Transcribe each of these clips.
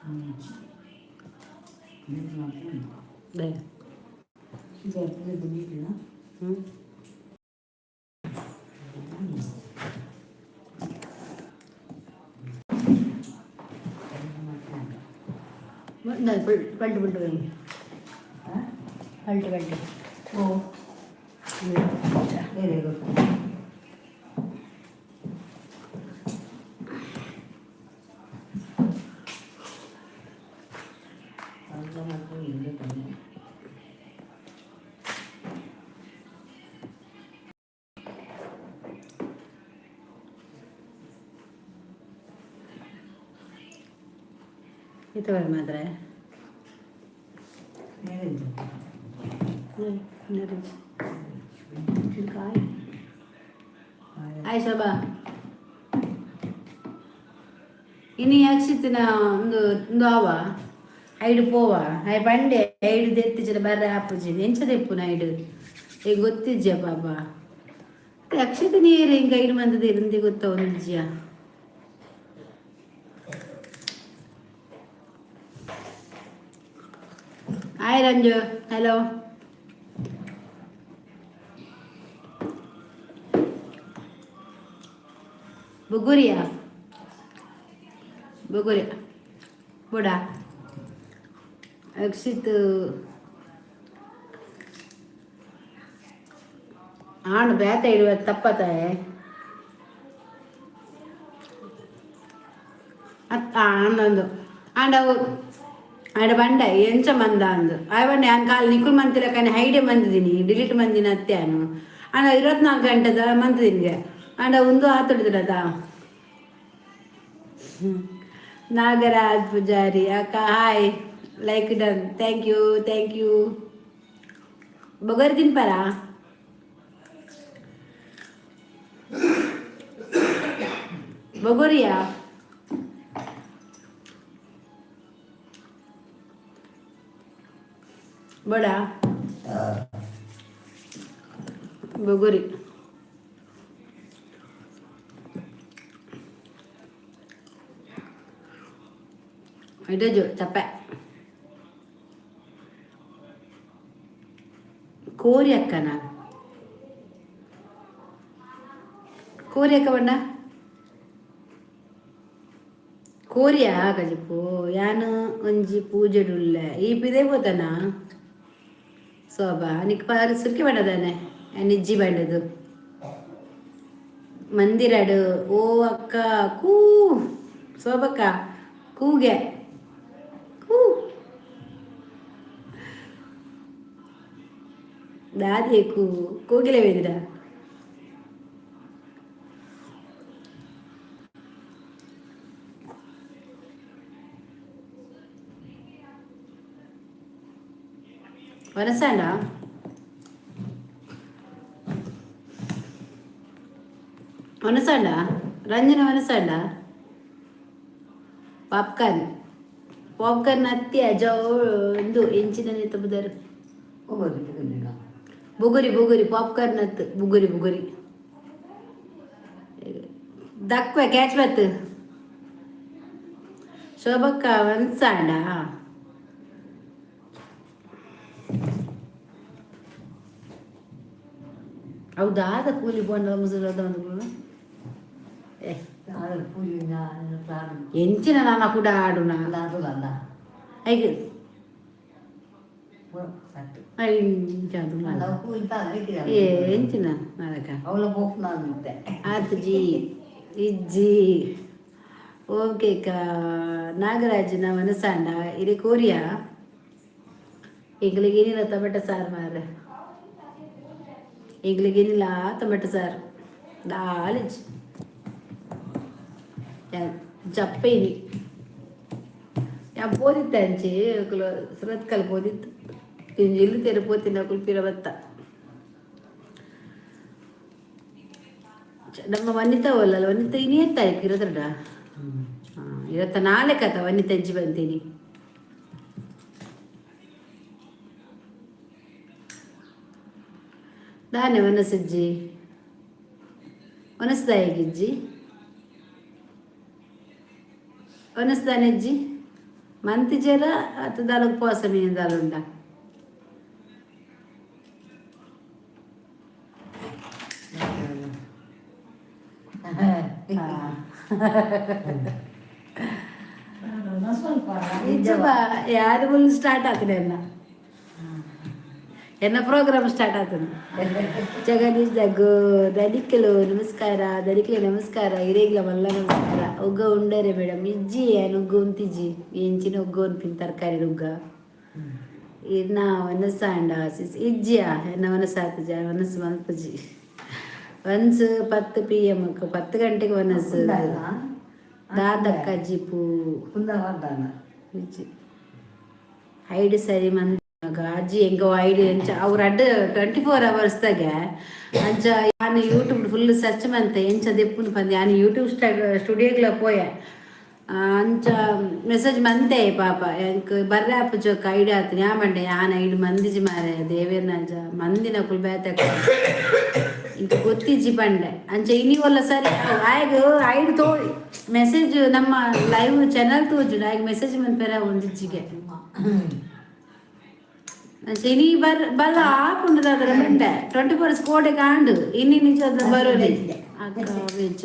ಹ್ಞೂ. ಪಲ್ಟು ಪಲ್ಟು ಪಲ್ಟು ಪಲ್ಟು. ಓ, very good. ಇತ್ತವರೆ ಮಾತ್ರ. ಆಯ್ ಶೋಭಾ, ಇನಿ ಅಕ್ಷಿತಿನ ಒಂದು ಒಂದು ಆವ ಐಡು ಪೋವ. I ಬಂಡೆ ಐಡು ದೆತ್ತಿಜಿಡ ಬರ್ರೆ ಆಪುಜಿ. ಎಂಚ ದೆಪ್ಪುನ ಐಡು ಈಗ ಗೊತ್ತಿಜ್ಜ ಪಾಪ. ಅಕ್ಷಿತ ನೀರು ಹಿಂಗ ಐಡು ಮಂದದ ಇರಂದಿ ಗೊತ್ತ ಒಂದಿಜ್ಜ. Hi Ranju, hello. ಬುಗುರಿಯಾ? ಬುಗುರಿ ಬುಡ. ಅಕ್ಷಿತ್ ಆಣ್ ಬೇತ ಇಡುವ ತಪ್ಪತಾಯ ಅತ್ತ ಆಣಂದು ಆಂಡ ಅವು ಆಡ ಬಂಡ ಎಂಚ ಮಂದ ಅಂದು. ಆಯ್ ಬಂಡೆ ಆನ್ ಕಾಲ್ ನಿಕುಲ್ ಮಂತಿಲ್ಲ ಕಾನೆ ಹೈಡೆ ಮಂದಿದ್ದೀನಿ, ಡಿಲೀಟ್ ಮಂದಿನ ಅತ್ಯಾನು. ಆಂಡ 24 ಗಂಟೆದ ಮಂತಿದ್ದೀನಿ. ಆಂಡ ಒಂದು ಆತೊಡಿದ್ರದ. ನಾಗರಾಜ್ ಪೂಜಾರಿ ಅಕ್ಕ hi, like done, thank you, thank you. ಬೊಗರಿ ತಿನ್ಪಾರಾ? ಬೊಗೊರಿಯಾ? ಬಡ ಬೊಗುರಿ. ಇಡಜು ಚಪ್ಪೆ ಕೋರಿ ಅಕ್ಕನ. ಕೋರಿ ಅಕ್ಕ ಬಣ್ಣ ಕೋರಿಯಾ ಕಜಿಪು. ಯಾನ್ ಒಂಜಿ ಪೂಜೆಡುಲ್ಲೆ. ಈ ಪಿದೆ ಪೋತನಾ ಶೋಭಾ? ನಿಕ್ ಪಾರಿ ಸುರ್ಕಿ ಬಣ್ಣದಾನೆ ನಿಜ್ಜಿ ಬಂಡದು ಮಂದಿರಡು. ಓ ಅಕ್ಕ, ಕೂ ಶೋಭಕ್ಕ ಕೂಗೆ ಕೂ ದಾದಿ ಕೂ ಕೋಗಿಲೆ ವೇದಿರ. ವನಸಾಂಡ ವನಸಾಂಡ ರಂಜನ ವನಸಾಂಡ. ಪಾಪ್ಕಾರ್ನ್, ಪಾಪ್ಕಾರ್ನ್ ಅತ್ಯ ಜೋ ಒಂದು ಎಂಚಿನ ಬುದರು. ಬುಗುರಿ ಬುಗುರಿ, ಪಾಪ್ಕಾರ್ನ್ ಅತ್ತು ಬುಗುರಿ ಬುಗುರಿ. ದಕ್ವೆ ಕ್ಯಾಚ್ ಬತ್ತು. ಶೋಭಕ್ಕ ವನ್ಸಾಂಡ. ಅವು ದಾದ ಕೂಲಿ ಬೋಂಡ ಮುಸುರದ ಒಂದು. ಏ, ಎಂಚಿನ ನಾನ ಕೂಡ ಆಡುನ ಐಗ ಏ ಎಂಚಿನ ಅದಕ್ಕ ಆತ್ಜಿ ಇಜ್ಜಿ. ಓಕೆ ಕ ನಾಗರಾಜನ ಮನಸಾಂಡ ಇರೆ ಕೋರಿಯಾ. ಎಂಗ್ಲಿಗೆ ಏನಿಲ್ಲ ಟೊಮೆಟೊ ಸಾರು ಮಾರ್ರೆ. ಎಂಗ್ಲಿಗೆ ಏನಿಲ್ಲ ಟೊಮೆಟೊ ಸಾರು ದಾಲಿಜ್ ಜಪ್ಪೇನಿ. ಯಾ ಪೋದಿತ್ತ ಅಂಚಿ ಸುರತ್ಕಲ್ ಪೋದಿತ್ತು. ಇಂಜಿ ಇಲ್ಲಿ ತೆರೆ ಪೋತಿನ ಕುಲ್ಪಿರ ಬತ್ತ. ನಮ್ಮ ವನಿತಾ ಒಲ್ಲಲ್ಲ, ವನಿತಾ ಇನಿ ಎತ್ತಾಯ್ತು ಇರತ್ರಡ. ಹಾಂ, ಇರತ್ತ ನಾಳೆ ಕಥ ವನಿತಾ ಹೆಜ್ಜೆ ಬಂತೀನಿ. ದಾನೆ ವನಸಜ್ಜಿ ವನಸ್ದಾಯಿಗಿಜ್ಜಿ ವನಸ್ದಾನೆಜ್ಜಿ. ಮಂತಿಜರ ಅತ್ತ ದಾಲ ಉಪವಾಸ ಮೀನು ದಾಲ ಉಂಡ? ನಿಜವಾ? ಯಾರು ಫುಲ್ ಸ್ಟಾರ್ಟ್ ಆಗ್ತದೆ ಎನ್ನ ಎನ್ನ ಪ್ರೋಗ್ರಾಮ್ ಸ್ಟಾರ್ಟ್ ಆಗ್ತದೆ. ಜಗದೀಶ್ ದಗ್ಗು, ದನಿಕಲು ನಮಸ್ಕಾರ. ದನಿಕಲೆ ನಮಸ್ಕಾರ, ಇರೇಗ್ಲ ಮಲ್ಲ ನಮಸ್ಕಾರ. ಉಗ್ಗ ಉಂಡರೆ ಮೇಡಮ್? ಇಜ್ಜಿ, ಏನು ಉಗ್ಗ ಉಂತಿಜ್ಜಿ. ಎಂಚಿನ ಉಗ್ಗ ಉನ್ಪಿನ? ತರಕಾರಿ ಉಗ್ಗ. ಇನ್ನ ವನಸಾಂಡ ಸಿಸ್? ಇಜ್ಜಿಯಾ, ಎನ್ನ ವನಸಾತಜ ವನಸು ಮಲ್ಪುಜಿ. ಒನ್ಸ್ 10 ಪಿ.ಎಮ್, 10 ಗಂಟೆಗೆ ವನಸು. ದಾದಕ್ಕ ಜಿಪು? ಇಜ್ಜಿ. ಐಡ್ ಸರಿ ಮಂದ ಅಜ್ಜಿ ಎಂಕ ಐಡ್ ಎಂಚ ಅವ್ರ ಅಡ್ಡ 24 ಅವರ್ಸ್ದಾಗ ಅಂಚ. ಯಾನ್ ಯೂಟ್ಯೂಬ್ ಫುಲ್ ಸರ್ಚ್ ಮಂತೆ, ಎಂಚ ದೆಪ್ಪುನು ಪಂದ್. ಯಾನ್ ಯೂಟ್ಯೂಬ್ ಸ್ಟುಡಿಯೋಗ್ಲ ಪೋಯೆ, ಅಂಚ ಮೆಸೇಜ್ ಮಂತೆ ಪಾಪ. ಎಂಕ್ ಬರ್ರೆ ಆಪುಜೊಕ್ಕ ಐಡ್ ಆತು ಯಾ ಮಂಡೆ. ಯಾನ್ ಐಡ್ ಮಂದಿಜಿ ಮಾರೆ, ದೇವೇರ್ನಂಚ ಮಂದಿನಕುಲು ಬೇತೆ, ಇಂಕ ಗೊತ್ತಿಜ್ಜಿ ಪಂಡೆ. ಅಂಚ ಇನಿ ಒಲ್ಲ ಸರಿ ಆಯ್ಗ್ ಐಡ್ ತೋ ಮೆಸೇಜ್, ನಮ್ಮ ಲೈವ್ ಚಾನಲ್ ತೋಜುಂಡು, ಆಯ್ಗ್ ಮೆಸೇಜ್ ಮನ್ಪೆರೆ ಒಂದಿಜ್ಜಿಗೆ. ಅಂಚ ಇನಿ ಬರ್ ಬಲ್ಲ ಆಪುಂಡು ದಾದರ ಮಂಡೆ. 24 ಕೋಡೆ ಕಾಂಡು ಇನಿ ನಿಜ ಬರೋಲಿ. ಅಕ್ಕ ವೆಜ್ಜ?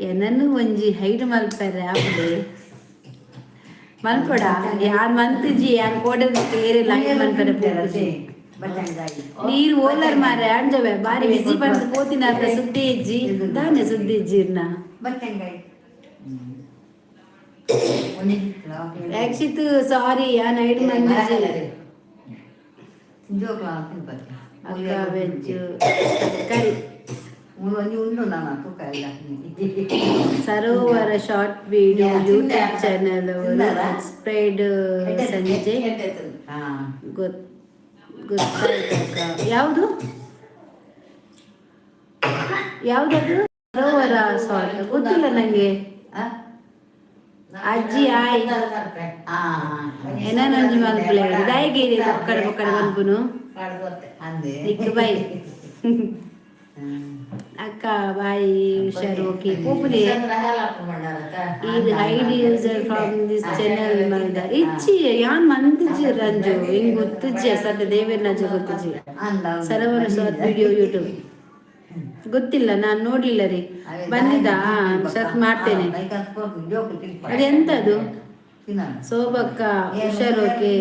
ಎನನ್ನು ಒಂಜಿ ಹೈಡ್ ಮಲ್ಪೆರೆ ಆಪುಡೆ ಮಲ್ಪಡ. ಯಾನ್ ಮಂತಿಜಿ, ಯಾನ್ ಕೋಡೆ ಏರಿಲ್ಲ ಹೈಡ್ ಮಲ್ಪೆರೆ ಪೋಪುಜಿ. ನೀರು ಓಲರ್ ಮಾರೆ ಅಂಜವೆ ಬಾರಿ ಬಿಸಿ ಬಂದು ಪೋತಿನ ಅರ್ಧ ಸುದ್ದಿ ಇಜ್ಜಿ ದಾನೆ, ಸುದ್ದಿ ಇಜ್ಜಿ ಇರ್ನ. ರಕ್ಷಿತ್, ಸಾರಿ, ಯಾನ್ ಹೈಡ್ ಮಂದಿಜಿ. ಅಕ್ಕ ವೆಜ್ ಕರಿ? ಸರೋವರ short video YouTube channel spread ಸಂಜೆ ಗೊತ್ತಾಯ್ತಕ್ಕ. ಯಾವುದು ಯಾವ್ದದು ಸರೋವರ ಸಾರಿ, ಗೊತ್ತಿಲ್ಲ ನಂಗೆ. ಅಜ್ಜಿ ಆಯ್ ಏನೊಂಜಿ ಮಲ್ಪಲೆ ದಾಯಿಗೆ ಪಕ್ಕಡ ಪಕ್ಕಡ ಮನ್ಪುನು. ನಿಕ್ ಬೈ ಅಕ್ಕ, ಬಾಯ್, ಹುಷಾರು. ಓಕೆ, ಪೋಪುಲೆ. ಇದು hide user from this channel ಮಲ್ದ ಇಚ್ಚಿ, ಯಾನ್ ಮಂದಿಜ್ಜಿ ರಂಜು. ಹಿಂಗ್ ಗೊತ್ತಿಜ್ಜಿ, ಸತ್ಯ ದೇವೇರ್ನಜ್ಜ ಗೊತ್ತಿಜ್ಜಿ. ಸರೋವರ ಶಾರ್ಟ್ ವಿಡಿಯೋ ಯೂಟ್ಯೂಬ್ ಗೊತ್ತಿಲ್ಲ, ನಾನು ನೋಡ್ಲಿಲ್ಲ ರೀ. ಬಂದಿದ್ದಾ? ಸರ್ಚ್ ಮಾಡ್ತೇನೆ. ಅದೆಂತದು? ಸೋಬಕ್ಕ ಹುಷಾರು. ಓಕೆ.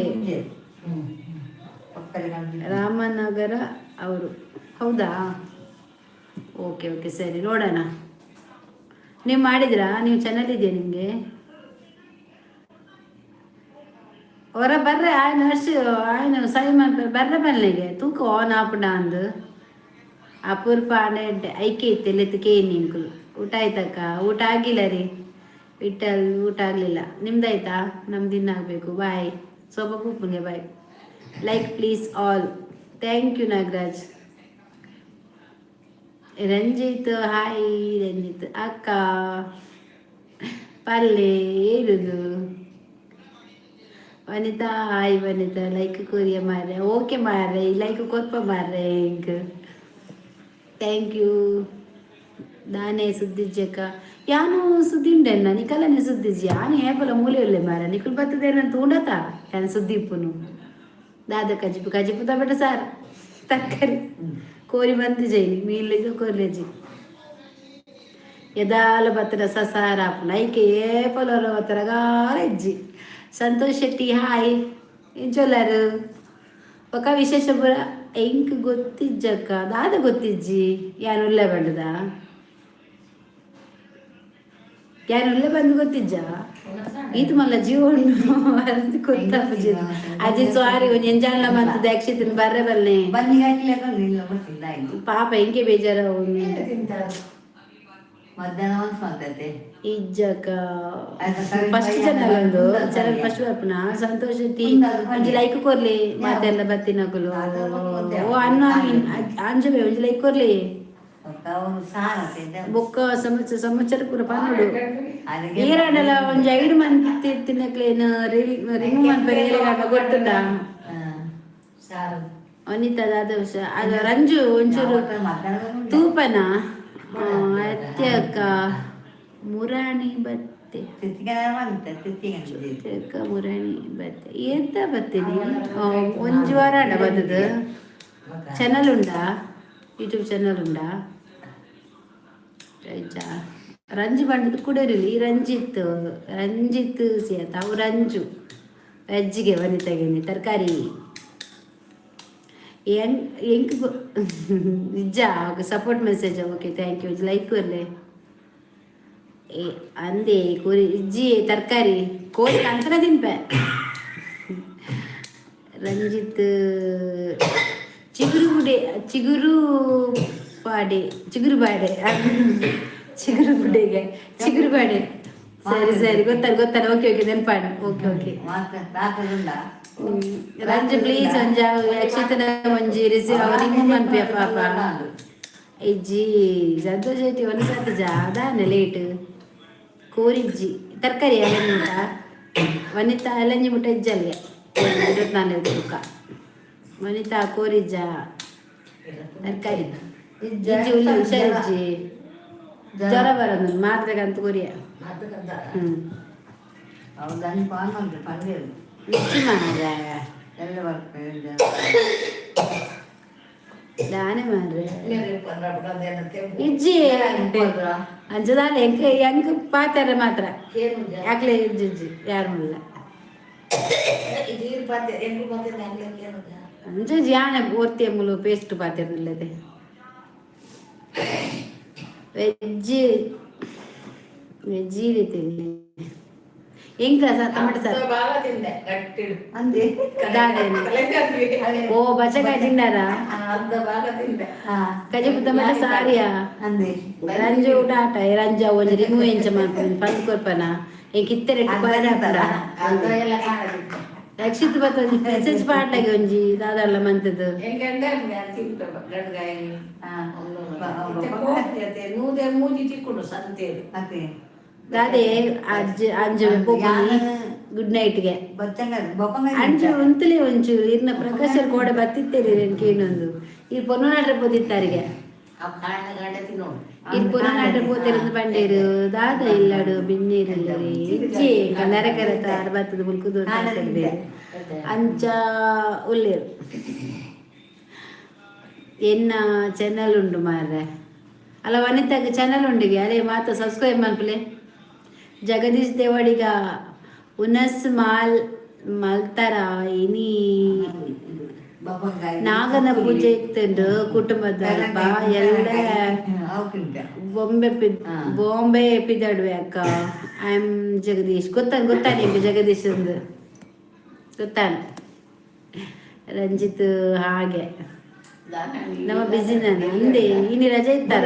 ರಾಮನಗರ ಅವರು, ಹೌದಾ? ಓಕೆ ಓಕೆ, ಸರಿ, ನೋಡೋಣ. ನೀವು ಮಾಡಿದ್ರಾ? ನೀವು ಚಾನಲ್ ಇದೆಯಾ ನಿಮಗೆ? ಹೊರ ಬರ್ರೆ ಆಯ್ನ ವರ್ಷ ಆಯ್ನ ಸೈ ಬರ್ರೆ ಬನ್ನಿಗೆ ತೂಕ ಆನ್ ಆಪುಂಡ ಅಂದು. ಅಪೂರ್ಪ ಆನೆ ಐಕೆ ಇತ್ತೆ ಲೆತ್ತಕ್ಕೆ ನಿಂಕುಲು. ಊಟ ಆಯ್ತಕ್ಕ? ಊಟ ಆಗಿಲ್ಲ ರೀ ವಿಠಲ್, ಊಟ ಆಗಲಿಲ್ಲ. ನಿಮ್ದಾಯ್ತಾ? ನಮ್ದು ಇನ್ನಾಗಬೇಕು. ಬಾಯ್ ಸೋಪ ಪೂಪುಂಗೆ, bye. Like please all. Thank you Nagaraj. Ranjith, hi Ranjith. ಅಕ್ಕ ಪಲ್ಲೆ ಏರುದು. ವನಿತಾ, ಹಾಯ್ ವನಿತಾ. ಲೈಕ್ ಕೊರಿಯ ಮಾರ್ರೆ. ಓಕೆ ಮಾರ್ರೆ, ಲೈಕ್ ಕೊರ್ಪ ಮಾರ್ರೆ ಇಂಕ್. Thank you. ದಾನೆ ಸುದ್ದಿಜ್ಜಕ್ಕ? ಯಾನು ಸುದ್ದಿ ಉಂಡೆನ್ನ ನಿಕಲನೆ ಸುದ್ದಿಜ್ಜಿ. ಯಾನು ಏಪಲ ಮೂಲೆ ಉಲ್ಲೆ ಮಾರ. ನಿಕುಲ್ ಬರ್ತದೆ ನಾನು ತೂಂಡತ ಯಾನು ಸುದ್ದಿ ಇಪ್ಪುನು. ದಾದ ಕಜಿಪು? ಕಜಿಪು ತಬಟ ಸಾರ್ ತರಕಾರಿ ಕೋರಿ ಬಂದು ಜೈನಿ ಮೀನ್ಲೆಜ ಕೋರ್ಲೆಜಿ ಎದಾಲ ಬತ್ತದ ಸಸಾರ ಆಪುಂಡು. ಐಕೆ ಏಪಲ ಬತ್ತರಗಾಲ ಇಜ್ಜಿ. ಸಂತೋಷ್ ಶೆಟ್ಟಿ, ಹಾಯ್. ಎಂಚೊಲ್ಲಾರು? ಬೊಕ ವಿಶೇಷ ಪೂರ? ಎಂಕ್ ಗೊತ್ತಿಜ್ಜಕ್ಕ. ದಾದ ಗೊತ್ತಿಜ್ಜಿ? ಯಾನ್ ಉಲ್ಲೆ ಬಂಡದ? ಯಾನ್ ಉಲ್ಲೆ ಬಂದು ಗೊತ್ತಿಜ್ಜ? ಈತ್ ಮಲ್ಲ ಜೀವ ಉಂಡು, ಅದು ಗೊತ್ತಾಪುಜಿ ಅಜ್ಜಿ. ಸಾರಿ, ಒಂಜಿ ಎಂಜಾನ್ಲ ಮಂತ್ ದಕ್ಷಿತನ್ ಬರ್ರೆ ಬಲ್ಲೆ. ಪಾಪ ಎಂಕೆ ಬೇಜಾರ. ಇಜ್ಜಕ್ಕ. ಫಸ್ಟ್ ಚಾನಲ್ ಒಂದು ಚಾನಲ್ ಫಸ್ಟ್ ಬರ್ಪುನ. ಸಂತೋಷ್ ಶೆಟ್ಟಿ, ಒಂಜಿ ಲೈಕ್ ಕೊರ್ಲಿ ಮಾತೆಲ್ಲ ಬತ್ತಿನಕುಲು. ಓ ಅನ್ನ ಅಂಜಬೆ, ಒಂಜಿ ಲೈಕ್ ಕೊರ್ಲಿ. ಬೊಕ್ಕ ಸಮಾಚಾರ ಸಮಾಚಾರ ಪೂರ ಪನ್ನೊಡು. ಏರಾಂಡಲ ಒಂಜಿ ಐಡ್ ಮಂತ್ ಇತ್ತಿನಕ್ಲೇನ್ ರಿಮೂವ್ ಮನ್ಪೆರೆ ಏರೆಗಾಂಡ ಗೊತ್ತುಂಡ? ವನಿತಾ ದಾದ? ಅದು ರಂಜು, ಒಂಚೂರು ತೂಪನ ಅತ್ಯಕ್ಕ. ಮುರಾಣಿ ಬತ್ತೆ. ತಿಕ್ಕ ಮುರಾಣಿ ಬತ್ತೆ, ಎಂತ ಬತ್ತೀನಿ? ಒಂಜಿ ವಾರ ಅಡ ಬತ್ತದು. ಚಾನಲ್ ಉಂಡಾ? ಯೂಟ್ಯೂಬ್ ಚಾನಲ್ ಉಂಡಾ? ರೈಜಾ ರಂಜು ಬಂಡದ ಕೂಡ ಇರಲಿ. ರಂಜಿತ್, ರಂಜಿತ್ ಸಿಯತ ಅವು. ರಂಜು ವೆಜ್ಜಿಗೆ ವನಿತಾಗಿನಿ ತರಕಾರಿ ಎಂಕ್ ಎಂಕ್ ನಿಜ. Support message, okay, thank you. Like ಬರ್ಲೆ. ಏ ಅಂದೆ ಕೋರಿ ಇಜ್ಜಿ, ತರಕಾರಿ ಕೋರಿ ಕಂತನ ತಿನ್ಪೆ. ರಂಜಿತ್ ಚಿಗುರು ಗುಡೆ, ಚಿಗುರು ಪಾಡೆ, ಚಿಗುರು ಬಾಡೆ, ಚಿಗುರು ಗುಡೆಗೆ ಚಿಗುರು ಬಾಡೆ. ಸರಿ ಸರಿ, ಗೊತ್ತಾರ ಗೊತ್ತಾರ. ಓಕೆ ಓಕೆ, ನೆನ್ಪಾಡು. Okay okay. ರಂಜು, ಪ್ಲೀಸ್ ಒಂಜ ಯಕ್ಷಿತನ ಒಂಜಿ ರಿಸೀವ್ ರಿಮೂವ್ ಮನ್ಪಿಯ ಪಾಪ. ಇಜ್ಜಿ, ಸಂತೋಷ್ ಶೆಟ್ಟಿ ಒಂದು ಸತಿ ಜಾದಾನೆ ಲೇಟ್. ಕೋರಿಜ್ಜಿ, ತರಕಾರಿ ಅಲ್ಲಂಜಿ ಮುಟ್ಟ. ವನಿತಾ ಅಲ್ಲಂಜಿ ಮುಟ್ಟ ಇಜ್ಜಲ್ಗೆ 24 ಬುಕ್ಕ. ವನಿತಾ, ಕೋರಿಜ್ಜ, ತರಕಾರಿ ಇಜ್ಜಿ. ಉಲ್ಲಿ ಹುಷಾರಿಜ್ಜಿ, ಜ್ವರ ಬರೋದು ಮಾತ್ರೆಗಂತ ಕೊರಿಯ. ಇಜ್ಜಿ ಮಾರ್ರೆ. ದಾನೆ ಮಾರ್ರೆ, ಇಜ್ಜಿ. ಅಂಚದಾನೆ ಎಂಕ್ ಎಂಕ್ ಪಾತೆರ ಮಾತ್ರ ಯಾಕ್ಲೆ ಇಜ್ಜಿ ಇಜ್ಜಿ, ಯಾರು ಮುಲ್ಲ. ಅಂಚ ಯಾನೆ ಓರ್ತಿ ಮುಲು ಪೇಸ್ಟ್ ಪಾತೆರ್ನಿಲ್ಲದೆ. ವೆಜ್ ವೆಜ್ ತಿನ್ನಿ. ಎಂಕ ಸರ್ ಟೊಮೆಟೊ ಸರ್. ಬಾಲ ತಿಂದೆ ಗಟ್ಟಿಡು. ದಾದೇನೆ? ಓ, ಬಚಕಾಯಿ ತಿಂದಾರಾ? ಅರ್ಧ ಭಾಗ ತಿಂದೆ. ಕಜಿಪು ಟೊಮೆಟೊ ಸಾರಿಯಾ? ರಂಜು ಊಟ ಆಟ. ರಂಜು ಒಂಜಿ ರಿಮೂವ್ ಎಂಚ ಮಲ್ಪುನಿ ಪಂದ್ ಕೊರ್ಪನ? ಎಂಕ್ ಇತ್ತೆ ರೆಟ್ ಬಾರಿ ಆಪುಂಡ. ಅರ್ಧ ಎಲ್ಲ ಕಾಣದಿತ್ತು. ರಕ್ಷಿತ್ ಬತ್ತ ಒಂಜಿ ಮೆಸೇಜ್ ಪಾಡ್ಲಾಗೆ ಒಂಜಿ ದಾದಲ್ಲ ಮಂತದ್ದು. ಎಂಕಂಡೆ ತಿಂತ ಗಂಡ್ಗಾಯಿ ನೂದೆ ಮೂಜಿ ತಿಕ್ಕುಂಡು ಸಂತೇಲಿ. ದಾದೆ ಅಜ್ಜ ಅಂಜು ಪೋಪುನಿ ಗುಡ್ ನೈಟ್ಗೆ. ಅಂಚು ಉಂತುಲೆ ಒಂಚೂರು. ಇರ್ನ ಪ್ರಕಾಶರ್ ಕೋಡೆ ಬತ್ತಿತ್ತೇರಿ ಕೇನೊಂದು. ಈ ಪೊನ್ನನಾಡ್ರೆ ಪೋದಿತ್ತಾರಿಗೆ. ಆ ಕಾರಣ ಗಂಡೆ ತಿನ್ನೋಡು. ಇರ್ ಪೊನ್ನನಾಡ್ರೆ ಪೋತೆರಂದು ಬಂಡೇರು. ದಾದ ಇಲ್ಲಾಡು ಬಿನ್ನೀರಿಲ್ಲರಿ ಇಜ್ಜಿ. ಕನ್ನರ ಕರೆತ ಆರ್ ಬತ್ತದ ಮುಲ್ಕುದು ಅಂಚ ಉಲ್ಲೇರು. ಎನ್ನ ಚಾನಲ್ ಉಂಡು ಮಾರ್ರೆ. ಅಲ್ಲ, ವನಿತಾಗ ಚಾನಲ್ ಉಂಡಿಗೆ. ಅದೇ ಮಾತ ಸಬ್ಸ್ಕ್ರೈಬ್ ಮನ್ಪುಲೆ. ಜಗದೀಶ್ ದೇವಾಡಿಗ, ಉನಸ್ ಮಾಲ್ ಮಲ್ತರ ಇನಿ? ನಾಗನ ಪೂಜೆ ಇತ್ತುಂಡು ಕುಟುಂಬದ ಅಲ್ಪ ಎಲ್ಲ. ಬೊಂಬೆ ಪಿ ಬಾಂಬೆ ಪಿದಡುವೆ ಅಕ್ಕ. I am Jagadish. ಗೊತ್ತಾನ ಗೊತ್ತಾ ನಿಮ್ಗೆ? ಜಗದೀಶ್ ಒಂದು ಗೊತ್ತಾನ? ರಂಜಿತ್ ಹಾಗೆ ನಮ್ಮ ಬಿಸಿ. ನಾನು ಅಂದೆ, ಇನಿ ರಜೆ ಇತ್ತಾರ?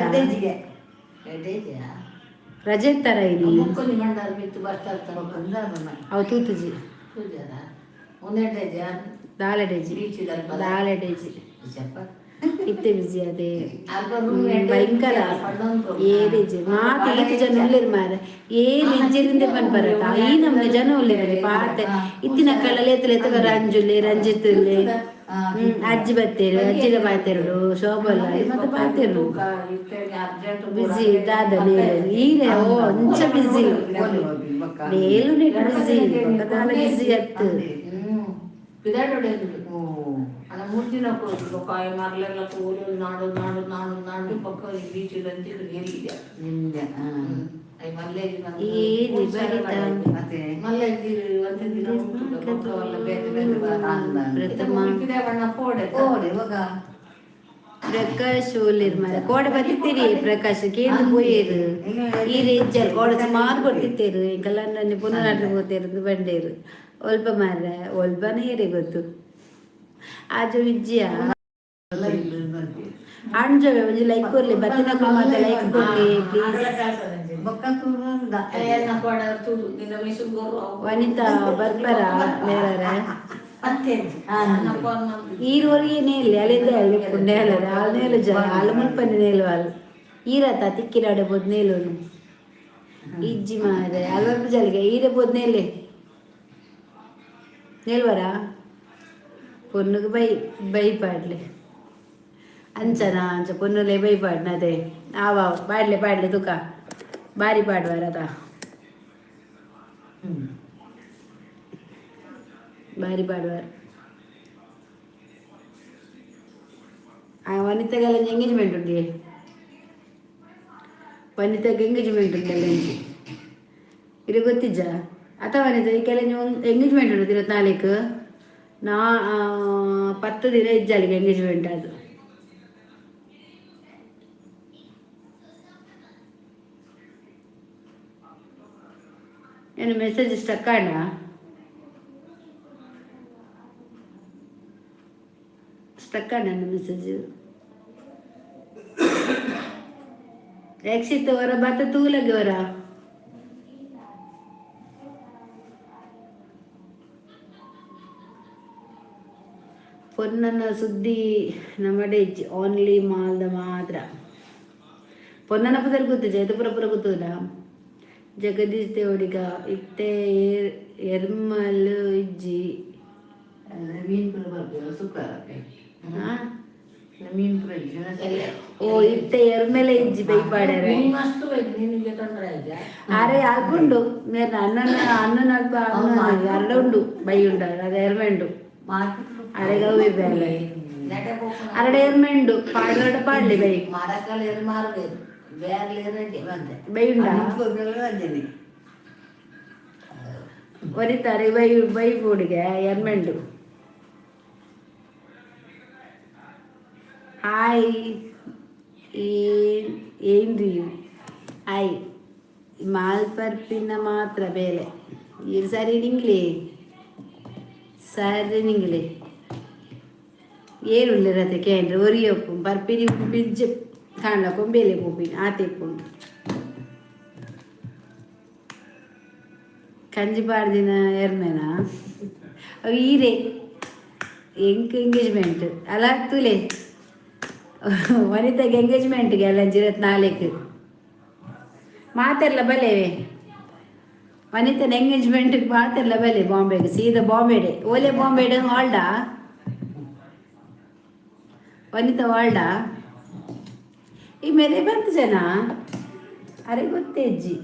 ರಜೆ ಇತ್ತಾರ ಇನಿ? ಮುಕ್ಕೊಂಜಿ ಮಂಡಲ ಬಿತ್ತು ಬಸ್ ಅವು ತೂತುಜಿ. ಪೂಜಾರ ಒಂದೆಡ್ಡೆ. ದಾಲಡೇಜಿ. ಬೀಚ್. ದಾಲಡೇಜಿ. ಇತ್ತೆ ಬಿಸಿ ಅದೇ. ಅಲ್ಪ ರೂಮ್. ಭಯಂಕರ ಏರಿಜಿ ಮಾತ. ಈತ ಜನ ಉಲ್ಲೇರು ಮಾರ, ಏರು ಇಜ್ಜಿರಿಂದ ಪನ್ಪರತ. ಈ ನಮ್ನೆ ಜನ ಉಲ್ಲೇರಲ್ಲಿ ಪಾತೆ ಇತ್ತಿನ ಕಳ್ಳಲೆ ಲೇತ ರಂಜುಲೆ, ರಂಜಿತುಲ್ಲೆ. ಅಜ್ಜಿ ಬತ್ತೇರು, ಅಜ್ಜಿದ ಪಾತೆರುಡು, ಶೋಭಲ್ಲ ಮತ್ತೆ ಪಾತೆರು. ಬಿಸಿ ದಾದ ನೇಲು ಈರೆ. ಓ, ಅಂಚ ಬಿಸಿ ನೇಲು ನೆಟ್ ಬಿಸಿ ದಾಲ ಬಿಸಿ ಅತ್ತು. ಅಲ್ಲ, ಮೂರು ದಿನ ಬೊಕ್ಕ ಮರ್ಲೆಲ್ಲ ಕೂಲು ನಾಡು ನಾಡು ನಾಡು ನಾಡು ಬೊಕ್ಕ ಬೀಚ್ ಎಲ್ಲಿದೆ ಮಲ್ಲೇಜಿ. ಏದಿ ಬರಿತ. ಮಲ್ಲೇಜಿ ಒಂದು ದಿನ ಉಂಟು, ಬೊಕ್ಕ ಎಲ್ಲ ಬೇರೆ ಬೇರೆ. ಪ್ರಥಮ. ಬಣ್ಣ ಪೋಡೆ. ಪ್ರಕಾಶ್ ಉಲ್ಲೇರು ಮಾರ. ಕೋಡೆ ಬತ್ತಿತ್ತೀರಿ ಪ್ರಕಾಶ್, ಕೇಂದ್ರ ಪೋಯೇರು. ಈರೆ ಇಜ್ಜಾರ್. ಕೋಡೆ ಸುಮಾರು ಕೊಡ್ತಿತ್ತೇರು. ಎಂಕಲ್ಲ ನನ್ನ ಪುನಃ ನಾಟ್ರೆ ಪೋತೇರು ಬಂಡೇರು. ಒಲ್ಪ ಮಾರ್ರೆ, ಒಲ್ಪನೇ ಏರೆ ಗೊತ್ತು. ಆಜು ವಿಜ್ಜಿಯ ಅಂಜವೆ ಒಂಜಿ ಲೈಕ್ ಕೊರ್ಲಿ. ಬತ್ತಿನಕುಲು ಮಾತ ಲೈಕ್ ಕೊರ್ಲಿ ಪ್ಲೀಸ್. ವನಿತಾ ಬರ್ಪರ ನೇರರ? ಈರುವರೆಗೆ ನೇಲಿ ಅಲ್ಲಿಂದ ಅಲ್ಲಿ ನೇಲರ ಆಲ್ ನೇಲು ಜನ ಆಲ್ ಮುಲ್ಪನೆ ನೇಲು ಆಲ್ ಈರತ ತಿಕ್ಕಿರಾಡೆ ಬೋದ್ ನೇಲುನು ಇಜ್ಜಿ ಮಾರೆ. ಅಲ್ವರ್ಪ ಜಲ್ಗೆ ಈರೆ ಬೋದ್ ನೇಲೆ ನೇಲ್ವರ ಪೊನ್ನುಗ್ ಬೈ ಬೈ ಪಾಡ್ಲೆ. ಅಂಚನ ಅಂಚ ಪೊನ್ನುಲೆ ಬೈ ಪಾಡ್ನ. ಅದೇ ಆವ ಪಾಡ್ಲೆ ಪಾಡ್ಲೆ ತುಕ. ಬಾರಿ ಪಾಡುವಾರ ಅದ. ಬಾರಿ ಪಾಡುವಾರ. ಆ ವನಿತೆಗೆಲ್ಲ ಎಂಗೇಜ್ಮೆಂಟ್ ಉಂಟು. ವನಿತೆಗೆ ಎಂಗೇಜ್ಮೆಂಟ್ ಉಂಟಲ್ಲ ಎಂಚಿ ಇದು ಗೊತ್ತಿಜ್ಜಾ? ಅಥವಾ ವನಿತಾ, ಈ ಕೆಲವು ಎಂಗೇಜ್ಮೆಂಟ್ ಉಂಟು 24. ನಾ 10 ದಿನ ಇಜ್ಜಾಲಿಗೆ ಎಂಗೇಜ್ಮೆಂಟ್ ಅದು. ಏನು ಮೆಸೇಜ್ ಸ್ಟಕ್ ಆಂಡ? ಸ್ಟಕ್ ಆಂಡ ಮೆಸೇಜ್? ರಕ್ಷಿತ್ ಅವರ ಬತ್ತ ತೂಲಗೆ ಅವರ. ಪೊನ್ನನ ಸುದ್ದಿ ನಮ್ಮಡೆ ಓನ್ಲಿ ಮಾಲ್ದ ಮಾತ್ರ. ಪೊನ್ನನ ಪುದರ್ ಗೊತ್ತು, ಜೈತಪುರ ಪುರ ಗೊತ್ತದ. ಜಗದೀಶ್ ದೇವಡಿಗ ಇತ್ತೆ ಎರ್ಮಲ್ ಇಜ್ಜಿ. ಮೀನ್ ಪುರ ಬರ್ಬೋದು ಶುಕ್ರವಾರ. ಆ? ಮೀನ್ ಪುರ. ಓ, ಇತ್ತೆ ಎರ್ಮೆಲೆ ಇಜ್ಜಿ ಬೈಪಾಡ್ಯಾರ. ಮಸ್ತ್ ಬೇಕು ನಿನಗೆ, ತೊಂದರೆ ಆಯ್ತಾ? ಅರೆ, ಅಲ್ಪುಂಡು ಮೇರ್ ಅಣ್ಣನ ಅಣ್ಣನ ಅಲ್ಪ ಅಣ್ಣ ಅರಡ ಉಂಡು, ಬೈ ಉಂಡು, ಅದು ಎರ್ಮೆ ಉಂಡು. ಅರೆಗ ಅವೇ ಬೇಲೆ. ಅರಡ ಎರ್ಮೆ ಉಂಡು, ಪಾಡ್ರಡ ಪಾಡ್ಲಿ ಬೈ. ಮರಕಲೇರು ಮಾರಬೇಕು, ಬೇರ್ಲೇರು ಬಂದೆ. ಬೈ ಉಂಡಾ? ಒರಿತಾರೆ ಬೈ ಬೈ ಬೂಡಿಗೆ ಎರ್ಮೆಂಡು. ಹಾಯ್, ಏನ್ರಿ? ಹಾಯ್. ಮಾಲ್ಪರ್ಪಿನ ಮಾತ್ರ ಬೇಲೆ. ಇದು ಸರಿ ನಿಂಗ್ಲಿ, ಸರಿ ನಿಂಗ್ಲಿ. ಏರುಲ್ಲೆರತೆ ಕೇಂದ್ರ ಒರಿಯಪ್ಪು ಬರ್ಪಿನಿ ಪಿಜ್ಜೆ ಕಾಣ್ಲ ಕೊಂಬೇಲೆ ಪೋಪಿನಿ ಆತೆ ಪೋಂಡು. ಕಂಜಿ ಪಾಡ್ದಿನ ಎರ್ಮೆನಾ ಅವು? ಈರೆ ಎಂಕ್ ಎಂಗೇಜ್ಮೆಂಟ್ ಅಲ್ಲ ತೂಲೆ, ವನಿತಾಗೆ ಎಂಗೇಜ್ಮೆಂಟ್ಗೆ ಅಲ್ಲ 24. ಮಾತೆರ್ಲ ಬಲೇವೆ. ವನಿತನ ಎಂಗೇಜ್ಮೆಂಟ್ಗೆ ಮಾತೆರ್ಲ ಬಲೆ. ಬಾಂಬೆಗೆ ಸೀದಾ ಬಾಂಬೆಡೆ ಓಲೆ ಬಾಂಬೆಡ್ ವಾಲ್ಡಾ ವನಿತಾ ವಾಲ್ಡಾ. ಈ ಮೇಲೆ ಬಂತು ಜನ. ಅರೆ, ಗೊತ್ತೇಜ್ಜಿ.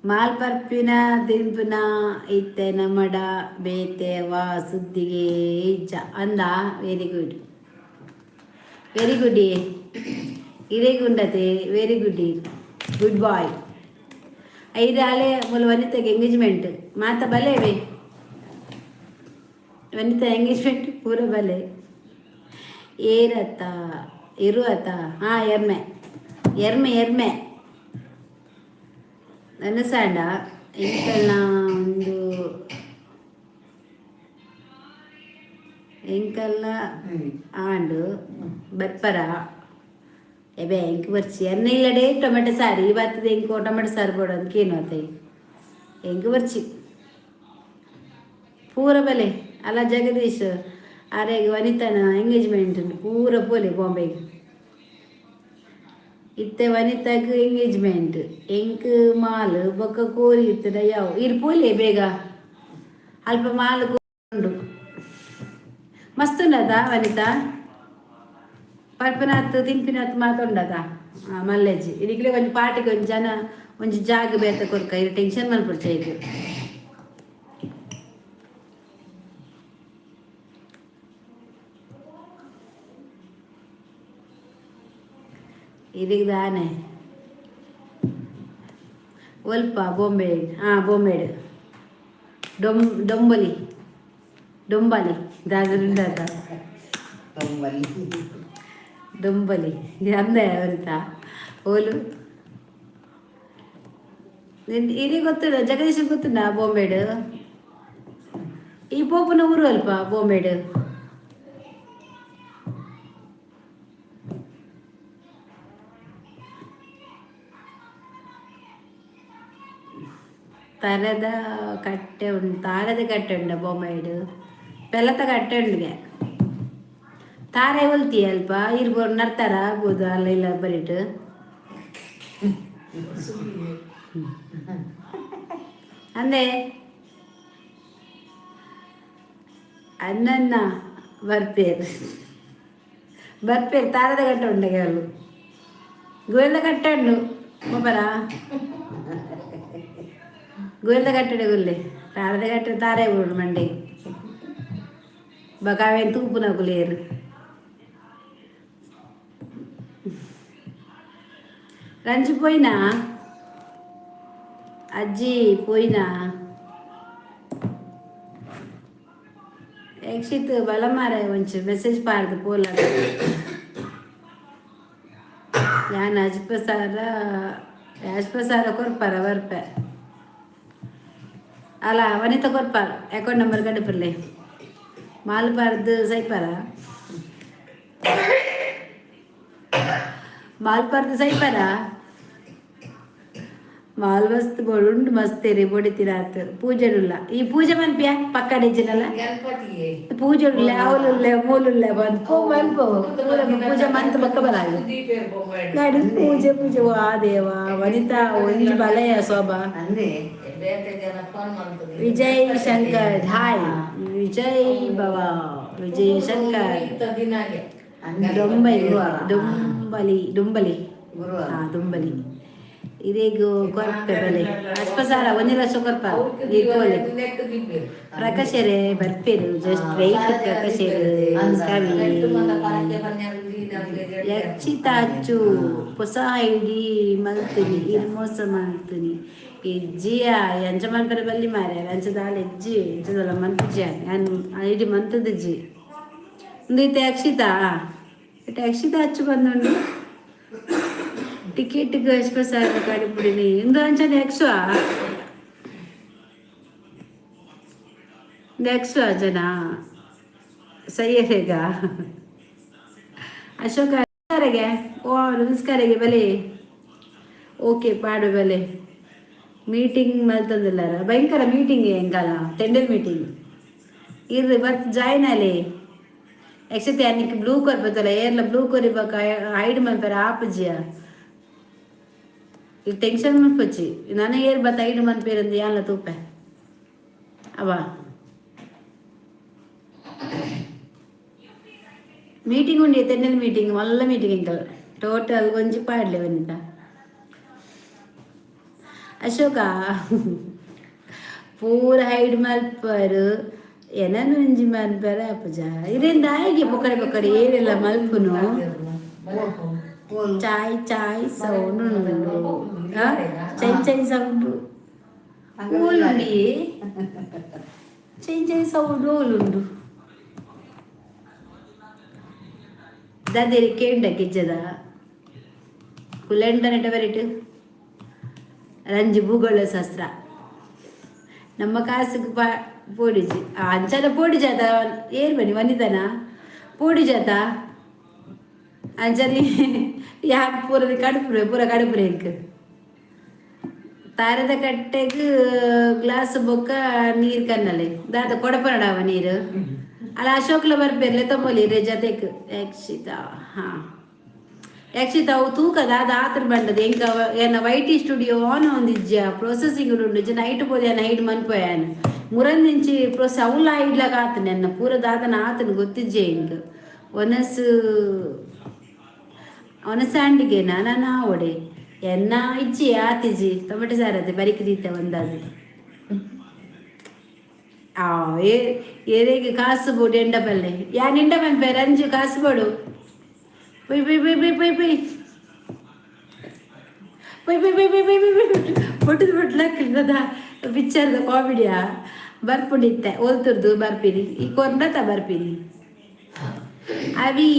ಮಾಲ್ ಪರ್ಪಿನ ತಿನ್ಪಿನ ಇತ್ತೆ ನಮಡ ಬೇತೆ ವಾ ಸುದ್ದಿಗೆ ಇಜ್ಜ ಅಂದ. Very good, very good. ಇರೆಗುಂಡತೆ. Very good, good bye. ಐದಾಲೆ ಮೂಲ ವನಿತಾಗೆ ಎಂಗೇಜ್ಮೆಂಟ್ ಮಾತ ಬಲೇವೆ. ವನಿತಾ ಎಂಗೇಜ್ಮೆಂಟ್ ಪೂರ ಬಲೆ. ಏರತ್ತ ಇರು ಅತ್ತ. ಹಾಂ, ಎರ್ಮೆ ಎರ್ಮೆ ಎರ್ಮೆ ನನ್ನ ಎಂಕಲ್ನ ಒಂದು ಎಂಕಲ್ನ ಆಂಡು ಬರ್ಪರ ಎಬೆ ಎಂಕ್ ಬರ್ಚಿ ಎನ್ನ ಇಲ್ಲಡೆ ಟೊಮೆಟೊ ಸಾರು ಈ ಬರ್ತದೆ. ಎಂಕು ಟೊಮೆಟೊ ಸಾರು ಬೋಡು ಅದಕ್ಕೇನು ಆತ. ಎಂಕ್ ಬರ್ಚಿ ಪೂರ ಬಲೆ ಅಲ್ಲ. ಜಗದೀಶ್ ಅರೆಗ್ ವನಿತನ ಎಂಗೇಜ್ಮೆಂಟ್ ಪೂರ ಪೋಲೆ ಬಾಂಬೆಗೆ. ಇತ್ತೆ ವನಿತಾಗ್ ಎಂಗೇಜ್ಮೆಂಟ್, ಎಂಕ್ ಮಾಲ್ ಬೊಕ್ಕ ಕೋರಿ ಇತ್ತದ ಯಾವ ಇರ್ ಪೋಲೆ ಬೇಗ. ಅಲ್ಪ ಮಾಲ್ ಉಂಡು, ಮಸ್ತ್ ಉಂಡದ ವನಿತಾ. ಪರ್ಪನಾತ್ ತಿನ್ಪಿನಾತ್ ಮಾತುಂಡದ ಮಲ್ಲೆಜ್ಜಿ. ಇದಕ್ಲೆ ಒಂಜಿ ಪಾರ್ಟಿಗೆ ಒಂಜಿ ಜನ ಒಂಜಿ ಜಾಗ ಬೇತ ಕೊರ್ಕ. ಇದು ಟೆನ್ಷನ್ ಮಲ್ಪುರ್ಚ ಈಗ. ಇದಕ್ಕೆ ದಾನೆ ಒಲ್ಪ ಬೊಂಬೆ. ಹಾಂ, ಬೊಂಬೆಡ್ ಡೊಂ ಡೊಂಬಲಿ ಡೊಂಬಾಲಿ ದಾದ. ಡೊಂಬಲಿ. ಡೊಂಬಲಿ ಅಂದೆ ಅವರಿತ ಓಲು ಇದೇ ಗೊತ್ತದ. ಜಗದೀಶ್ ಗೊತ್ತುಂಡ ಬೊಂಬೆಡ್? ಈ ಪೋಪುನ ಊರು ಅಲ್ಪ ಬೊಂಬೆಡ್. ತರದ ಕಟ್ಟೆ ಉಂಟು, ತಾರದ ಕಟ್ಟೆ ಉಂಡ ಬೊಂಬೈಡ್. ಪೆಲತ ಕಟ್ಟೆ ಉಂಡಿಗೆ. ತಾರೆ ಒಲ್ತಿ ಅಲ್ಪ ಇರ್ಬೋದು ನರ್ತಾರ ಆಗ್ಬೋದು ಅಲ್ಲ ಇಲ್ಲ ಬರಿಟ್ ಅಂದೆ. ಅಣ್ಣನ್ನ ಬರ್ಪೇರು ಬರ್ಪೇರು ತಾರದ ಗಟ್ಟ ಉಂಡೆ వాళ్ళు ಗೋವಿಂದ ಕಟ್ಟಂಡು ಮೊಬರ ಗೋವಿಂದ ಕಟ್ಟಡೆ ಗುಲ್ಲೆ ತಾರದ ಕಟ್ಟ ತಾರೆ ಬೋಡು ಮಂಡೆ ಬಕಾವೇನು ತೂಪುನಕುಲೇರು. రంజు పోయినా, అజ్జి పోయినా. యక్షిత్ బలమారే ಒಂಚೂರು ಮೆಸೇಜ್ ಪಾರ್ದು ಪೋಲ. ಯಾನ್ ಅಜ್ಪ ಸಾರ ಅಜ್ಪ ಸಾರ ಕೊರ್ಪಾರ ಬರ್ಪೆ ಅಲ್ಲ Vanitha ಕೊರ್ಪಾರ account number ಕಡುಪಿರ್ಲೆ mall ಪಾರ್ದು ಸೈಪಾರ mall ಪಾರ್ದು ಸೈಪಾರ mall ಮಸ್ತ್ ಬೋಡು ಮಸ್ತ್ ರೀ ಬೊಡಿತಿರಾತ್ ಪೂಜೆಡುಲ್ಲ ಈ ಪೂಜೆ ಮನ್ಪಿಯ ಪಕ್ಕ ಡಿಜಿನಲ್ಲ. ಗಣಪತಿಯೇ. ಪೂಜೆಡುಲ್ಲ ಅವಲುಲ್ಲ ಮೂಲುಲ್ಲ ಬಂದು ಪೋ ಮನ್ಪೋ ಪೂಜೆ ಮಂತ್ ಬಕ್ಕ ಬರಾಗ ಗಾಡಿ ಪೂಜೆ ಪೂಜೆ ವಾ ದೇವಾ ವನಿತಾ ಒಂಜಿ ಬಲಯ ಶೋಭಾ. ಅಂದೆ. ಬೇತೆ ಜನ ಫೋನ್ ಮಾಡ್ತದೆ. ವಿಜಯ್ ಶಂಕರ್ ಹಾಯ್, ವಿಜಯ್ ಭವ ವಿಜಯ ಶಂಕರ್. ಇಂಥ ದಿನಾಗೆ. ಡೊಂಬೈ. ಗುರುವಾರ. ಡೊಂಬಲಿ ಡೊಂಬಲಿ. ಗುರುವಾರ. ಹಾ ದುಂಬಲಿ ಇದೇಗು ಕೊರ್ಪೆ ಬಲೆ ಅಸ್ಪಸಾರ 1 ಲಕ್ಷ ಕೊರ್ಪ. ಅವ್ಕೆ ನೆಕ್ ದೀಪೇರು. ಪ್ರಕಾಶರೇ ಬರ್ಪೇರು, ಜಸ್ಟ್ ವೆಯ್ಟ್ ಪ್ರಕಾಶರು ಕವಿ. ಎಂಟು ಮಂದ ಪರಕೆ ಬನ್ಯಾರು ದೀನಂಗೆ. ಯಕ್ಷಿತ ಅಚ್ಚು ಹೊಸ ಐಡಿ ಮಲ್ತೀನಿ ಇದು ಮೋಸ ಮಲ್ತೀನಿ ಇಜ್ಜಿಯ ಎಂಚ ಮನ್ಪರೆ ಬಲ್ಲಿ ಮಾರೆ ಅಂಚದಾಲ ಇಜ್ಜಿ ಎಂಚದಲ್ಲ ಮನ್ಪುಜಿ ನಾನು ಐಡಿ ಮಂತದಿಜ್ಜಿ. ಇಂದೈತೆ ಅಕ್ಷಿತಾ ಇಟ್ಟು ಅಕ್ಷಿತಾ ಅಚ್ಚು ಬಂದುಂಡು. ಟಿಕೆಟ್ಗೆ ಅಶ್ವ ಸಾವಿರ ಕಡಿಪುಡಿನಿ ಇಂದು ಅಂಚನೆ ಯಕ್ಷ ಯಕ್ಷ ಜನ ಸೈಯರೇಗ ಅಶೋಕ ನಮಸ್ಕಾರಗೆ. ಓ ನಮಸ್ಕಾರಗೆ ಬಲೆ. ಓಕೆ ಪಾಡು ಬಲೆ. ಮೀಟಿಂಗ್ ಮಲ್ತಂದಿಲ್ಲಾರ ಭಯಂಕರ ಮೀಟಿಂಗ್ ಎಂಕಲ್ಲ ಟೆಂಡರ್ ಮೀಟಿಂಗ್ ಇರ್ರಿ ಬರ್ತ ಜಾಯ್ನ್ ಅಲ್ಲಿ. ಯಕ್ಷತೆ ಅನ್ನಿಕ್ ಬ್ಲೂ ಕೊರ್ಪತ್ತಲ್ಲ ಏರ್ಲ ಬ್ಲೂ ಕೊರಿಬಾಕ ಹೈಡ್ ಮನ್ಪೆರ ಆಪುಜಿಯ ಈ ಟೆನ್ಷನ್ ಮನ್ಪೊಚ್ಚಿ ನನ ಏರ್ ಬತ್ತ ಐಡ್ ಮನ್ಪೇರಂದು ಯಾನ್ಲ ತೂಪೆ ಅವ ಮೀಟಿಂಗ್ ಉಂಡಿ ತೆನ್ನಲ್ ಮೀಟಿಂಗ್ ಮಲ್ಲ ಮೀಟಿಂಗ್ ಎಂಕಲ್ ಟೋಟಲ್ ಒಂಜಿ ಪಾಡ್ಲೆ ವನಿತಾ. ಅಶೋಕ ಪೂರ ಹೈಡ್ ಮಲ್ಪರು ಎನನ್ ಒಂಜಿ ಮನ್ಪರ ಅಪ್ಪಜ ಇದರಿಂದ ಆಯ್ಗೆ ಪೊಕ್ಕಡೆ ಪೊಕ್ಕಡೆ ಏರೆಲ್ಲ ಮಲ್ಪುನು. ಚಾಯ್ ಚಾಯ್ ಸೌಂಡ್ ಉಂಡು ಚೈ ಚೈ ಸೌಂಡ್ ಓಲುಂಡಿ ಚೈ ಚೈ ಸೌಂಡ್ ಓಲುಂಡು ದಾದೇರಿ ಕೇಂಡ ಕಿಜ್ಜದ ಕುಲೆಂಡ ನೆಟವರಿಟ್ ರಂಜಿ ಭೂಗೋಳ ಶಾಸ್ತ್ರ ನಮ್ಮ ಕಾಸುಗೆ ಪಾ ಪೋಡಿಜಿ ಅಂಚಲ ಪೋಡಿಜಾತ ಏರ್ ಬನ್ನಿ ವನಿತನ ಪೋಡಿಜಾತ ಅಂಚನೆ ಯಾಕೆ ಪೂರ ಕಡುಪುರೆ ಪೂರ ಕಡುಪುರೆ ಎಂಕ್ ತಾರದ ಕಟ್ಟೆಗ್ ಗ್ಲಾಸ್ ಬೊಕ್ಕ ನೀರು ಕನ್ನಲೆ ದಾದ ಕೊಡಪನಡಾವ ನೀರು ಅಲ್ಲ ಅಶೋಕ್ಲ ಬರ್ಪೇರ್ಲೆ ತೊಂಬೊಲಿ ರೇ ಜತೆಕ್ ಯಕ್ಷಿತ ಹಾ ಯಕ್ಷಿತ ಅವು ತೂಕ ದಾದ ಆತ್ರ ಬಂಡದ ಎಂಕ ಎನ್ನ ವೈಟಿ ಸ್ಟುಡಿಯೋ ಆನ್ ಒಂದಿಜ್ಜ ಪ್ರೊಸೆಸಿಂಗ್ ಉಂಡು ನೈಟ್ ಪೋದೆ ನೈಟ್ ಮನ್ಪೋಯಾನ ಮುರಂದಿಂಚಿ ಪ್ರೊಸೆ ಅವ್ಲ ಇಡ್ಲಾಗ ಆತನ ಎನ್ನ ಪೂರ ದಾದನ ಆತನ ಗೊತ್ತಿಜ್ಜೆ ಇಂಕ್ ಒನಸು ಒನಸಾಂಡಿಗೆ ನಾನ ಒಡೆ ಎನ್ನ ಇಜ್ಜಿ ಆತಿಜಿ ಟೊಮೆಟೊ ಸಾರದೆ ಬರಿಕ್ ದೀತೆ ಒಂದಾದು ಆ ಏ ಏರೇಗೆ ಕಾಸು ಬೋಡು ಎಂಡ ಪಲ್ಲೆ ಯಾನ್ ಎಂಡ ಮನ್ಪೆ ರಂಜು ಕಾಸು ಬೋಡು ಪೊಯ್ ಪೊಯ್ ಪೊಯ್ ಪೊಯ್ ಪೊಯ್ ಪೊಯ್ ಪೊಯ್ ಪೊಯ್ ಪೊಯ್ ಪೊಯ್ ಪೊಯ್ ಪೊಯ್ ಪೊಟ್ಟುದು ಪೊಟ್ಲಾಕಿಲ್ಲದ ಪಿಕ್ಚರ್ದ ಕಾಮಿಡಿಯಾ ಬರ್ಪುಂಡಿತ್ತೆ ಓಲ್ತುರ್ದು ಬರ್ಪಿನಿ ಈ ಕೊರ್ನತ ಬರ್ಪಿನಿ ಅವಿ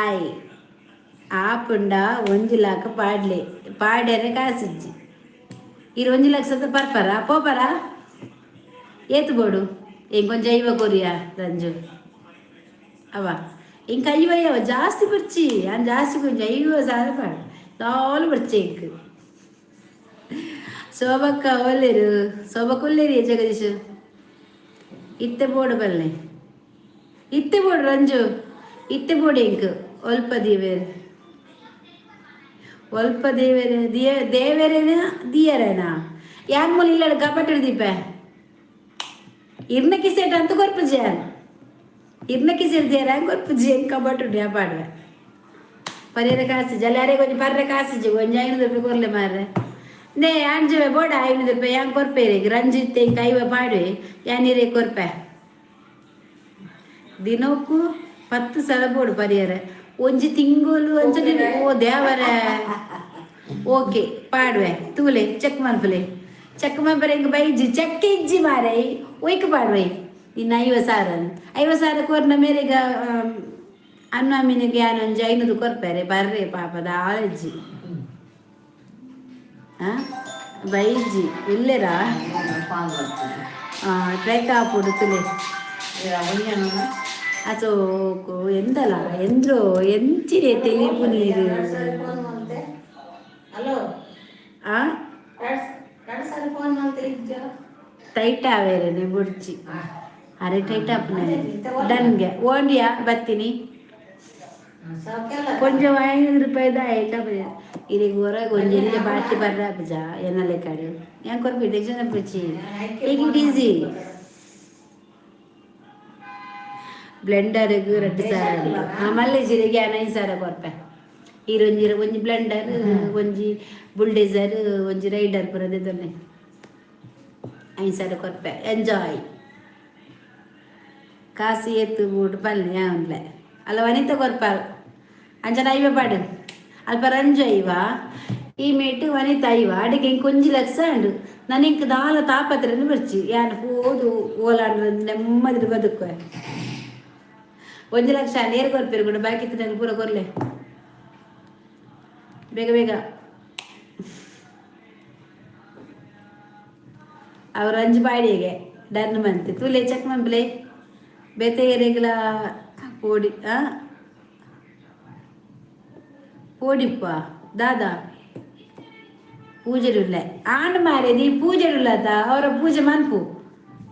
ಆಯ್ ಆಪುಂಡ ಒಂಜಿ ಲಾಕ ಪಾಡ್ಲೆ ಪಾಡ್ಯರೆ ಕಾಸಿಜ್ಜಿ ಇರು ಒಂಜಿ ಲಕ್ಷದ ಪರ್ಪರ ಪೋಪರ ಏತು ಬೋಡು ಇಂಕೊಂಚ ಐವ ಕೊರಿಯಾ ರಂಜು ಅವ ಇಂಕ ಐವ ಐವ ಜಾಸ್ತಿ ಬರ್ಚಿ ಅನ್ ಜಾಸ್ತಿ ಕೊಂಚ 50,000 ಪಾಡು ದಾಲು ಬರ್ಚಿ ಇಂಕ್ ಶೋಭಕ್ಕ ಒಲ್ಲೇರು ಶೋಭಕ್ಕ ಒಲ್ಲೇರಿ ಜಗದೀಶ್ ಇತ್ತೆ ಬೋಡು ಬಲ್ಲೆ ಇತ್ತೆ ಬೋಡು ರಂಜು ಇತ್ತೆ ಬೋಡು ಇಂಕ್ ಒಲ್ಪ ದೀವೇರು ಒಲ್ಪ ದೇವೇರೆ ದಿಯ ದೇವೇರೇನ ದಿಯರೇನ ಯಾನ್ ಮೂಲ ಇಲ್ಲ ಕಪಟ ದೀಪ ಇರ್ನ ಕಿಸೇಟ್ ಅಂತ ಕೊರ್ಪುಜೆ. ಇರ್ನಕ್ಕೆ ಸೇರಿದ್ಯಾರ ಕೊರ್ಪುಜಿ ಎಂಕ ಬಟ್ಟುಂಡು ಯಾ ಪಾಡುವೆ. ಪರಿಯರ ಕಾಸಿಜಿ ಅಲ್ಲ, ಅರೆ ಕೊಂಚ ಪರ್ರೆ ಕಾಸಿಜಿ. ಒಂಜಿ 500 ರೂಪಾಯಿ ಕೊರ್ಲೆ ಮಾರ್ರೆ. ನೇ ಅಂಜುವೆ ಬೋಡ 500 ರೂಪಾಯಿ ಯಾನ್ ಕೊರ್ಪೇರೆ. ರಂಜಿತ್ ಎಂಕ ಐವ ಪಾಡುವೆ, ಯಾನ್ ಇರೆ ಕೊರ್ಪೆ. ದಿನಕ್ಕೂ 10 ಸಲ ಬೋಡು ಪರಿಯರ. ಒಂಜಿ ತಿಂಗಳು ಅಂಚನೆ. ಓ ದೇವರೇ, ಓಕೆ, ಪಾಡುವೆ. ತೂಲೆ, ಚೆಕ್ ಮನ್ಪುಲೆ. ಚೆಕ್ ಮನ್ಪರೆ ಎಂಕ್ ಬೈಜಿ. ಚೆಕ್ ಇಜ್ಜಿ ಮಾರೆ. ಒಯ್ಕ್ ಪಾಡುವೆ ಇನ್ನು 50,000. 50,000 ಕೊರ್ನ ಮೇರೆಗ ಅನ್ನ ಮೀನಿಗೆ ಯಾನ್ ಒಂಜಿ 500 ಕೊರ್ಪೆರೆ ಬರ್ರೆ. ಪಾಪ, ದಾಲ ಇಜ್ಜಿ. ಆ ಬೈಜಿ ಇಲ್ಲೆರಾ? ಫಾನ್ ಬರ್ತದೆ. ಟ್ರೈ ಕಾಪುಡು ತುಲೆ. ಅಸೋಕು ಎಂದಲ ಎಂದ್ರೋ ಎಂಚಿರೆ ತೆಲಿಪು ನೀರು. ಎರಡು ಸಾರಿ ಫೋನ್ ಮಾಡ್ತೆ. ಹಲೋ. ಆ. ಎರಡು ಎರಡು ಸಾರಿ ಫೋನ್ ಮಾಡ್ತೆ ಇಜ್ಜ. ಟೈಟ್ ಆವೇರೇನೆ ಬುಡ್ಚಿ. ಅರೆ, ಟೈಟ್ ಆಪುನ ಡನ್ಗೆ ಓಂಡಿಯಾ ಬತ್ತೀನಿ. ಸೌಖ್ಯಲ್ಲ? ಕೊಂಚ 500 ರೂಪಾಯಿದ ಐಟಮ್ ಇಲ್ಲಿಗೆ ಹೊರಗೆ ಒಂಜಿ ಎಲ್ಲಿ ಬಾಕಿ ಬರ್ರ ಪೂಜ ಎನ್ನ ಲೆಕ್ಕಾಡು. ಯಾನ್ ಕೊರ್ಪಿ, ಟೆನ್ಷನ್ ಪುಚ್ಚಿ. Take it easy. ಬ್ಲೆಂಡರ್ಗೆ 2000 ಉಂಡು. ಆ ಮಲ್ಲೆ ಜೀರಿಗೆ 5000 ಕೊರ್ಪೆ. ಈರೊಂಜಿ ಒಂಜಿ ಬ್ಲೆಂಡರ್, ಒಂಜಿ ಬುಲ್ಡೇಸರ್, ಒಂಜಿ ರೈಡರ್ ಪೂರ ದೆತೊನ್ನೆ. 5000 ಕೊರ್ಪೆ. ಎಂಜಾಯ್. ಕಾಸು ಏತು ಬೋಡು ಪಲ್ಲೆ ಯಾನ್ಲೆ ಅಲ್ಲ. ವನಿತ ಕೊರ್ಪಾಲ್ ಅಂಚನ ಐವ ಪಾಡು. ಅಲ್ಪ ರಂಜು ಐವ, ಈ ಮೇಟ್ ವನಿತ ಐವ. ಅಡಿಗೆ ಇಂಕ್ 1 ಲಕ್ಷ ಉಂಡು. ನನಗೆ ದಾಲ ತಾಪತ್ರೆನು ಬರ್ಚಿ. ಯಾನ್ ಪೋದು ಓಲಾಂಡ ನೆಮ್ಮದಿ ಬದುಕುವೆ. 1 ಲಕ್ಷ ನೇರು ಕೊರ್ಪೇರು ಕೂಡ ಬಾಕಿ ಇತ್ತು ಪೂರ ಕೊರ್ಲೆ ಬೇಗ ಬೇಗ. ಅವ್ರು ಅಂಜು ಬಾಡಿಗೆ ಡನ್ ಮಂತೆ. ತೂಲೆ, ಚೆಕ್ ಮನ್ಪಲೆ. ಬೇತೆ ಏರೆಗ್ಲ ಪೋಡಿ ಆ ಪೋಡಿಪ್ಪ. ದಾದಾ ಪೂಜೆಡುಲ್ಲೆ ಆಂಡ್ ಮಾರೇದಿ ಪೂಜೆಡುಲ್ಲತ. ಅವರ ಪೂಜೆ ಮನ್ಪು.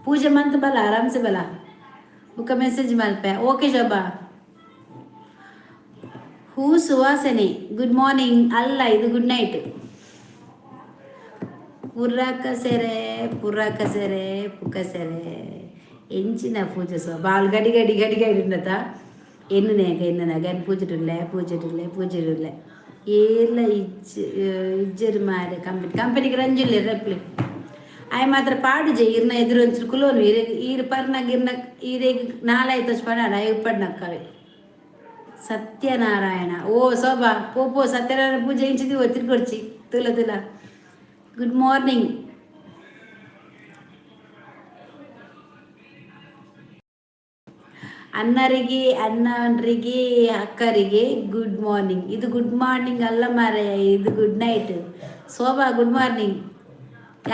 ಪೂಜೆ ಮಂತ್ ಬಲ, ಆರಾಮ್ಸೆ ಬಲ. ಬುಕ್ಕ ಮೆಸೇಜ್ ಮಲ್ಪೆ. ಓಕೆ ಶೋಭಾ. ಹೂ ಸುವಾಸನೆ, ಗುಡ್ ಮಾರ್ನಿಂಗ್ ಅಲ್ಲ, ಇದು ಗುಡ್ ನೈಟ್. ಪುರಾಕ ಸೆರೆ, ಪುರಾಕ ಸೆರೆ, ಪುಕ್ಕ ಸೆರೆ. ಎಂಚಿನ ಪೂಜೆ ಸೊ ಬಾಲ್ ಗಡಿ ಗಡಿ ಗಡಿ ಗಡಿ ಉಂಡತ. ಎನ್ನುನೇಗ ಎನ್ನುನಾಗ ಪೂಜೆಡುಲ್ಲೆ, ಪೂಜೆಡುಲ್ಲೆ, ಪೂಜೆಡುಲ್ಲೆ. ಏರ್ಲ ಇಜ್ಜ ಇಜ್ಜರು ಮಾರೆ. ಕಂಪನಿ ಕಂಪನಿಗೆ ರಂಜುಲ್ಲೆ ರಪ್ಲಿ. ಆಯ್ ಮಾತ್ರ ಪಾಡುಜೆ. ಇರ್ನ ಎದುರು ಒಂಚೂರು ಕುಲೋನು. ಇರೆ ಈರ್ ಪರ್ನಾಗ ಇರ್ನ ಈರೆಗ್ ನಾಲಾಯ್ತು ಪಡ ಪಡ್ನಕ್ಕವೆ. ಸತ್ಯನಾರಾಯಣ. ಓ ಶೋಭಾ, ಪೋ ಪೋ. ಸತ್ಯನಾರಾಯಣ ಪೂಜೆ ಇಂಚಿದಿ ಒತ್ತಿರ್ಕೊಡ್ಚಿ. ತುಲ ತುಲ. ಗುಡ್ ಮಾರ್ನಿಂಗ್ ಅಣ್ಣರಿಗೆ, ಅಣ್ಣರಿಗೆ, ಅಕ್ಕರಿಗೆ ಗುಡ್ ಮಾರ್ನಿಂಗ್. ಇದು ಗುಡ್ ಮಾರ್ನಿಂಗ್ ಅಲ್ಲ ಮಾರಾಯ, ಇದು good night. Shobha, good morning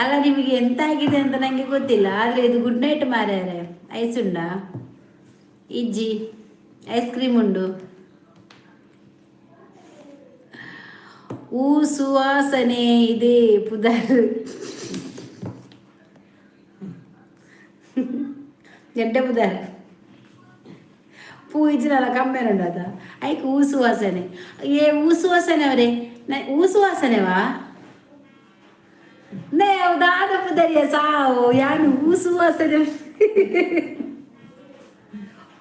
ಅಲ್ಲ. ನಿಮಗೆ ಎಂತ ಆಗಿದೆ ಅಂತ ನನಗೆ ಗೊತ್ತಿಲ್ಲ, ಆದರೆ ಇದು ಗುಡ್ ನೈಟ್ ಮಾರ್ಯಾರೆ. ಐಸ್ ಉಂಡಾ? ಇಜ್ಜಿ, ಐಸ್ ಕ್ರೀಮ್ ಉಂಡು. ಹೂ ಸುವಾಸನೆ ಇದೆ ಪುದರ್ ಎಡ್ಡೆ ಪುದರ್. ಪೂ ಇಜ್ಜಿನಲ್ಲ ಕಮ್ಮೆರುಂಡು ಅದ ಐಕ್ ಹೂ ಸುವಾಸನೆ. ಏ ಹೂ ಸುವಾಸನೆ ಅವರೇ, ಹೂ ಸುವಾಸನೆವಾ? ನೇ ದಾದ ಪುದರಿಯ ಸಾವು. ಯಾನು ಹೂ ಸುವಾಸನೆ,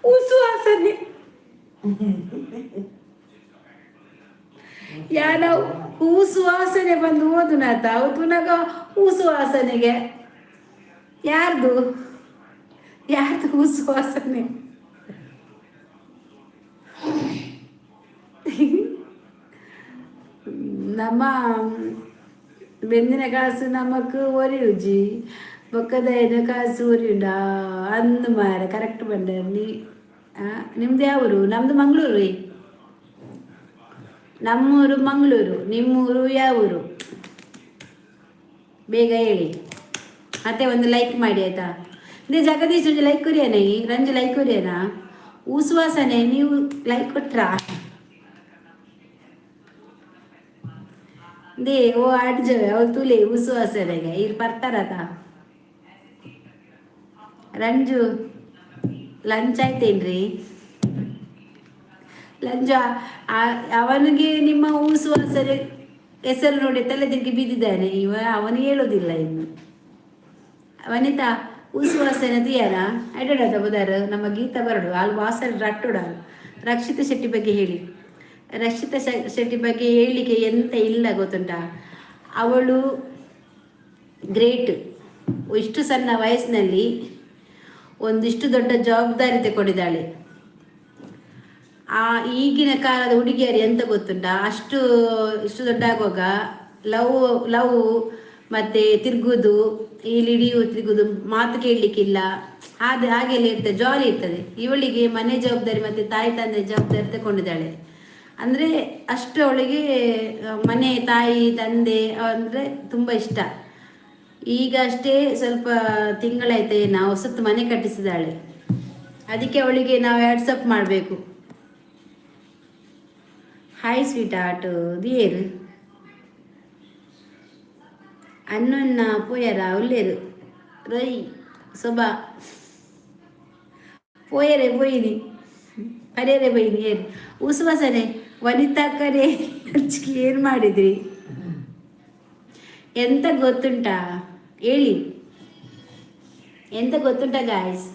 ಹೂ ಸುವಾಸನೆ. ಯಾನ ಹೂ ಸುವಾಸನೆ ಬಂದು ಓದುನಾತ ಅವು ತುನಗ ಹೂ ಸುವಾಸನೆಗೆ. ಯಾರ್ದು ಯಾರ್ದು ಹೂ ಸುವಾಸನೆ? ನಮ್ಮ ಬೆಂದಿನ ಕಾಸು ನಮಕ್ ಒರಿಯುಜಿ, ಬೊಕ್ಕದೈನ ಕಾಸು ಒರಿಯುಂಡ ಅಂದು ಮಾರ. ಕರೆಕ್ಟ್ ಬಂಡ ನೀ. ನಿಮ್ದು ಯಾವ ಊರು? ನಮ್ದು ಮಂಗಳೂರು ರೀ. ನಮ್ಮೂರು ಮಂಗಳೂರು. ನಿಮ್ಮೂರು ಯಾವ ಊರು? ಬೇಗ ಹೇಳಿ. ಮತ್ತೆ ಒಂದು ಲೈಕ್ ಮಾಡಿ, ಆಯ್ತಾ? ನೀವು ಜಗದೀಶ್ ಒಂದು ಲೈಕ್ ಕೊರಿಯಾನ? ಈ ರಂಜು ಲೈಕ್ ಕೊರಿಯಾನ? ಉಸುವಾಸನೆ, ನೀವು ಲೈಕ್ ಕೊಟ್ರಾ? They ಓ ಆಡ್ಜವೆ ಅವ್ರು ತುಲೆ ಉಸುವಾಸನೆಗೆ ಇಲ್ಲಿ ಬರ್ತಾರತ. ರಂಜು, ಲಂಚ್ ಆಯ್ತೇನ್ರಿ? ಲಂಚ ಅವನಿಗೆ ನಿಮ್ಮ ಊಸುವಾಸನೆ ಹೆಸರು ನೋಡಿ ತಲೆ ತಿರುಗಿ ಬಿದ್ದಿದ್ದಾನೆ ಇವ. ಅವನು ಹೇಳೋದಿಲ್ಲ ಇನ್ನು. ವನಿತಾ. ಉಸು ವಾಸನೆ ತೀಯಾರ ಐಡದ ಬುದಾರು ನಮ್ಮ ಗೀತಾ ಬರಡು ಅಲ್ಲಿ ವಾಸನೆ ರಟ್ಟುಡ. ರಕ್ಷಿತ ಶೆಟ್ಟಿ ಬಗ್ಗೆ ಹೇಳಿ. ರಕ್ಷಿತ ಶೆಟ್ಟಿ ಬಗ್ಗೆ ಹೇಳಲಿಕ್ಕೆ ಎಂತ ಇಲ್ಲ ಗೊತ್ತುಂಟಾ? ಅವಳು ಗ್ರೇಟ್. ಇಷ್ಟು ಸಣ್ಣ ವಯಸ್ಸಿನಲ್ಲಿ ಒಂದಿಷ್ಟು ದೊಡ್ಡ ಜವಾಬ್ದಾರಿ ತಗೊಂಡಿದ್ದಾಳೆ. ಆ ಈಗಿನ ಕಾಲದ ಹುಡುಗಿಯರು ಎಂತ ಗೊತ್ತುಂಟಾ? ಅಷ್ಟು ಇಷ್ಟು ದೊಡ್ಡ ಆಗುವಾಗ ಲವ್ ಲವ್ ಮತ್ತೆ ತಿರುಗುದು, ಇಲ್ಲಿ ಹಿಡಿಯು ತಿರುಗುದು, ಮಾತು ಕೇಳಲಿಕ್ಕಿಲ್ಲ, ಅದೇ ಹಾಗೆಲ್ಲ ಇರ್ತದೆ, ಜಾಲಿ ಇರ್ತದೆ. ಇವಳಿಗೆ ಮನೆ ಜವಾಬ್ದಾರಿ ಮತ್ತೆ ತಾಯಿ ತಂದೆ ಜವಾಬ್ದಾರಿ ತಗೊಂಡಿದ್ದಾಳೆ. ಅಂದರೆ ಅಷ್ಟು ಅವಳಿಗೆ ಮನೆ, ತಾಯಿ, ತಂದೆ ಅಂದರೆ ತುಂಬ ಇಷ್ಟ. ಈಗ ಅಷ್ಟೇ ಸ್ವಲ್ಪ ತಿಂಗಳಾಯ್ತು, ನಾವು ಹೊಸತು ಮನೆ ಕಟ್ಟಿಸಿದಾಳೆ. ಅದಕ್ಕೆ ಅವಳಿಗೆ ನಾವು ವಾಟ್ಸಪ್ ಮಾಡಬೇಕು. ಹಾಯ್ ಸ್ವೀಟ್ ಆರ್ಟ್ ದಿಯೇರು ಅನ್ನೊನ್ನ ಪೋಯರ ಉಲ್ಲೇರು ರೈ ಸೊಬಾ ಪೋಯರೆ ಪೋಯಿನಿ ಪರ್ಯರೆ ಪೋಯಿನಿ ಏನು ಉಸುವಾಸನೆ. ವನಿತಾಕರೇ, ಏನು ಮಾಡಿದ್ರಿ? ಎಂತ ಗೊತ್ತುಂಟಾ ಹೇಳಿ. ಎಂತ ಗೊತ್ತುಂಟಾ ಗಾಯ್ಸ್?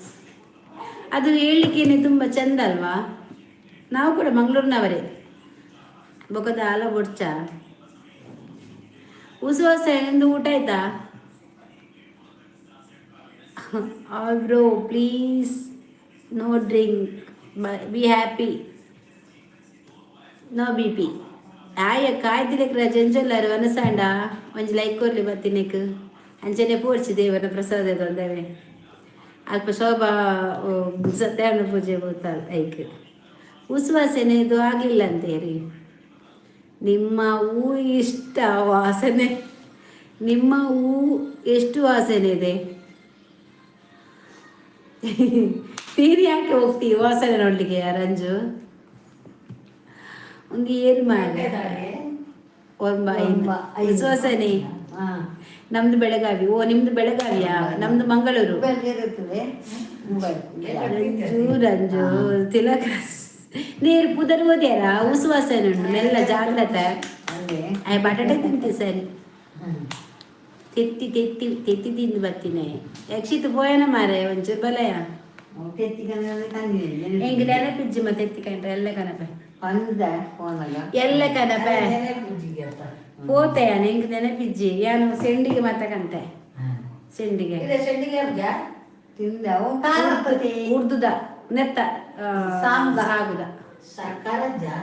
ಅದು ಹೇಳಲಿಕ್ಕೇನೆ ತುಂಬ ಚಂದ ಅಲ್ವಾ? ನಾವು ಕೂಡ ಮಂಗಳೂರಿನವರೇ. ಬೊಕದ ಆಲ ಬೊಡ್ಚ ಉಸುವಾಸ. ನಿಮ್ದು ಊಟ ಆಯ್ತಾ? All bro, please no drink, be happy, no BP. ಆಯ ಕಾಯ್ದಿಲಕ್ ರಜಂಜೊಲ್ಲಾರು ವನಸಾಂಡ ಒಂಜಿ ಲೈಕ್ ಕೊರ್ಲಿ ಬತ್ತಿನೆಕ್. ಅಂಚನೆ ಪೋರ್ಚಿ ದೇವರ ಪ್ರಸಾದ ತೊಂದರೆ ಅಲ್ಪ ಶೋಭಾ ಸತ್ಯನಾರಾಯಣ ಪೂಜೆ ಬೋತಾಲ್ ಐಕ್. ಉಸುವಾಸನೆ ಇದು ಆಗಲಿಲ್ಲ ಅಂತೇರಿ. ನಿಮ್ಮ ಹೂ ಇಷ್ಟ ವಾಸನೆ, ನಿಮ್ಮ ಹೂ ಎಷ್ಟು ವಾಸನೆ ಇದೆ. ತೀರಿ ಯಾಕೆ ಹೋಗ್ತೀವಿ ವಾಸನೆ ನೋಡ್ಲಿಕ್ಕೆ? ರಂಜು ಒಂದು ಏರು ಮಾಡಿ ಒಂಬ ಸುವಾಸನೆ. ನಮ್ದು ಬೆಳಗಾವಿ. ಓ, ನಿಮ್ದು ಬೆಳಗಾವಿಯಾ? ನಮ್ದು ಮಂಗಳೂರು. ರಂಜು, ರಂಜು ತಿಲಕ ನೀರು ಪುದರ್ ಓದ್ಯಾರ. ಉಸುವಾಸನೆ ಉಂಟು, ಮೆಲ್ಲ ಜಾಗ್ರತೆ. ಆಯ್ ಬಟಾಟೆ ತಿಂತಿ ಸರಿ. ತೆತ್ತಿ ತೆತ್ತಿ ತೆತ್ತಿ ತಿಂದು ಬರ್ತೀನಿ. ಯಕ್ಷಿತ್ ಪೋಯನ ಮಾರೆ, ಒಂಚೂರು ಬಲಯ. ಹೆಂಗ್ ನೆನಪಿಜ್ಜಿ ಮತ್ತೆ ಎತ್ತಿ ಕಂಡ್ರೆ ಎಲ್ಲ ಕನಪೆ ಎಲ್ಲ ಕನಪೆ ಪೋತೆ. ಹೆಂಗ್ ನೆನಪಿಜ್ಜಿ ಯಾನು ಸೆಂಡಿಗೆ ಮತ್ತೆ ಕಂತೆ ಸೆಂಡಿಗೆ. ಉರ್ದುದ ನೆತ್ತ ಸಾಂಬ. ಸಾಗುದ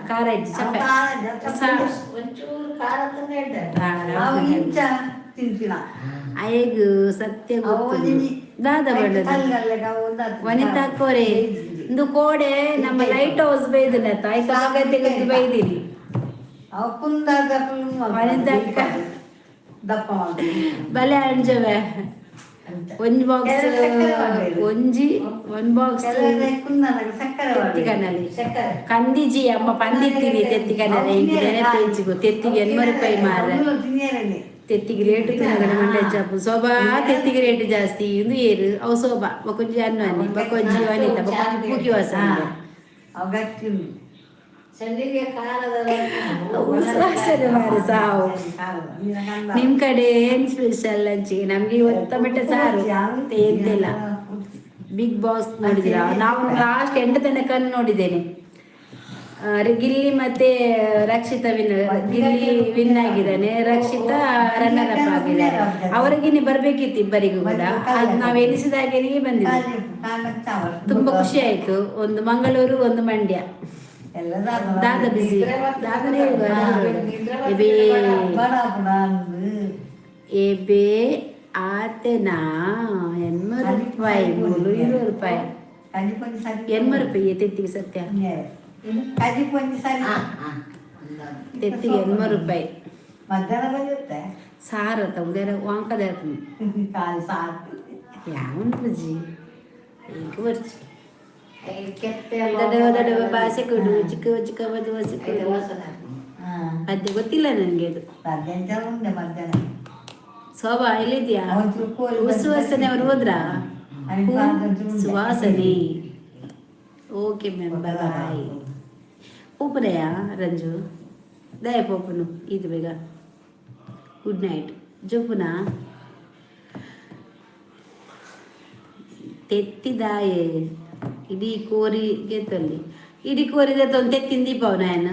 ಖಾರ ಇಜ್ಜಿ, ಚಪ್ಪೆ. ಒಂಚೂರು ಖಾರ ತಂದು ಹೇಳ್ತಾರೆ. ಇಂಚ ತಿಂತಿನ. ಅಯ್ಯಗ್ ಸತ್ಯ ಗೊತ್ತು ದಾದ ಬಣ್ಣದ. ವನಿತಾ ಕೋರೆ, ಇಂದು ಕೋಡೆ ನಮ್ಮ ಲೈಟ್ ಹೌಸ್ ಬೈದಿಲ್ಲ, ತಾಯಿ ತೆಗೆದು ಬೈದಿರಿ. ಅವು ಕುಂದಾದ. ವನಿತಕ್ಕ. ದಪ್ಪ. ಬಲೆ ಅಂಜವೆ ಒಂಜಿ ಬಾಕ್ಸ್, ಒಂಜಿ ಒನ್ ಬಾಕ್ಸ್. ಸಕ್ಕರೆ. ತೆತ್ತಿ ಕನಲ್ಲಿ. ಸಕ್ಕರೆ. ಕಂದಿಜಿ ಅಮ್ಮ ಪಂದಿತ್ತೀನಿ ತೆತ್ತಿ ಕನಲ್ಲಿ. ಇಂಕ್ ನೆನಪೇಜಿಗು ತೆತ್ತಿಗೆ 80 ರೂಪಾಯಿ ಮಾರ. ತೆತ್ತಿಗೆ ರೇಟ್ ತಿನ್ನಗಡೆ ಮಂಡೆ ಚಾಪು ಸೋಬಾ. ತೆತ್ತಿಗೆ ರೇಟ್ ಜಾಸ್ತಿ ಇಂದು ಏರು ಅವು ಸೋಬಾ ಬಕೊಂಜಿ ಅನ್ನು ಅನ್ನಿ ಬಕೊಂಜಿ ವನಿತ ಬಕೊಂಜಿ ಪೂಕಿ ವಾಸ. ಸಂಡಿಗೆ ಖಾರದ. ವಾಸನೆ ಮಾರೆ ಸಾವು. ನಿಮ್ ಕಡೆ ಏನ್ ಸ್ಪೆಷಲ್ ಲಂಚಿಗೆ? ನಮ್ಗೆ ಇವತ್ತು ಟೊಮೆಟೊ ಸಾರು, ಮತ್ತೆ ಎಂತಿಲ್ಲ. Big boss ನೋಡಿದಿರಾ? ನಾವು ಲಾಸ್ಟ್ ಎಂಟು ತನಕ ನೋಡಿದ್ದೇನೆ. ಗಿಲ್ಲಿ ಮತ್ತೆ ರಕ್ಷಿತಾ ವಿನ್. ಗಿಲ್ಲಿ ವಿನ್ ಆಗಿದ್ದಾನೆ, ರಕ್ಷಿತಾ ರನ್ನರ್ ಅಪ್ ಆಗಿದ್ದಾರೆ. ಅವರಿಗಿನ್ನೆ ಬರ್ಬೇಕಿತ್ತು ಇಬ್ಬರಿಗೂ ಕೂಡ. ಅದು ನಾವು ಎನಿಸಿದ ಹಾಗೇನೆ ಬಂದಿದೆ. ತುಂಬಾ ಖುಷಿ ಆಯ್ತು. ಒಂದು ಮಂಗಳೂರು, ಒಂದು ಮಂಡ್ಯ. ದಾದ ಬಿಸಿ ದಾದನೇ. ಎಬೇ ಎಬೇ ಆತೆನಾ 80 ರೂಪಾಯಿ ಮೂಲು 20 ರೂಪಾಯಿ 80 ರೂಪಾಯಿ ತೆತ್ತಿಗೆ ಸತ್ಯ. ತೆತ್ತಿಗೆ 80 ರೂಪಾಯಿ. ಮಧ್ಯಾಹ್ನ ಬಂದಿರುತ್ತೆ. ಸಾರು ಉದರ ವಾಂಕದ. ಕಾಲು ಸಾರು. ಯಾವ ಬಜ್ಜಿ ಈಗ ಬರ್ಚಿ. ಕೆತ್ತೆ. ದಡವ ದಡವ ಬಾಸೆ ಕೊಡು, ಚಿಕ್ಕ ಚಿಕ್ಕ ದೋಸೆ ಕೊಡು. ಅದೇ ಗೊತ್ತಿಲ್ಲ ನನಗೆ ಅದು. ಮಧ್ಯಾಹ್ನ ಉಂಡೆ ಮಧ್ಯಾಹ್ನ. ಶೋಭಾ ಎಲ್ಲಿದ್ಯಾ? ಒಂಚೂರು ಕೋಳಿ. ಸುವಾಸನೆ ಅವರು ಹೋದ್ರಾ? ಅಲ್ಲಿ ಒಂಚೂರು ಉಂಡೆ. ಸುವಾಸನೆ. Okay ma'am, bye. ಪೋಪನಯಾ ರಂಜು ದಯ ಪೋಪನು ಇದು ಬೇಗ. Good night ಜೊಪ್ಪುನಾ. ತೆತ್ತಿದಾಯೆ ಇಡೀ ಕೋರಿ ಗೆತ್ತಲ್ಲಿ ಇಡೀ ಕೋರಿ ದೆತ್ತೊಂದು ತೆತ್ತಿನ ದೀಪವ್ ನಾಯನ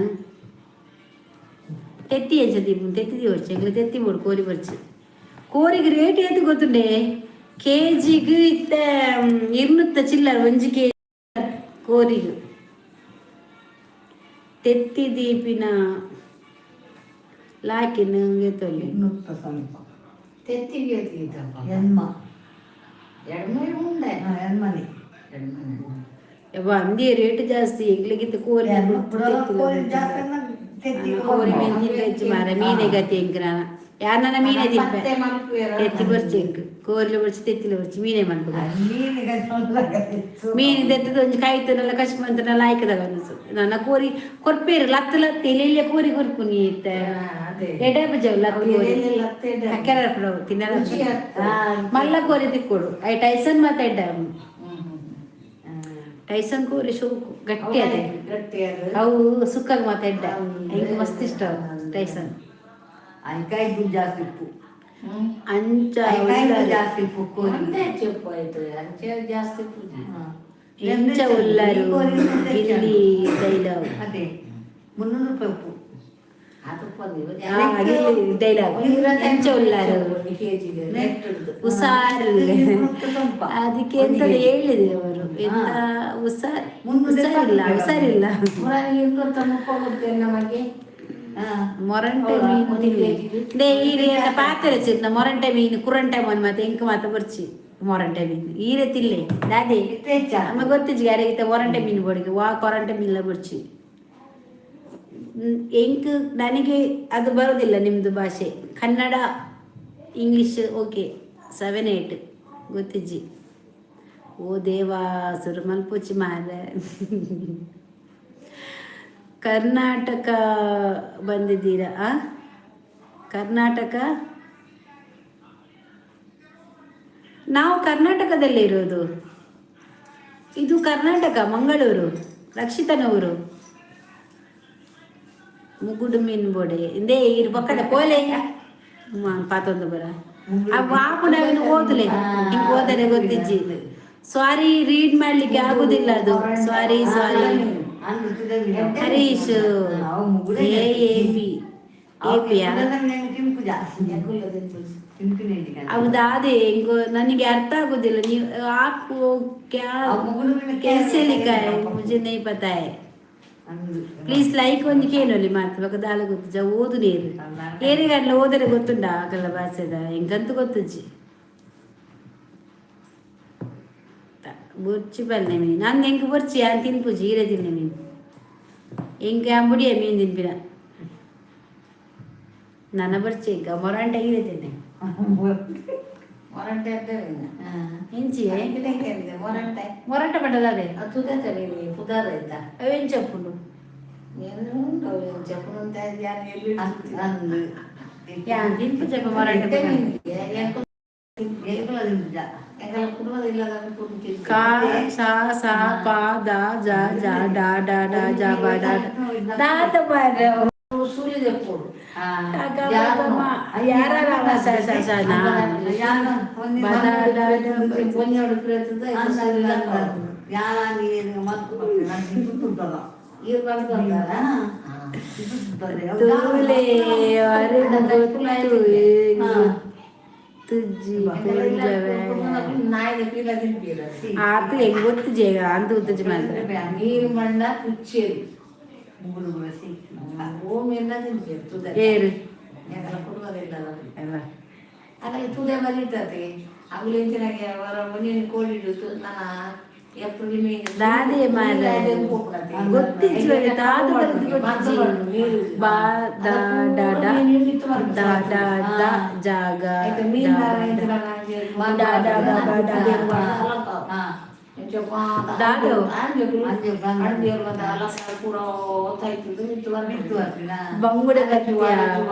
ತೆತ್ತಿ ಎಂಚ ದೀಪ ತೆತ್ತಿ ದೀವರ್ಚಿ ಎಂಗ್ಲ ತೆತ್ತಿ ಬೋಡು ಕೋರಿ ಬರ್ಚಿ. ಕೋರಿಗೆ ರೇಟ್ ಏತ್ ಗೊತ್ತುಂಡೆ? ಕೆಜಿಗ್ ಇತ್ತೆ 200 ಚಿಲ್ಲರ್ 1 ಕೆಜಿ ಕೋರಿಗೆ. ತೆತ್ತಿ ದೀಪಿನ ಲಾಕಿನ ಗೆತ್ತೊಲ್ಲಿ. 200 ಸ್ವಲ್ಪ. ತೆತ್ತಿಗೆ ಎತ್ತಿದ್ದಪ್ಪ. ಎನ್ಮ. ಎಡ್ಮೈ ಉಂಡೆ. ಹಾ, ಎನ್ಮನೆ. ಎಡ್ಮನೆ. ಯವ್ವ, ಅಂದೇ ರೇಟ್ ಜಾಸ್ತಿ ಎಂಗ್ಲಿಗಿಂತ ಕೋರಿ. ಕೋರಿ ಜಾಸ್ತಿ ಅಂದ್ರೆ ತೆತ್ತಿ. ಕೋರಿ ಮೀನು ತಿಂತ ಮಾರ ಮೀನೇ ಗತಿ ಎಂಕ್. ನಾನು ಯಾರನ್ನ ಮೀನೇ ತಿನ್ಪೆ. ಪತ್ತೆ ಮಲ್ಪುವೆರ. ತೆತ್ತಿ ಬರ್ಚಿ ಎಂಕ್, ಕೋರಿಲ ಬರ್ಚಿ, ತೆತ್ತಿಲ ಬರ್ಚಿ, ಮೀನೇ ಮನ್ಪುಗ. ಮೀನಿಗೆ ಸೊಲ್ಲಗತ್ತಿತ್ತು. ಮೀನು ದೆತ್ತದ ಒಂಜಿ ಕಾಯ್ತನಲ್ಲ ಕಶ್ಮಂತನಲ್ಲ ಆಯ್ಕದಾಗ ಅನಿಸು. ನನ್ನ ಕೋರಿ ಕೊರ್ಪೇರು ಲತ್ತು ಲತ್ತು ಎಲೆ ಕೋರಿ ಕೊರ್ಪು ನೀ ಇತ್ತ. ಅದೇ. ಎಡೆ ಬಜವ್ ಲತ್ತು ಕೋರಿ. ಲತ್ತೆ. ಕಕ್ಕೆರ ತಿನ್ನಲ್ಲ. ರುಚಿ ಆಗ್ತದೆ. ಮಲ್ಲ ಕೋರಿ ತಿಕ್ಕೋಡು. I Tyson ಮಾತಾಡ್ಡ. ಟೈಸನ್ ಕೋರಿ ಶೋಕು, ಗಟ್ಟಿ ಅದೇ. ಗಟ್ಟಿ ಅದು. ಅವು ಸುಕ್ಕಾಗ ಮಾತಾಡ್ಡ. ಹಿಂಗೆ ಮಸ್ತ್ ಇಷ್ಟ ಅವು ಟೈಸನ್. ಐಕಾಯ್ದು ಜಾಸ್ತಿ ಉಪ್ಪು. ಅಂಚ. ಐಕಾಯ್ದು ಜಾಸ್ತಿ ಉಪ್ಪು ಕೋರಿ. ಒಂದೇ చెప్పು ಆಯ್ತು, ಅಂಚೆ ಜಾಸ್ತಿ ಪೂಜೆ. ಹಾ. ಎಂಚ ಉಲ್ಲರು? ಈ ಕೋರಿ ಗಿಲ್ಲಿ ಡೈಲಾಗ್. ಅದೇ 300 ರೂಪಾಯಿ ಉಪ್ಪು. ಅದು ಪಂದಿ. ಗಿಲ್ಲಿ ಡೈಲಾಗ್ ಎಂಚ ಉಲ್ಲಾರು? ಕೆಜಿಗೆ ನೆಟ್ಟಿಡ್ದು. ಹುಷಾರು. ಸ್ವಲ್ಪ. ಅದಕ್ಕೆ ಎಂತ ಹೇಳಿದೆ ಅವರು? ಎಂತ ಹುಷಾರ್? 300 ಹುಷಾರಿಲ್ಲ, ಹುಷಾರಿಲ್ಲ. ಮುರಾನಿ 230 ಕೊಡ್ತೇನೆ ನಮಗೆ. ಹಾ. ಮೊರಂಟೆ ಹೌದಾ? ಮೀನು ಒಂದು ತಿನ್ನಿ. ಕೆಜಿಗೆ? They ಈರೆ ಎಲ್ಲ ಪಾತ್ರೆ ಚಿನ್ನ ಮೊರಂಟೆ ಮೀನು ಕುರಂಟೆ ಮನ್ ಮತ್ತೆ ಎಂಕ್ ಮಾತ ಬರ್ಚಿ ಮೊರಂಟೆ ಮೀನು ಈರೆ ತಿಲ್ಲೆ ದಾದೆ. ಇತ್ತೆ ಹೆಚ್ಚ. ಅಮ್ಮ ಗೊತ್ತಿಜ್ಜಿ ಯಾರಿಗೆ ಮೊರಂಟೆ ಮೀನು ಬೋಡಿಗೆ ವಾ ಕೊರಂಟೆ ಮೀನ್ಲ ಬರ್ಚಿ. ಎಂಕ್ ನನಗೆ ಅದು ಬರೋದಿಲ್ಲ ನಿಮ್ಮದು ಭಾಷೆ. Kannada, English okay. 7 8 ಗೊತ್ತಿಜ್ಜಿ. ಓ ದೇವಾ, ಸುರು ಮಲ್ಪುಚಿ ಮಾರ್ರೆ. ಕರ್ನಾಟಕ ಬಂದಿದ್ದೀರಾ? ಆ ಕರ್ನಾಟಕ, ನಾವು ಕರ್ನಾಟಕದಲ್ಲಿ ಇರೋದು. ಇದು ಕರ್ನಾಟಕ, ಮಂಗಳೂರು, ರಕ್ಷಿತನವರು. ಮುಗುಡು ಮೀನ್ ಬೋಡೆ ಇಂದೇ ಇರು ಪಕ್ಕದ ಪೋಲೆ ಪಾತೊಂದು ಬರ ವಾಪುಡವಿನ ಓದಲೆ. ಹಿಂಗೆ ಓದರೆ ಗೊತ್ತಿಜ್ಜಿ. ಸಾರಿ, ರೀಡ್ ಮಾಡ್ಲಿಕ್ಕೆ ಆಗುದಿಲ್ಲ ಅದು. ಸಾರಿ ಸಾರಿ. ಹರೀಶ್ ಎ ಎ ಪಿ ಎ ಪಿಯಾ? ತಿಂಪು ಜಾಸ್ತಿ ತಿಂಪಿನ. ಹೌದಾ? ಅದೇ ಹೆಂಗೋ ನನಗೆ ಅರ್ಥ ಆಗುದಿಲ್ಲ. ನೀವು आपको क्या कैसे लिखा है, मुझे नहीं पता है. ಪ್ಲೀಸ್ ಲೈಕ್ ಒಂದು ಕೇಳಲಿ ಮಾತು ಬೊಕ ದಾಲ ಗೊತ್ತುಜ. ಓದು ನೇರು ಏರಿಗಲ್ಲ ಓದರೆ ಗೊತ್ತುಂಡ ಆಗಲ್ಲ ಭಾಷೆದ. ಎಂಕಂತೂ ಗೊತ್ತುಜ್ಜಿ. ಬೊರ್ಚಿ ಬಲ್ಲೆ ಮೀನು ನಂದು. ಎಂಕ್ ಬೊರ್ಚಿ ಯಾನ್ ತಿನ್ಪುಜಿ. ಈರೆ ತಿನ್ನೆ ಮೀನು. ಎಂಕ್ ಅಂಬುಡಿಯ ಮೀನು ತಿನ್ಪಿನ. ನನ್ನ ಬೊರ್ಚಿ ಎಂಕ ಮೊರಂಟ ಈರೆ ತಿನ್ನೆ. ಮೊರಂಟೆ ಅಂತ. ಎಂಚಿ? ಮೊರಂಟೆ. ಮೊರಂಟ ಪಡ್ಡದ ಅದೇ. ಅದು ತುದೆ ಪುದಾರ ಆಯ್ತಾ? ಅವು ಎಂಚ ಉಪ್ಪುಂಡು? ಏನು ಉಂಟು చెప్పను. ಎಲ್ಲಿ? ಯಾನ್ ತಿನ್ಪುಜಪ್ಪ ಮೊರಂಟೆ. ಕುಟುಂಬದ ಕಾ ಸಾ ಸಾ ಪ the ಜ ಜ ಡ ಡ ಡ ಜ ಬ ಡ ದಾತ ಬಾರ. ಸೂಲಿ చెప్పుడు. ಯಾರ ಸ ಸ ಸ ನಾ ಬ the ಡ ಡ ಬ. ಒಂಜೋಡು. ಇರ್ ಬಂದು ಬಂದಾರ. ತೂಲೆ ಅರೆ ಗೊತ್ತು ಗೊತ್ತುಜ್ಜಿ ಪೂಂಜವೆ. ನಾಯಿದ ಪೀಲ ತಿನ್ಪೀರ. ಆತು ಹೆಂಗ್ ಗೊತ್ತುಜ್ಜಿ ಅಂದು ಉತ್ತುಜ್ಜಿ ಮಾತ್ರ. ನೀರು ಮಂಡ ಪುಚ್ಚೇರಿ ಭೂಮಿಯನ್ನ ತಿನ್ಪೀರು ತುದೆ. ಏರು? ಎಂಕಲ ಕುಟುಂಬದಿಲ್ಲ. ಅವ. ಅಗಲ ತುದೆ ಬಲಿತತೆ ಅಗುಲು ಇಂಚಿನಾಗೆ ಅವರ ಒಂಜಿ ಕೋಳಿ ಇಡುತ್ತು ನನ್ನ ಏಪ್ರಿಲ್ ಮೇ. ದಾದೆ ಮಾರ್ರೆ. ಗೊತ್ತಿಜ್ಜಿ ಒಳ್ಳೆ ದಾದ ಬರೆದು ಗೊತ್ತಿಜ್ಜಿ. ಬಾ the ಡ ಡ the ಡ the ಜಾಗ the ಡ ಡ ಡ ಬ ಡ ದಾದು. ಬಂಗುಡೆ ಬರ್ತೀಯ?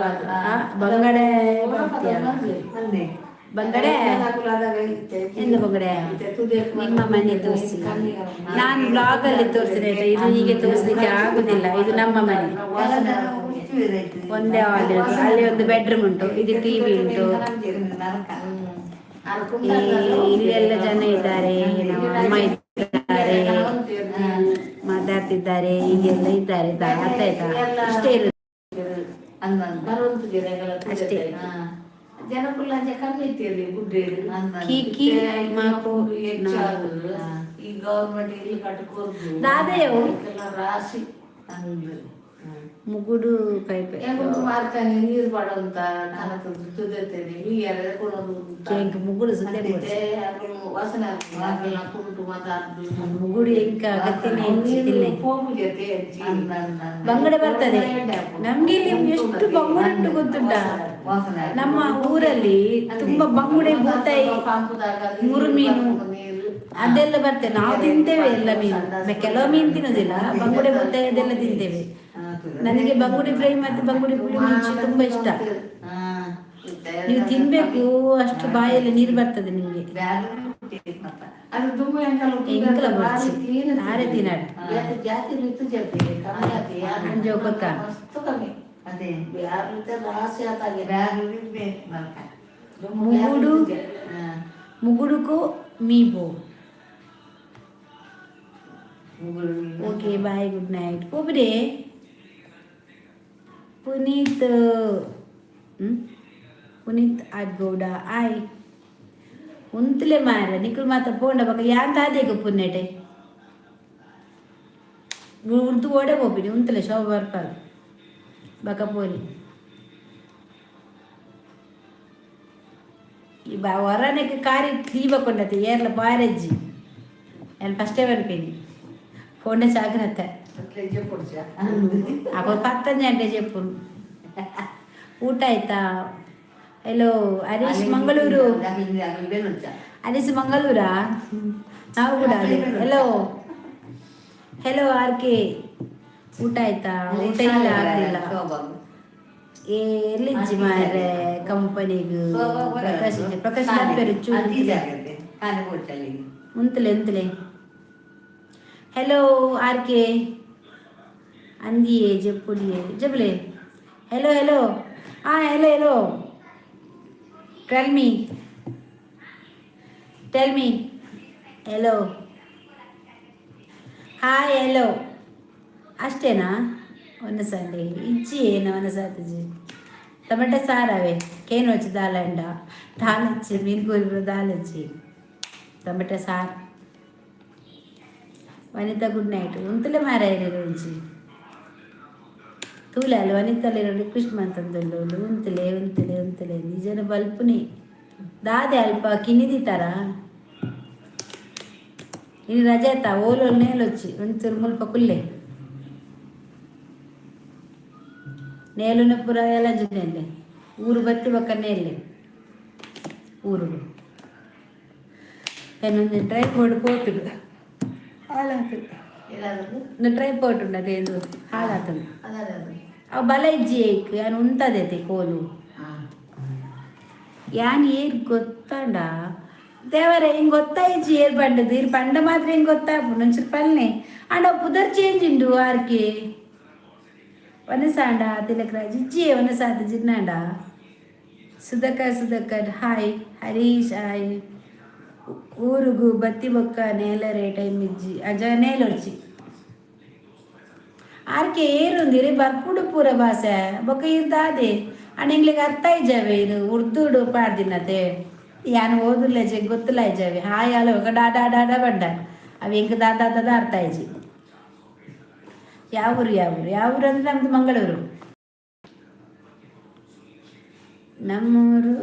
ಆ, ಬಂಗಡೆ ಬರ್ತೀಯ? ಬಂಗಡೆ ಎಂದು ಬಂಗಡೆ ನಿಮ್ಮ ಮನೆ ತೋರಿಸಿ. ನಾನು ಬ್ಲಾಗ್ ಅಲ್ಲಿ ತೋರಿಸಿದೆ ಆಯ್ತಾ? ಇದು ಹೀಗೆ ತೋರಿಸ್ಲಿಕ್ಕೆ ಆಗುದಿಲ್ಲ. ಇದು ನಮ್ಮ ಮನೆ. ಒಂದೇ ಹಾಲ್ ಇರೋದು. ಅಲ್ಲಿ ಒಂದು ಬೆಡ್ರೂಮ್ ಉಂಟು. ಇದು ಟಿವಿ ಉಂಟು. ಇಲ್ಲಿ ಎಲ್ಲ ಜನ ಇದ್ದಾರೆ. ನಮ್ಮ ಅಮ್ಮ ಇದ್ದಾರೆ, ಮಾತಾಡ್ತಿದ್ದಾರೆ. ಹೀಗೆಲ್ಲ ಇದ್ದಾರೆ. ಅರ್ಥ ಆಯ್ತಾ? ಇಷ್ಟೇ ಇರುದು. ಅಂದ್ ಅಂದ್. ಅಷ್ಟೇ. ಜನಕುಲ್ಲ ಅಂಚೆ ಕಮ್ಮಿ ಇತ್ತೀರಿ ಗುಡ್ಡೇರು. ಅಂದ್ ಅಂದ್. Kiki mock. ಹೆಚ್ಚಾದ್ರು ಈ ಗೌರ್ಮೆಂಟ್ ಇಲ್ಲಿ ಕಟ್ಕೊರ್ದು ದಾದೆಯವು. ಇದಕ್ಕೆಲ್ಲ ರಾಶಿ. ಅಂದ್. ಮುಗುಡು ಕೈಪೆ. ಹೆಂಗುಂಟು ಮಾರ್ತಾನೆ, ನೀರು ಪಾಡಂತ ಕನತದ್ದು ತುದೆತ್ತೇನೆ ಮೀಯರೆ ಕೊಡೋದು. ಎಂಕ್ ಮುಗುಡು ಸುದ್ದೆ ಬೋಡ್ಚಿ. ವಾಸನೆ ಆಗ್ತದೆ ಅಗಲ್ನ ಕುಂಟು ಮಾತಾಡ್ದು. ಮುಗುಡು ಎಂಕ ಅಗತ್ಯನೇ ಹೆಚ್ಚು ತಿನ್ನೆ. ಪೋಪು ಜೊತೆ ಹೆಚ್ಚಿ. ಅಂದ್ ಅಂದ್ ಅಂದ್. ಬಂಗಡೆ ಬರ್ತದೆ ನಮ್ಗೆ. ಇಲ್ಲಿ ಎಷ್ಟು ಬಂಗುಡೆ ಉಂಟು ಗೊತ್ತುಂಟಾ? ವಾಸನೆ ಆಗ್ತದೆ. ನಮ್ಮ ಊರಲ್ಲಿ ತುಂಬಾ ಬಂಗುಡೆ, ಬೂತಾಯಿ, ಮುರುಮೀನು ನೀರು. ಅದೆಲ್ಲ ಬರ್ತದೆ. ನಾವು ತಿಂತೇವೆ ಎಲ್ಲ ಮೀನು. ಕೆಲವು ಮೀನು ತಿನ್ನೋದಿಲ್ಲ. ಬಂಗುಡೆ, ಬೂತಾಯಿ ಅದೆಲ್ಲ ತಿಂತೇವೆ. ನನಗೆ ಬಂಗುಡೆ ಫ್ರೈ ಮತ್ತೆ ಬಂಗುಡೆ ಪುಳಿ ಮುಂಚೆ ತುಂಬಾ ಇಷ್ಟ. ನೀವು ತಿನ್ಬೇಕು, ಅಷ್ಟು ಬಾಯಲ್ಲಿ ನೀರು ಬರ್ತದೆ ನಿಮ್ಗೆ. ಬ್ಯಾರೆ ಟೇಸ್ಟ್ ಮತ್ತ. ಅದು ತುಂಬ ಎಂಕಲ. ಎಂಕಲ ಬೋಡ್ಚಿ. ಆರೆ ತಿನ್ನಡು. ಜಾತಿ ಋತು ಜೊತೆ ಕಮ್ಮಿ ಆತಿ. ಅಂಜೋ ಗೊತ್ತಾ? ಮಸ್ತ್ ಕಮ್ಮಿ. ಅದೇ. ಬ್ಯಾರ್ಲಿತೆ ರಾಶಿ ಆತಾಗೆ. ಬ್ಯಾರೆ ಬೇಕು ಮಲ್ಕ. ಮುಗುಡು. ಮುಗುಡುಕು ಮೀಬೋ. ಮುಗುಡು. Okay, bye, good night. ಒಬ್ಬರೇ ಪುನೀತ್ ಹ್ಮ್? ಪುನೀತ್ ಅಡ್ಗೌಡ ಆಯ್ ಉಂತಲೆ ಮಾರ. ನಿಕುಲ್ ಮಾತ ಪೋಂಡ ಬಕ ಯಾನ್ ತಾದೇಗ ಪುನ್ನೆಟೆ ಉರ್ದು ಓಡೆ ಪೋಪಿನಿ. ಉಂತಲೆ ಶೋಭ ಬರ್ಪಾಲ್ ಬಕ ಪೋಲಿ. ಈ ಬಾ ಹೊರನೆಕ್ ಕಾರಿ ಕ್ಲೀಬಕೊಂಡತೆ ಏರ್ಲ ಬಾರೆಜ್ಜಿ. ನಾನು ಫಸ್ಟೇ ಅನ್ಪೇನಿ, ಫೋನ್ ಜಾಗ್ರತೆ. ಅಟ್ಲೆ ಜೆಪ್ಪುಡ್ಚ. ಅಪ್ಪ ಪತ್ತಂಜೆ చెప్పును. ಊಟ ಆಯ್ತಾ? ಹಲೋ ಹರೀಶ್, ಮಂಗಳೂರು. ಹರೀಶ್ ಮಂಗಳೂರಾ? ನಾವು ಕೂಡ ಅದೇ. ಹಲೋ ಹಲೋ ಆರ್ ಕೆ, ಊಟ ಆಯ್ತಾ? ಊಟ ಇಲ್ಲ, ಆಗ್ಲಿಲ್ಲ. ಏ ಎಲ್ಲಿಜ್ಜಿ ಮಾರ್ರೆ ಕಂಪನಿಗೆ. ಪ್ರಕಾಶ್ ಇಜ್ಜಿ. ಪ್ರಕಾಶ್ ಬರ್ಪೇರು ಚೂರು. ಉಂತಲೆ ಉಂತಲೆ. ಹಲೋ ಆರ್ ಕೆ, ಅಂದಿಯೇ ಜೆಪ್ಪುಡಿಯೇ ಜಬಲೆ. ಹಲೋ ಹಲೋ, ಹಾಂ, hello hello, tell me, tell me. Hello, hi, hello. ಅಷ್ಟೇನಾ? ಒಂದು ಸಂಡೆ ಇಜ್ಜಿ ಏನು ಒನಸಾತಿಜಿ. ಟೊಮೆಟೊ ಸಾರವೇ ಕೇನು వచ్చి ದಾಲಂಡ ದಾಲಚ್ಚಿ ಮೀನು ಕೂರಿ ದಾಲಚ್ಚಿ ಟೊಮೆಟೊ ಸಾರು. ವನಿತಾ, ಗುಡ್ ನೈಟ್. ಉಂತಲೇ ಮಾರಾಯ ಒಂಜಿ ತೂಲೆ. ವನಿತಲೆ ರಿಕ್ವೆಸ್ಟ್ ಮಂತಂದುಲ್ಲು, ಉಂತಲೆ ಉಂತಲೆ ಉಂತಲೆ. ನಿಜನ ಬಲ್ಪುನಿ ದಾದೆ ಅಲ್ಪ ಕಿನ್ನಿದೀತಾರ. ಇನ್ನು ರಜೆ ಆಯ್ತಾ? ಓಲು ನೇಲೊಚ್ಚಿ ಒಂಚೂರು ಮುಲ್ಪ ಕುಲ್ಲೆ. ನೇಲುನ ಪುರ ಎಲಂಜಿ ಊರು ಬತ್ತಿ ಬೊಕ್ಕ ನೇಲೆ ಊರು ಏನೊಂದು ಟ್ರೈಪೋಡ್ ಪೋತುಡು ಹಾಳಾತುಂಡು. ಏನಾದ್ರು. ಒಂದು ಟ್ರೈಪೋಡ್ ಉಂಡು, ಅದೇನು ಹಾಳಾತುಂಡು. ಅದೇ ಅದು. ಅವು ಬಲ ಇಜ್ಜಿ ಏಕ್ ಯಾನ್ ಉಂತದೈತೆ ಕೋಲು. ಯಾನ್ ಏರ್ ಗೊತ್ತಾಂಡ ದೇವರೇ, ಹಿಂಗೆ ಗೊತ್ತಾಯಿಜ್ಜಿ ಏರ್ ಪಂಡದು. ಇರ್ ಪಂಡ ಮಾತ್ರ ಹಿಂಗೆ ಗೊತ್ತಾಪುಂಡು. ಒಂಚೂರು ಪಲ್ನೆ ಅಂಡ ಪುದರ್ ಚೇಂಜ್ ಉಂಡು. ಆರ್ಕೆ ವನಸಾಂಡ ತಿಲಕ್ ರಾಜ್ ಇಜ್ಜಿ ವನಸಾದ ಜಿನ್ನಾಂಡ. ಸುಧಕರ್ ಸುಧಕರ್ ಹಾಯ್. ಹರೀಶ್ ಹಾಯ್. ಊರುಗು ಬತ್ತಿ ಬೊಕ್ಕ ನೇಲರೆ ಟೈಮ್ ಇಜ್ಜಿ. ಅಜ ನೇಲೊಡ್ಚಿ ಆರ್ಕೆ ಏರುಂದಿರಿ ಬರ್ಪುಡು ಪೂರ ಭಾಷೆ ಬೊಕ್ಕ ಇರ್ದಾದೆ ಅಂಡ್ ಎಂಗ್ಲಿಗ್ ಅರ್ಥ ಇಜ್ಜಾವೆ. ಇದು ಉರ್ದುಡು ಪಾಡ್ದಿನತೆ ಯಾನ್ ಓದುಲ್ಲ ಜೆ ಗೊತ್ತಲ್ಲ ಇಜ್ಜಾವೆ. ಹಾಯ್ ಅಲ ಬೊಕ್ಕ ಡಾ ಡಾ ಡಾ ಡಾ ಬಂಡ ಅವು ಎಂಕ್ ದಾ ದಾ ದಾ ಅರ್ಥ ಇಜ್ಜಿ. ಯಾವ ಊರು? ಯಾವ ಊರು? ಯಾವ ಊರು ಅಂದ್ರೆ ನಮ್ದು ಮಂಗಳೂರು. ನಮ್ಮೂರು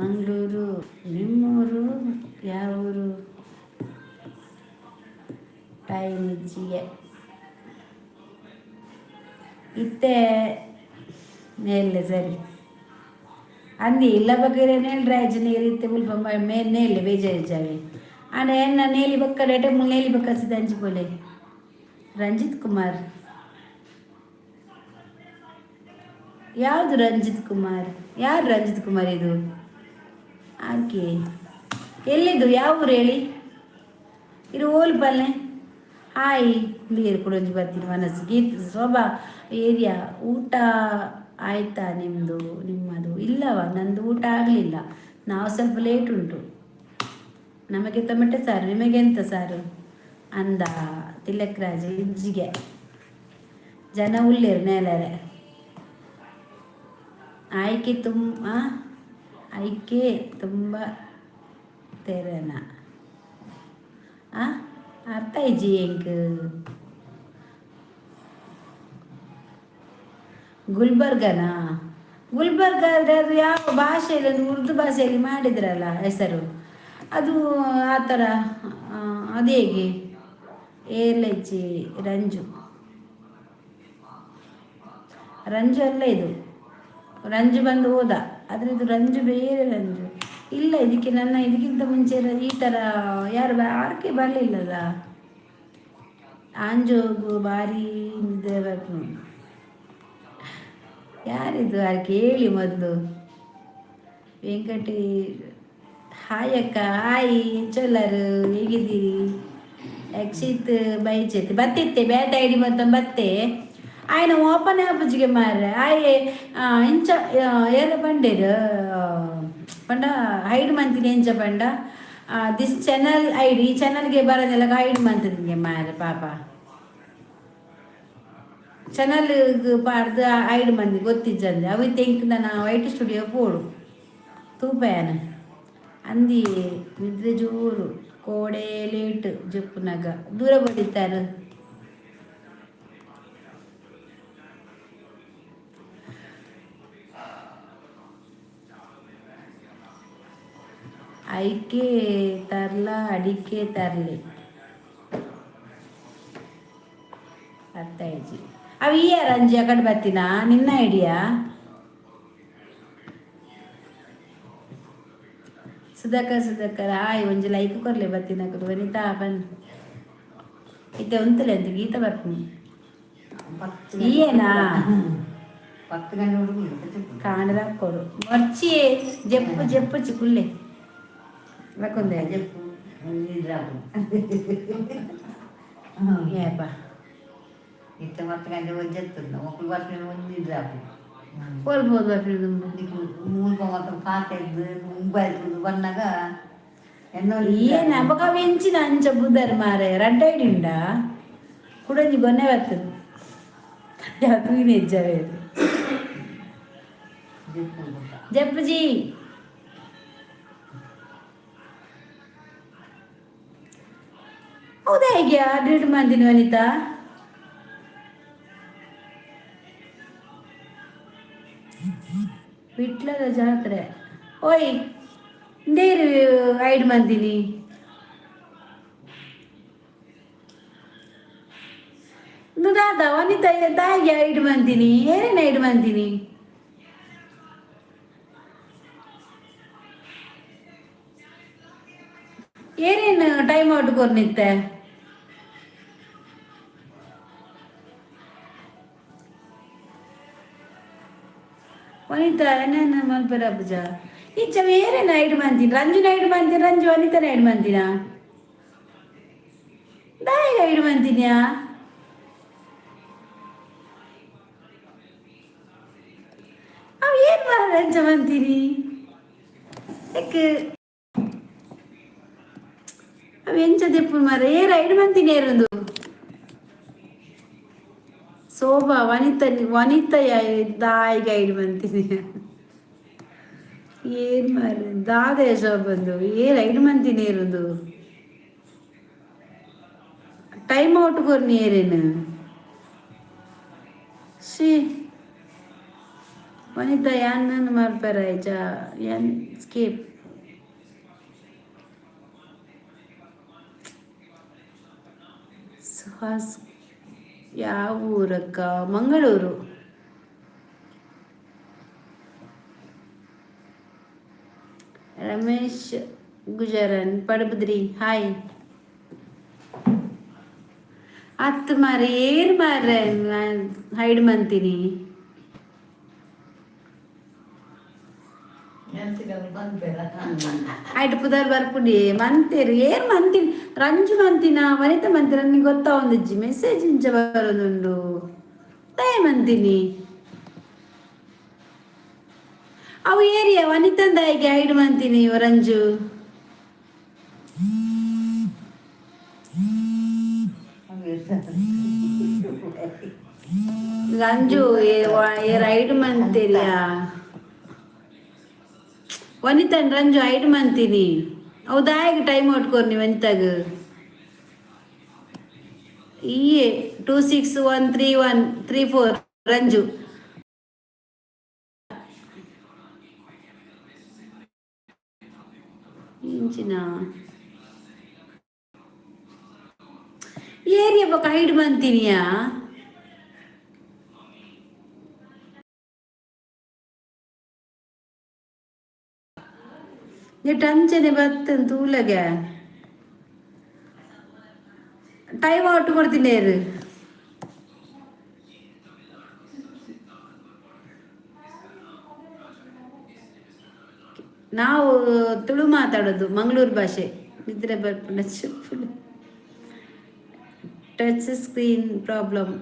ಮಂಗಳೂರು. ನಿಮ್ಮೂರು ಯಾವ ಊರು? ಟೈಮ್ ಇಜ್ಜಿಗೆ ಇತ್ತೆ ನೇಲ್ಲೆ ಸರಿ ಅಂದಿ ಇಲ್ಲ ಬಗ್ಗೆರೆ ನೇಲ್ ರಾಜ್ ನೀರು ಇತ್ತೆ ಮುಲ್ಪ ಮೇಲ್ ನೇಲೆ ಬೇಜಾರಿಜ್ಜಾವೆ. ಆಂಡ ಎನ್ನ ನೇಲಿ ಬೊಕ್ಕ ಡೇಟೆ ಮುಲ್ ನೇಲಿ ಬೊಕ್ಕ ಸಿದ ಅಂಚಿ ಪೋಲೆ. ರಂಜಿತ್ ಕುಮಾರ್ ಯಾವುದು? ರಂಜಿತ್ ಕುಮಾರ್ ಯಾರು? ರಂಜಿತ್ ಕುಮಾರ್ ಇದು ಆಕೆ ಎಲ್ಲಿದ್ದು? ಯಾವ ಊರು ಹೇಳಿ. ಇದು ಓಲ್ ಪಲ್ಲೆ. ಹಾಯ್ ನೀರು ಕೂಡ ಒಂಜಿ ಬರ್ತೀನಿ. ಮನಸ್ಸು ಗೀತ್ ಶೋಭಾ ಏರಿಯಾ. ಊಟ ಆಯ್ತಾ ನಿಮ್ಮದು? ನಿಮ್ಮದು ಇಲ್ಲವ? ನಂದು ಊಟ ಆಗಲಿಲ್ಲ. ನಾವು ಸ್ವಲ್ಪ ಲೇಟ್ ಉಂಟು. ನಮಗೆ ಟೊಮೆಟೊ ಸಾರು, ನಿಮಗೆ ಎಂತ ಸಾರು ಅಂದ ತಿಲಕ್ ರಾಜ್. ಇಜ್ಜಿಗೆ ಜನ ಉಳ್ಳೇರು ನೇಲರೆ. ಆಯ್ಕೆ ತುಂಬ, ಆಯ್ಕೆ ತುಂಬ ತೆರನ. ಆ ಅರ್ಥ ಇಜ್ಜಿ ಎಂಕ್. ಗುಲ್ಬರ್ಗನಾ? ಗುಲ್ಬರ್ಗ ಆದರೆ ಅದು ಯಾವ ಭಾಷೆಯಲ್ಲಿ? ಒಂದು ಉರ್ದು ಭಾಷೆಯಲ್ಲಿ ಮಾಡಿದ್ರಲ್ಲ ಹೆಸರು ಅದು, ಆ ಥರ. ಅದು ಹೇಗೆ? ಏರ್ಲೆಚ್ಚಿ ರಂಜು. ರಂಜು ಅಲ್ಲ ಇದು. ರಂಜು ಬಂದು ಹೋದ, ಆದರೆ ಇದು ರಂಜು ಬೇರೆ. ರಂಜು ಇಲ್ಲ ಇದಕ್ಕೆ. ನನ್ನ ಇದಕ್ಕಿಂತ ಮುಂಚೆ ಈ ಥರ ಯಾರು ಆರ್ಕೆ ಬರಲಿಲ್ಲಲ್ಲ. ಆಂಜೋಗು ಭಾರಿ ನಿದ್ರೆ ಬರ್ಪುಂಡು. ಯಾರಿದು? ಯಾರು ಕೇಳಿ ಮೊದಲು. ವೆಂಕಟೇ, ಹಾಯ್ ಅಕ್ಕ. ಹಾಯ್ ಚೊಲ್ಲರು, ಹೇಗಿದ್ದೀರಿ? ಯಕ್ಷಿತ್ ಬೈಚೆತ್ ಬತ್ತಿತ್ತೆ ಬೇಟ ಐಡಿ ಮೊತ್ತ ಬತ್ತೆ. ಆಯ್ನ ಓಪನ್ ಆಪುಜಿಗೆ ಮಾರ್ರೆ. ಆಯೆ ಇಂಚ ಏರ ಪಂಡೇರು ಪಂಡ, ಹೈಡ್ ಮಂತಿನಿ ಎಂಚ ಪಂಡ, this channel ಐಡಿ, ಈ ಚಾನಲ್ಗೆ ಬರೋದೆಲ್ಲ ಹೈಡ್ ಮಂತಿನಿಗೆ ಮಾರ್ರೆ. ಪಾಪ, ಚಾನಲ್ ಪಾಡ್ದು ಐಡ್ ಮಂದಿ ಗೊತ್ತಿಜ್ಜಂದೆ. ಅವು ತೆಂಕ್ ನನ್ನ ವೈಟ್ ಸ್ಟುಡಿಯೋ ಪೋಡು ತೂಪಯಾನ ಅಂದಿ. ನಿದ್ರೆ ಜೋರು, ಕೋಡೆ ಲೇಟ್ ಜಪ್ಪುನಾಗ ದೂರ ಬಡಿತಾರೆ. ಐಕೆ ತರ್ಲ, ಅಡಿಕೆ ತರಲಿ, ಅರ್ಥ ಆಯ್ತು. ಅವು ಈ ರಂಜಿ ಆ ಕಡೆ ಬರ್ತೀನಾ? ನಿನ್ನ ಐಡಿಯಾ. ಸುಧಾಕರ್, ಸುಧಾಕರ್, ಹಾಯ್. ಒಂಜಿ ಲೈಕ್ ಕೊರ್ಲೆ ಬತ್ತಿನ ವನಿತಾ ಬನ್. ಇತ್ತೆ ಉಂತಲೆ ಅಂತ ಗೀತ ಬರ್ತೀನಿ. ಈಯೇನಾ? 10 ಗಂಟೆ ಹುಡುಗರು. ಕಾಂಡದ ಕೊಡು ಮರ್ಚಿ. ಜಪ್ಪು ಜಪ್ಪು ಚಿಕ್ಕುಲ್ಲೆ ಲಕ್ಕೊಂದೆ. ಜಪ್ಪು ನಿದ್ರಾಪು. ಏಪ? ಇತ್ತ 10 ಗಂಟೆ ಒಂಜೆತ್ತುಂಡು ಮೊಕ್ಕಳು ಬರ್ಪಿನ ಒಂದು ನಿದ್ರಾಪು. ಕೋಲ್ಬೋದು ಬರ್ಪಿನ. నీకు ಮೂಲ್ಕ మొత్తం ಪಾತ ಇದ್ದು ಮೊಬೈಲ್ ತೂದು ಬಂದಾಗ ಎನ್ನೋ. ಏನ ಬೊಕ ಎಂಚಿನ ಅಂಚ ಬುದರ್ ಮಾರೆ? ರಡ್ಡ ಐಡಿ ಉಂಡಾ? ಕುಡೊಂಜಿ ಗೊನ್ನೆ ಬರ್ತದೆ, ಯಾವ ತೂಯಿನ ಹೆಜ್ಜವೇ. ಜಪ್ಪು ಗೊತ್ತಾ? ಜಪ್ಪುಜಿ. ಹೌದಾ? ಹೇಗೆ ಡಿಲೀಟ್ ಮಾಡ್ತೀನಿ ವನಿತಾ. ವಿಟ್ಲದ ಜಾತ್ರೆ. ಓಯ್, ಇಂದೇರು ಐಡ್ ಮಂದಿನಿ ದಾದ? ವನಿತಾ, ದಾಯಿಗೆ ಐಡ್ ಮಂದಿನಿ? ಏನೇನು ಐಡ್ ಮಂದಿನಿ? ಏನೇನು ಟೈಮ್ ಔಟ್ ಕೊರ್ನಿತ್ತೆ? ವನಿತಾ, ಏನೇನು ಮಲ್ಪೆರ ಪೂಜ ಇಚ್ಚ? ಏನೇನು ಐಡ್ ಮಂತೀನಿ? ರಂಜು ಐಡ್ ಮಂತೀನಿ, ರಂಜು ವನಿತಾನ ಐಡ್ ಮಂತಿನ? ದಾಯಿಗೆ ಐಡ್ ಮಂತಿನ್ಯಾ? ಅವು ಏನು ಮಾರ ಅಂಚ ಮಂತೀನಿ? ಎಕ್ ಅವು ಎಂಚ ದೆಪ್ಪು ಮಾರ? ಏರ್ ಐಡ್ ಮಂತೀನಿ ಏರುಂದು? ಶೋಭಾ, ವನಿತ, ವನಿತ, ದಾಯಿಗೆ ಐಡ್ ಮಂತೀನಿ? ಏನ್ ಮಾರ್ರೆ ದಾದ ಶೋಭಂದು? ಏರ್ ಐಡ್ ಮಂತೀನಿ ಏರುಂದು? ಟೈಮ್ ಔಟ್ ಕೊರ್ನಿ ಏರೇನು? She Vanita, ಯಾನ್ ಮಲ್ಪೆರ ಆಯ್ಚ? ಯಾನ್ ಸ್ಕಿಪ್. ಸುಹಾಸ್, ಯಾವ ಊರಕ್ಕ? ಮಂಗಳೂರು. ರಮೇಶ್ ಗುಜರನ್ ಪಡಬದ್ರಿ, ಹಾಯ್. ಅತ್ ಮಾರೆ, ಏರ್ ಮಾರ್ರೆ ಹೈಡ್ ಮಂತೀನಿ? ಐಟ್ ಪುದರ್ ಬರ್ಪುಡಿ ಮಂತೇರು. ಏರ್ ಮಂತಿನಿ? ರಂಜು ಮಂತಿನ, ವನಿತಾ ಮಂತಿನ? ನಿಂಗೆ ಗೊತ್ತಾ? ಒಂದಿಜ್ಜಿ ಮೆಸೇಜ್ ಇಂಚ ಬರೋದುಂಡು. ದಯ ಮಂತಿನಿ ಅವು ಏರಿಯಾ? ವನಿತಂದಾಯಿಗೆ ಐಡ್ ಮಂತೀನಿ ರಂಜು. ರಂಜು ರೈಡ್ ಮಂತೀರಿಯಾ? ವನಿತನ್ ರಂಜು ಐಡ್ ಮಂತೀನಿ. ಹೌದಾಯಗ ಟೈಮ್ ಔಟ್ ವನಿತಾಗ. ಈ 2613134 ರಂಜು. ಇಂಚಿನ ಏರಿಯ ಬೊಕ ಹೈಡ್ ಮಂತಿನಿಯಾ? ನೆಟ್ ಅಂಚನೆ ಬತ್ತನ್ ತೂಲಗೆ. ಟೈಮ್ ಔಟ್ ಕೊಡ್ತೀನಿ. ನಾವು ತುಳು ಮಾತಾಡೋದು, ಮಂಗಳೂರು ಭಾಷೆ. ನಿದ್ರೆ ಬರ್ಪುಂಡ. ಟಚ್ ಸ್ಕ್ರೀನ್ ಪ್ರಾಬ್ಲಮ್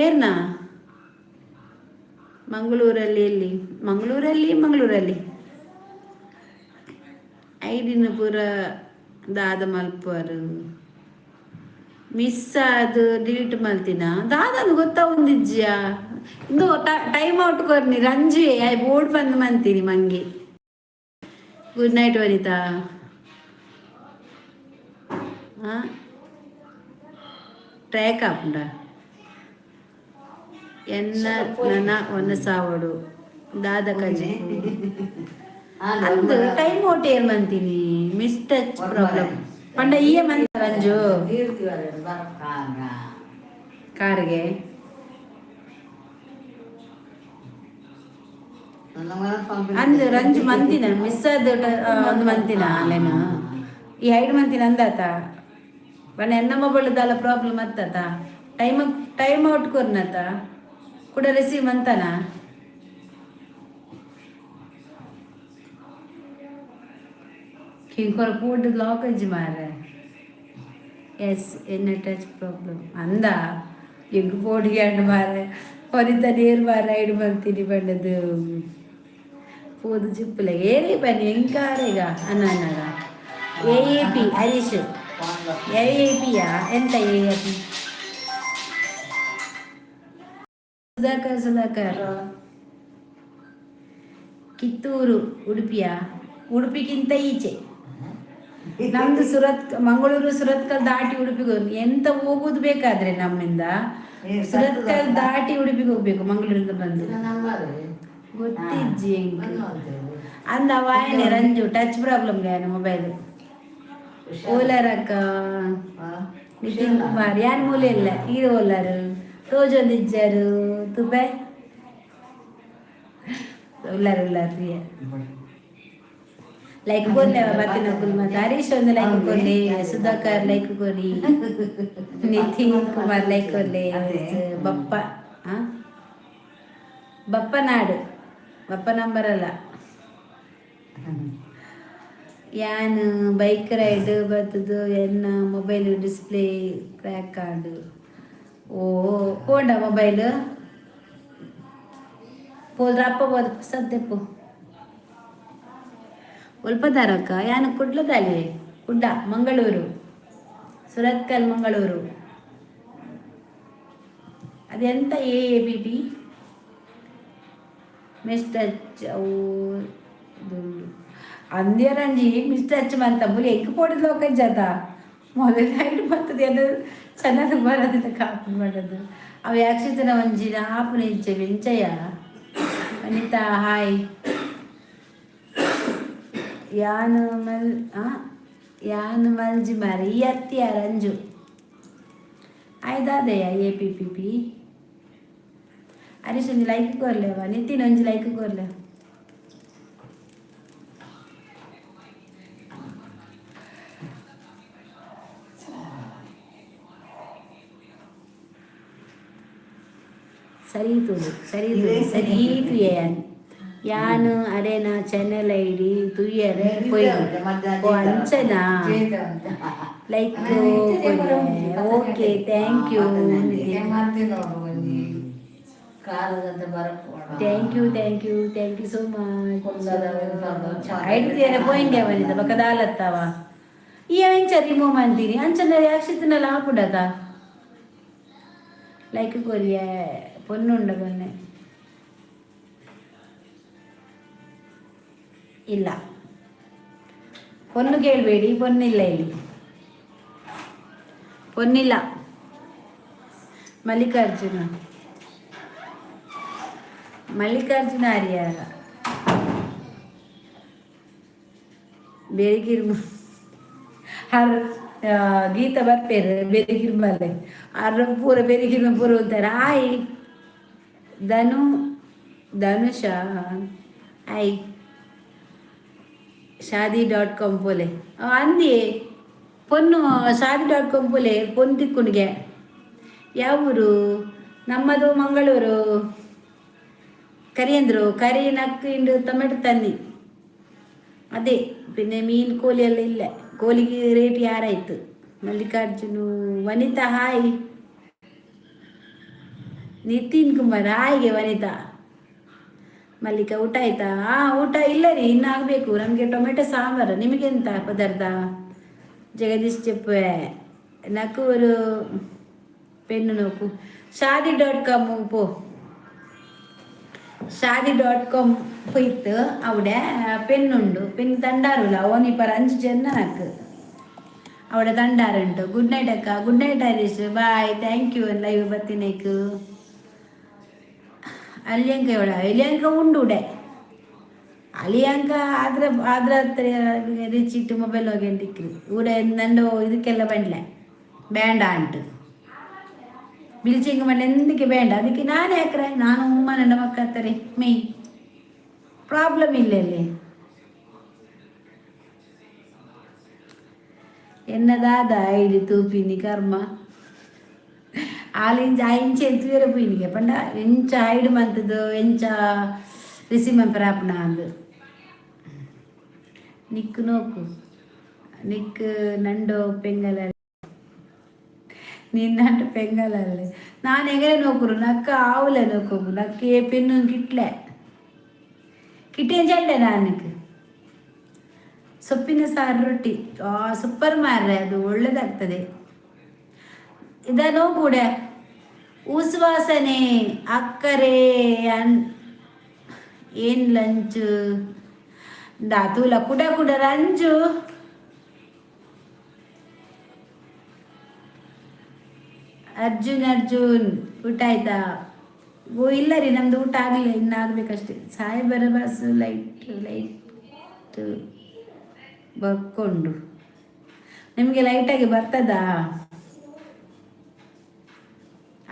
ಏರ್ನಾ? ಮಂಗಳೂರಲ್ಲಿ ಎಲ್ಲಿ? ಮಂಗಳೂರಲ್ಲಿ, ಮಂಗಳೂರಲ್ಲಿ ಐಡಿನ ಪೂರ ದಾದ ಮಲ್ಪುವರು? ಮಿಸ್ ಅದು ಡಿಲೀಟ್ ಮಲ್ತಿನ ದಾದನು ಗೊತ್ತಾ ಒಂದಿಜ್ಜಿಯಾ? ಇಂದು ಟೈಮ್ ಔಟ್ ಕೊರ್ನಿ ರಂಜಿ. I board ಬಂದು ಮಂತೀನಿ ಮಂಗಿ. Good night Vanita. ಹಾಂ, ಟ್ರ್ಯಾಕ್ ಆಪುಂಡ ಎನ್ನ ನನ್ನ ಒನ್ನ ಸಾವಡು ದಾದ ಕಜಿ ಅಂದು. ಟೈಮ್ ಔಟ್ ಏನ್ ಮಂತೀನಿ? ಮಿಸ್ ಟಚ್ ಪ್ರಾಬ್ಲಮ್ ಪಂಡ ಈಯೆ ಮಂತ ರಂಜು. ಕಾರ್ಗೆ. ಅಂದು ರಂಜು ಮಂತಿನ ಮಿಸ್ ಆದ ಒಂದು ಮಂತಿನ ಅಲ್ಲೇನ? ಈ ಐಡ್ ಮಂತಿನ ಅಂದಾತ. ಬಣ್ಣ ಎನ್ನ ಮೊಬೈಲ್ ದಾಲ ಪ್ರಾಬ್ಲಮ್ ಅತ್ತತ. ಟೈಮ್ ಟೈಮ್ ಔಟ್ ಕೊರ್ನತ ಕೂಡ ರಿಸೀವ್ ಮಂತನ. ಕಿಂಕೊರ ಪೂಡ್ ಲಾಕೇಜ್ ಮಾರ್ರೆ. ಎಸ್, ಎನ್ನ ಟಚ್ ಪ್ರಾಬ್ಲಮ್ ಅಂದ. ಎಂಗ್ ಪೋಡಿಗೆ ಅಂಡ್ ಮಾರ್ರೆ. ಹೊರಿತ ನೀರು ಮಾರ್ರೆ. ಐಡ್ ಮಂತೀನಿ ಬಣ್ಣದು ಪೋದು ಚಿಪ್ಪುಲೆ ಏರಿ ಬನ್ನಿ. ಎಂಕಾರೆಗ ಅನ್ನ ಅನ್ನಾಗ ಎ ಎ ಪಿ ಹರೀಶ್ ಎ ಎ ಪಿಯಾ? ಎಂತ ಎ ಎ ಪಿ? ಸುಧಾಕರ್, ಸುಧಾಕರ್. ಕಿತ್ತೂರು ಉಡುಪಿಯ? ಉಡುಪಿಗಿಂತ ಈಚೆ ನಮ್ದು. ಸುರತ್ ಮಂಗಳೂರು ಸುರತ್ಕಲ್ ದಾಟಿ ಉಡುಪಿಗೆ ಹೋಗಿ ಎಂತ ಹೋಗುದು ಬೇಕಾದ್ರೆ ನಮ್ಮಿಂದ ಸುರತ್ಕಲ್ ದಾಟಿ ಉಡುಪಿಗೆ ಹೋಗ್ಬೇಕು ಮಂಗಳೂರಿಂದ ಬಂದು. ಗೊತ್ತಿಜ್ಜಿ ಅಂದ ವಾಯನೆ ರಂಜು. Touch problem mobile. ಓಲರಕ್ಕ ನಿತಿನ್ ಕುಮಾರ್ ಯಾನ್ ಮೂಲೆ ಇಲ್ಲ. ಈರು ಓಲಾರು ತೋಜೊಂದಿಜ್ಜಾರು ತುಬೆ ಉಲ್ಲಾರು ಉಲ್ಲಾರು. ಪ್ರಿಯ ಲೈಕ್ ಕೊರ್ಲೆ ಬತ್ತಿನ ಮತ್ತೆ. ಹರೀಶ್ ಒಂದು ಲೈಕ್ ಕೊರ್ಲಿ. ಸುಧಾಕರ್ ಲೈಕ್ ಕೊರಿ. ನಿತಿನ್ ಕುಮಾರ್ ಲೈಕ್ ಕೊರ್ಲೆ. ಬಪ್ಪ ಬಪ್ಪನಾಡು ಬಪ್ಪ ನಂಬರ್ ಅಲ್ಲ. ಯಾನ್ ಬೈಕ್ ರೈಡ್ ಬತ್ತದು. ಎನ್ನ ಮೊಬೈಲ್ ಡಿಸ್ಪ್ಲೇ ಕ್ರ್ಯಾಕ್ ಆಂಡ್. ಓ, ಪೋಂಡ ಮೊಬೈಲ್ ಪೋದ್ರ ಅಪ್ಪ ಬೋದು ಸದ್ಯಪ್ಪು. ಒಲ್ಪದಾರಕ್ಕ? ಯಾನು ಕುಡ್ಲದಲ್ಲಿ. ಕುಡ್ಡ, Mangaluru, Surathkal, Mangaluru. ಅದೆಂತ A A P P miss touch ಅವು ಅಂದ್ಯರಂಜಿ ಮಿಸ್ ಟಚ್ ಮಂತ ಮುಲಿ ಎಂಕ್ ಪೋಡಿದ್ ಲೋಕಜ್ಜಾತ ಮೊದಲ ನೈಟ್ ಬರ್ತದೆ. ಅದು ಚೆನ್ನಾಗಿ ಬರೋದಿಲ್ಲ. ಕಾಪು ಮಾಡೋದು ಅವು ಯಾಕ್ಷಿತನ ಒಂಜಿನ ಆಪುನ ಇಜ್ಜೆ ಮೆಂಚಯ್ಯ. ವನಿತಾ ಹಾಯ್. ಯಾನು ಮಲ್ ಯಾನು ಮಲ್ಜಿ ಮಾರಿ ಈ ಅತ್ತಿಯ ರಂಜು ಆಯ್ದಾದೆಯ ಎ ಪಿ ಪಿ ಪಿ? ಹರೀಶ್ ಒಂಜಿ ಲೈಕ್ ಕೊರ್ಲೆವ. ನಿತಿನ್ ಒಂಜಿ ಲೈಕ್ ಕೊರ್ಲೆ. ಸರಿ ತುಳು, ಸರಿ ತುಳು, ಸರಿ ತುಯೆ. ಯಾನು ಅರೇನ channel ID ತುಯ್ಯರೆ ಪೊಯ್. Oh, ಅಂಚನಾ? Like. Okay, thank you. Thank you, thank you, thank you so much. ಐಡ್ತೀರ ಪೋಯಿಂಗೆ ಅವನಿದ ಬೊಕ ದಾಲತ್ತವ. ಈ ಎಂಚ ರಿಮೂವ್ ಮಂತೀನಿ? ಅಂಚನ ಯಾಕ್ಷಿತನಲ್ಲ ಆಪುಡತ. ಲೈಕ್ ಕೊರಿಯ. ಪೊನ್ನುಂಡ ಬನ್ನೆ. ಇಲ್ಲ, ಪೊನ್ನು ಕೇಳಬೇಡಿ, ಪೊನ್ನಿಲ್ಲ ಇಲ್ಲಿ, ಪೊನ್ನಿಲ್ಲ. ಮಲ್ಲಿಕಾರ್ಜುನ, ಮಲ್ಲಿಕಾರ್ಜುನ ಆರ್ಯ ಬೆರಿಗಿರ್ ಹರ್ ಗೀತ ಬರ್ಪೇರು ಬೆರಿಗಿರ್ಮಲೆ ಅರ್ ಪೂರ ಬೆರಿಗಿರ್ಮ ಪೂರ ಅಂತಾರೆ. ಆಯ್ ಧನು, ಧನುಷ ಆಯ್ ಶಾದಿ.ಕಾಮ್ ಪೋಲೆ ಅಂದಿ ಪೊನ್ನು. ಶಾದಿ.ಕಾಮ್ ಪೋಲೆ, ಪೊನ್ನು ತಿಕ್ಕುನಿಗೆ. ಯಾವ ಊರು? ನಮ್ಮದು ಮಂಗಳೂರು. ಕರಿಯಂದ್ರು ಕರಿ ನಕ್ಕು ಇಂಡು ಟೊಮೆಟೊ ತನ್ನಿ. ಅದೇ പിന്നെ ಮೀನು ಕೋಲಿ ಎಲ್ಲ ಇಲ್ಲ, ಕೋಲಿಗೆ ರೇಟ್ ಯಾರಾಯ್ತು. ಮಲ್ಲಿಕಾರ್ಜುನು, ವನಿತಾ ಹಾಯ್, ನಿತಿನ್ ಕುಮಾರ್ ಹಾಯ್ಗೆ, ವನಿತಾ, ಮಲ್ಲಿಕಾ. ಊಟ ಆಯ್ತಾ? ಆ ಊಟ ಇಲ್ಲ ರೀ, ಇನ್ನು ಆಗಬೇಕು. ನಮಗೆ ಟೊಮೆಟೊ ಸಾಂಬಾರು. ನಿಮಗೆಂತ ಪದಾರ್ಥ? ಜಗದೀಶ್ ಚೆಪ್ಪೆ ನಕ್ಕೂರು ಪೆನ್ನು ನೋಕು. ಶಾದಿ.ಕಾಮ್ ಪೋ, ಶಾದಿ.ಕಾಮ್ ಪೋಯ್ತು. അവിടെ പെണ്ണുണ്ട്, പെണ്ണ് തണ്ടാറില്ല. ഓനിപ്പറ അഞ്ച് ചെന്നനക്ക് അവിടെ തണ്ടാറുണ്ട്. ഗുഡ് നൈറ്റ് അക്ക. Good night Harish, bye, thank you live ಬತ್ತಿನೇക്ക്. ಅಲ್ಲಿಯಂಕ ಎವಡ? ಅಲಿಯಂಕ ಉಂಡು ಉಡೆ. ಅಲಿಯಂಕ ಆದ್ರ ಆದ್ರ ಹತ್ರ ರಿಚಿಟ್ಟು ಮೊಬೈಲ್ ಹೋಗಿ ದಿಕ್ಕ್ರಿ ಊಡೆ ನಂದು ಇದಕ್ಕೆಲ್ಲ ಬಂಡ್ಲೆ ಬೇಂಡ ಅಂಟು ಬಿಲ್ಚಿಂಗ್ ಮಾಡಿ ಎಂದಕ್ಕೆ ಬೇಡ. ಅದಕ್ಕೆ ನಾನು ಯಾಕ್ರೆ ನಾನು ಉಮ್ಮ ನನ್ನ ಮಕ್ಕ ಹತ್ತಾರೆ ಮೇ ಪ್ರಾಬ್ಲಮ್ ಇಲ್ಲ ಇಲ್ಲಿ. ಎನ್ನದಾದ ಐಡಿ ತೂಪಿನಿ ಕರ್ಮ ಆಲಿಂಚ ಆ ಇಂಚ ತೂಯರ ಪೋಯಿನಿಗೆ ಪಂಡ ಎಂಚ ಐಡು ಮಂತದ್ದು ಎಂಚ ರಿಸೀವ್ ಮನ್ಪರ ಅಂದು. ನಿಕ್ಕು ನೋಕು, ನಿಕ್ ನಂಡೋ ಪೆಂಗಲ ನಿನ್ನಂಟು ಪೆಂಗಲಲ್ಲಿ ನಾನು ಹೆಂಗರೆ ನೋಕುರು ನಕ್ಕ ಆవుಲೆ ನೋಕೋಕು ನಕ್ಕ ఏ పెన్ను కిట్లే ಕಿಟ್ಟೇನ್ ನಾನಕ್ಕೆ. ಸೊಪ್ಪಿನ ಸಾರು ರೊಟ್ಟಿ ಸೂಪರ್ ಮಾರ್ರೆ, ಅದು ಒಳ್ಳೇದಾಗ್ತದೆ. ಇದನ್ನು ಕೂಡ ಉಸ್ವಾಸನೆ ಅಕ್ಕರೆ ಅನ್ ಏನು ಲಂಚ್ ದಾತೂಲ ಕುಡ ಕುಡ ರಂಜು. ಅರ್ಜುನ್, ಅರ್ಜುನ್, ಊಟ ಆಯ್ತಾ? ಓ ಇಲ್ಲ ರೀ, ನಮ್ದು ಊಟ ಆಗಲಿಲ್ಲ, ಇನ್ನು ಆಗಬೇಕಷ್ಟೇ. ಸಾಹೇಬರ ಬಸ್ಸು ಲೈಟ್ ಲೈಟ್ ಬರ್ಕೊಂಡು ನಿಮಗೆ ಲೈಟಾಗಿ ಬರ್ತದಾ?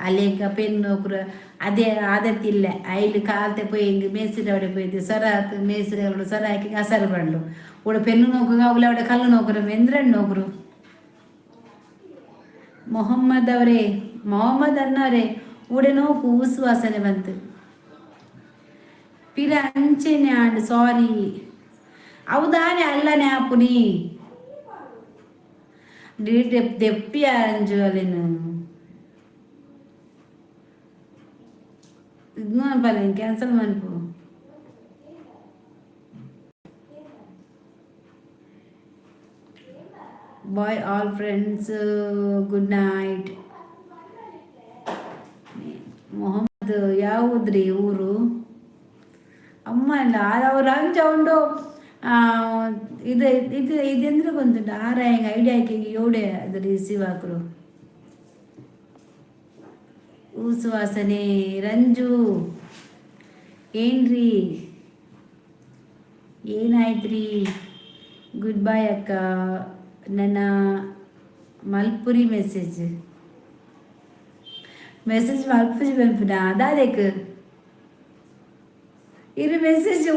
ಅಲ್ಲಿಂಕ ಪೆನ್ನು ಅದೇ ಆದತ್ತಿಲ್ಲ. ಐಲು ಕಾಲ್ತೆ ಪೋಯಿ ಹಿಂಗೆ ಮೇಸ್ತ್ರಿ ಅವಡೆ ಪೋಯ್ತು ಸೊರ ಮೇಸ್ತ್ರಿ ಅವಳು ಸೊರ ಹಾಕಿ ಕಸರು ಬಂಡು ಉಡ ಪೆನ್ನು ನೋಕು ಅವಳು ಅವಡೆ ಕಲ್ಲು ನೋಕರು ಮೆಂದ್ರಣ್ಣು ನೋಕರು. ಮೊಹಮ್ಮದ್ ಅವರೇ, ಮೊಹಮ್ಮದ್ ಅನ್ನವರೇ, ಉಡೆ ನೋಕು ವಾಸನೆ ಬಂತು ಪಿರ ಅಂಚೆನೆ ಆಂಡ್ ಸಾರಿ. ಹೌದಾನೆ ಅಲ್ಲನೆ ಆಪುನಿ ದೆಪ್ಪಿ ಅಂಜು ಅಲ್ಲೇನು ಇದು ಅನ್ಪಲ್ಲ, cancel ಮನ್ಪು. Bye all friends, good night. Mohammed ಯಾವುದ್ರಿ ಊರು? ಅಮ್ಮ ಅಲ್ಲ ಅವ್ರು ಅಂಚ ಉಂಡು. ಇದು ಇದು ಇದೆಂದ್ರೆ ಗೊತ್ತುಂಟು ಆರ ಹೆಂಗೆ ಐಡಿಯಾ ಹಾಕಿ ಏಡೆ ಅದು ರಿಸೀವ್ ಹಾಕ್ರು. ವಾಸನೆ ರಂಜು ಏನ್ರಿ, ಏನಾಯ್ತ್ರಿ? ಗುಡ್ ಬಾಯ್ ಅಕ್ಕ. ನನ್ನ ಮಲ್ಪುರಿ ಮೆಸೇಜ್ ಮೆಸೇಜ್ ಮಲ್ಪುಜಿ ಮಲ್ಪುನ ಅದಾದೇಕ್ ಇರು ಮೆಸೇಜ್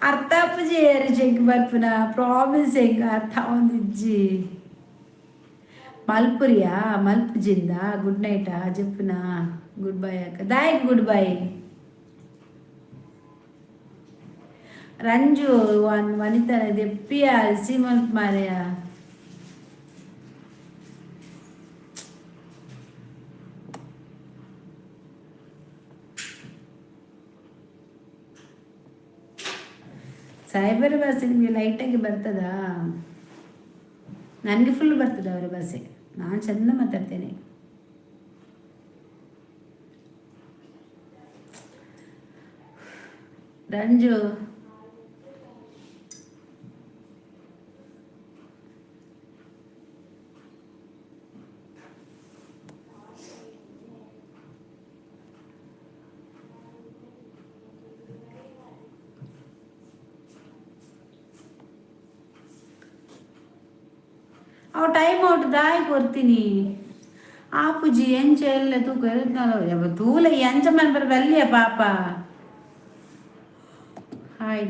ಅರ್ಥ ಆಪುಜಿ ಚೆಕ್ ಮಲ್ಪುನ ಪ್ರಾಮಿಸ್ ಹೆಂಗ ಅರ್ಥ ಒಂದಿಜ್ಜಿ. ಮಲ್ಪುರಿಯಾ ಮಲ್ಪುಜಿಂದ ಗುಡ್ ನೈಟಾ ಜಪ್ಪುನ. ಗುಡ್ ಬಾಯ್ ಅಕ್ಕ. ದಾಯಕ್ ಗುಡ್ ಬಾಯ್ ರಂಜು ಒನ್ ವನಿತನ ದೆಪ್ಪಿಯ ರಿಸೀವ್ ಮಾರೆಯ. ಸಾಹೇಬರ ಭಾಷೆ ನಿಮಗೆ ಲೈಟಾಗಿ ಬರ್ತದಾ? ನನಗೆ ಫುಲ್ ಬರ್ತದೆ ಅವರ ಭಾಷೆ, ನಾನು ಚೆಂದ ಮಾತಾಡ್ತೇನೆ. ರಂಜು. ಅವು ಟೈಮ್ ಔಟ್ ದಾಯಿ ಕೊರ್ತೀನಿ. ಆಪುಜಿ ಎಂಚ ಎಲ್ಲ ತೂಕ ತೂಲ ಎಂಚ ಮನ್ಪರ ಬಲ್ಲಿಯ ಪಾಪ. ಹಾಯ್.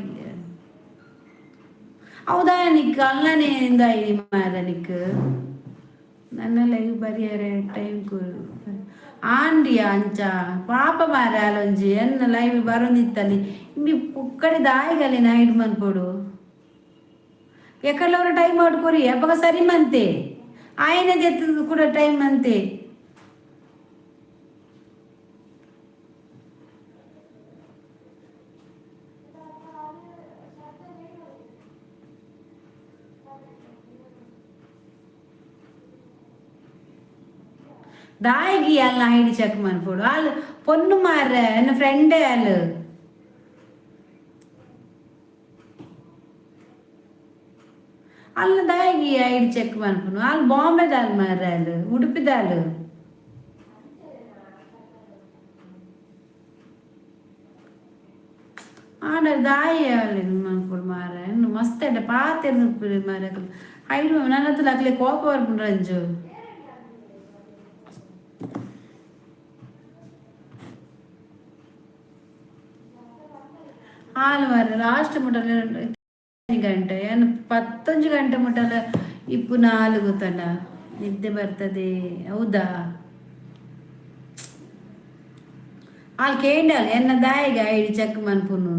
ಹೌದಾ? ನಿಕ್ ಅಲ್ಲನೇ ಇಂದಾಯಿ ಮಾರ ನಿಕ್ ನನ್ನ ಲೈವ್ ಬರಿಯರೆ ಟೈಮ್ ಕೊರು ಆಂಡಿಯ ಅಂಚ ಪಾಪ ಮಾರ. ಅಲೊಂಜಿ ಎನ್ನ ಲೈವ್ ಬರೋದಿತ್ತಲ್ಲಿ ಇಂಬಿ ಪುಕ್ಕಡೆ ದಾಯಿಗಲಿ ನೈಟ್ ಮನ್ಪೊಡು. ಎಕಡ್ಲವರ ಟೈಮ್ ಔಟ್ ಕೊರಿ ಅಪ್ಪಗ ಸರಿ ಮಂತೆ ಆಯನది ಎತ್ತದ ಕೂಡ ಟೈಮ್ ಅಂತೆ. ದಾಯಿಗಿ ಅಲ್ಲ ಐಡಿ ಚೆಕ್ ಮನ್ಪೊಡು. ಅಲ್ ಪೊನ್ನು ಮಾರ್ರೆ, ಎನ್ನ ಫ್ರೆಂಡೇ ಅಲ್. ಅಲ್ಲ ದಾಯಿಗಿ ಐಡಿ ಚೆಕ್ ಮನ್ಪುನು? ಅಲ್ಲಿ ಬಾಂಬೆದಾಲ್ ಮಾರ್ರೆ, ಅಲ್ಲಿ ಉಡುಪಿದಾಲ್. ಆಂಡ ದಾಯಿ ಅಲ್ಲಿ ಮನ್ಪೊಡು ಮಾರ್ರೆ. ಇನ್ನು ಮಸ್ತ್ ಎಡ್ಡೆ ಪಾತೆರ್ದು ಮಾರ್ರೆ. ಐಡಿ ನನ್ನ ಹತ್ರ ಅಕ್ಲೆ ಕೋಪ ಬರ್ಪುಂಡು ರಂಜು. ಹಾಲು ಮಾರ್ರೆ. ಲಾಸ್ಟ್ ಮುಟ್ಟಲ ಗಂಟೆ ಏನು ಪತ್ತೊಂಜಿ ಗಂಟೆ ಮುಟ್ಟಲ ಇಪ್ಪು ನಾಲು ಗೊತ್ತಲ್ಲ. ನಿದ್ದೆ ಬರ್ತದೆ, ಹೌದಾ? ಅಲ್ಲಿ ಕೇಂಡಲ್ ಎನ್ನ ದಾಯಿಗೆ ಐಡಿ ಚೆಕ್ ಮನ್ಪುನು.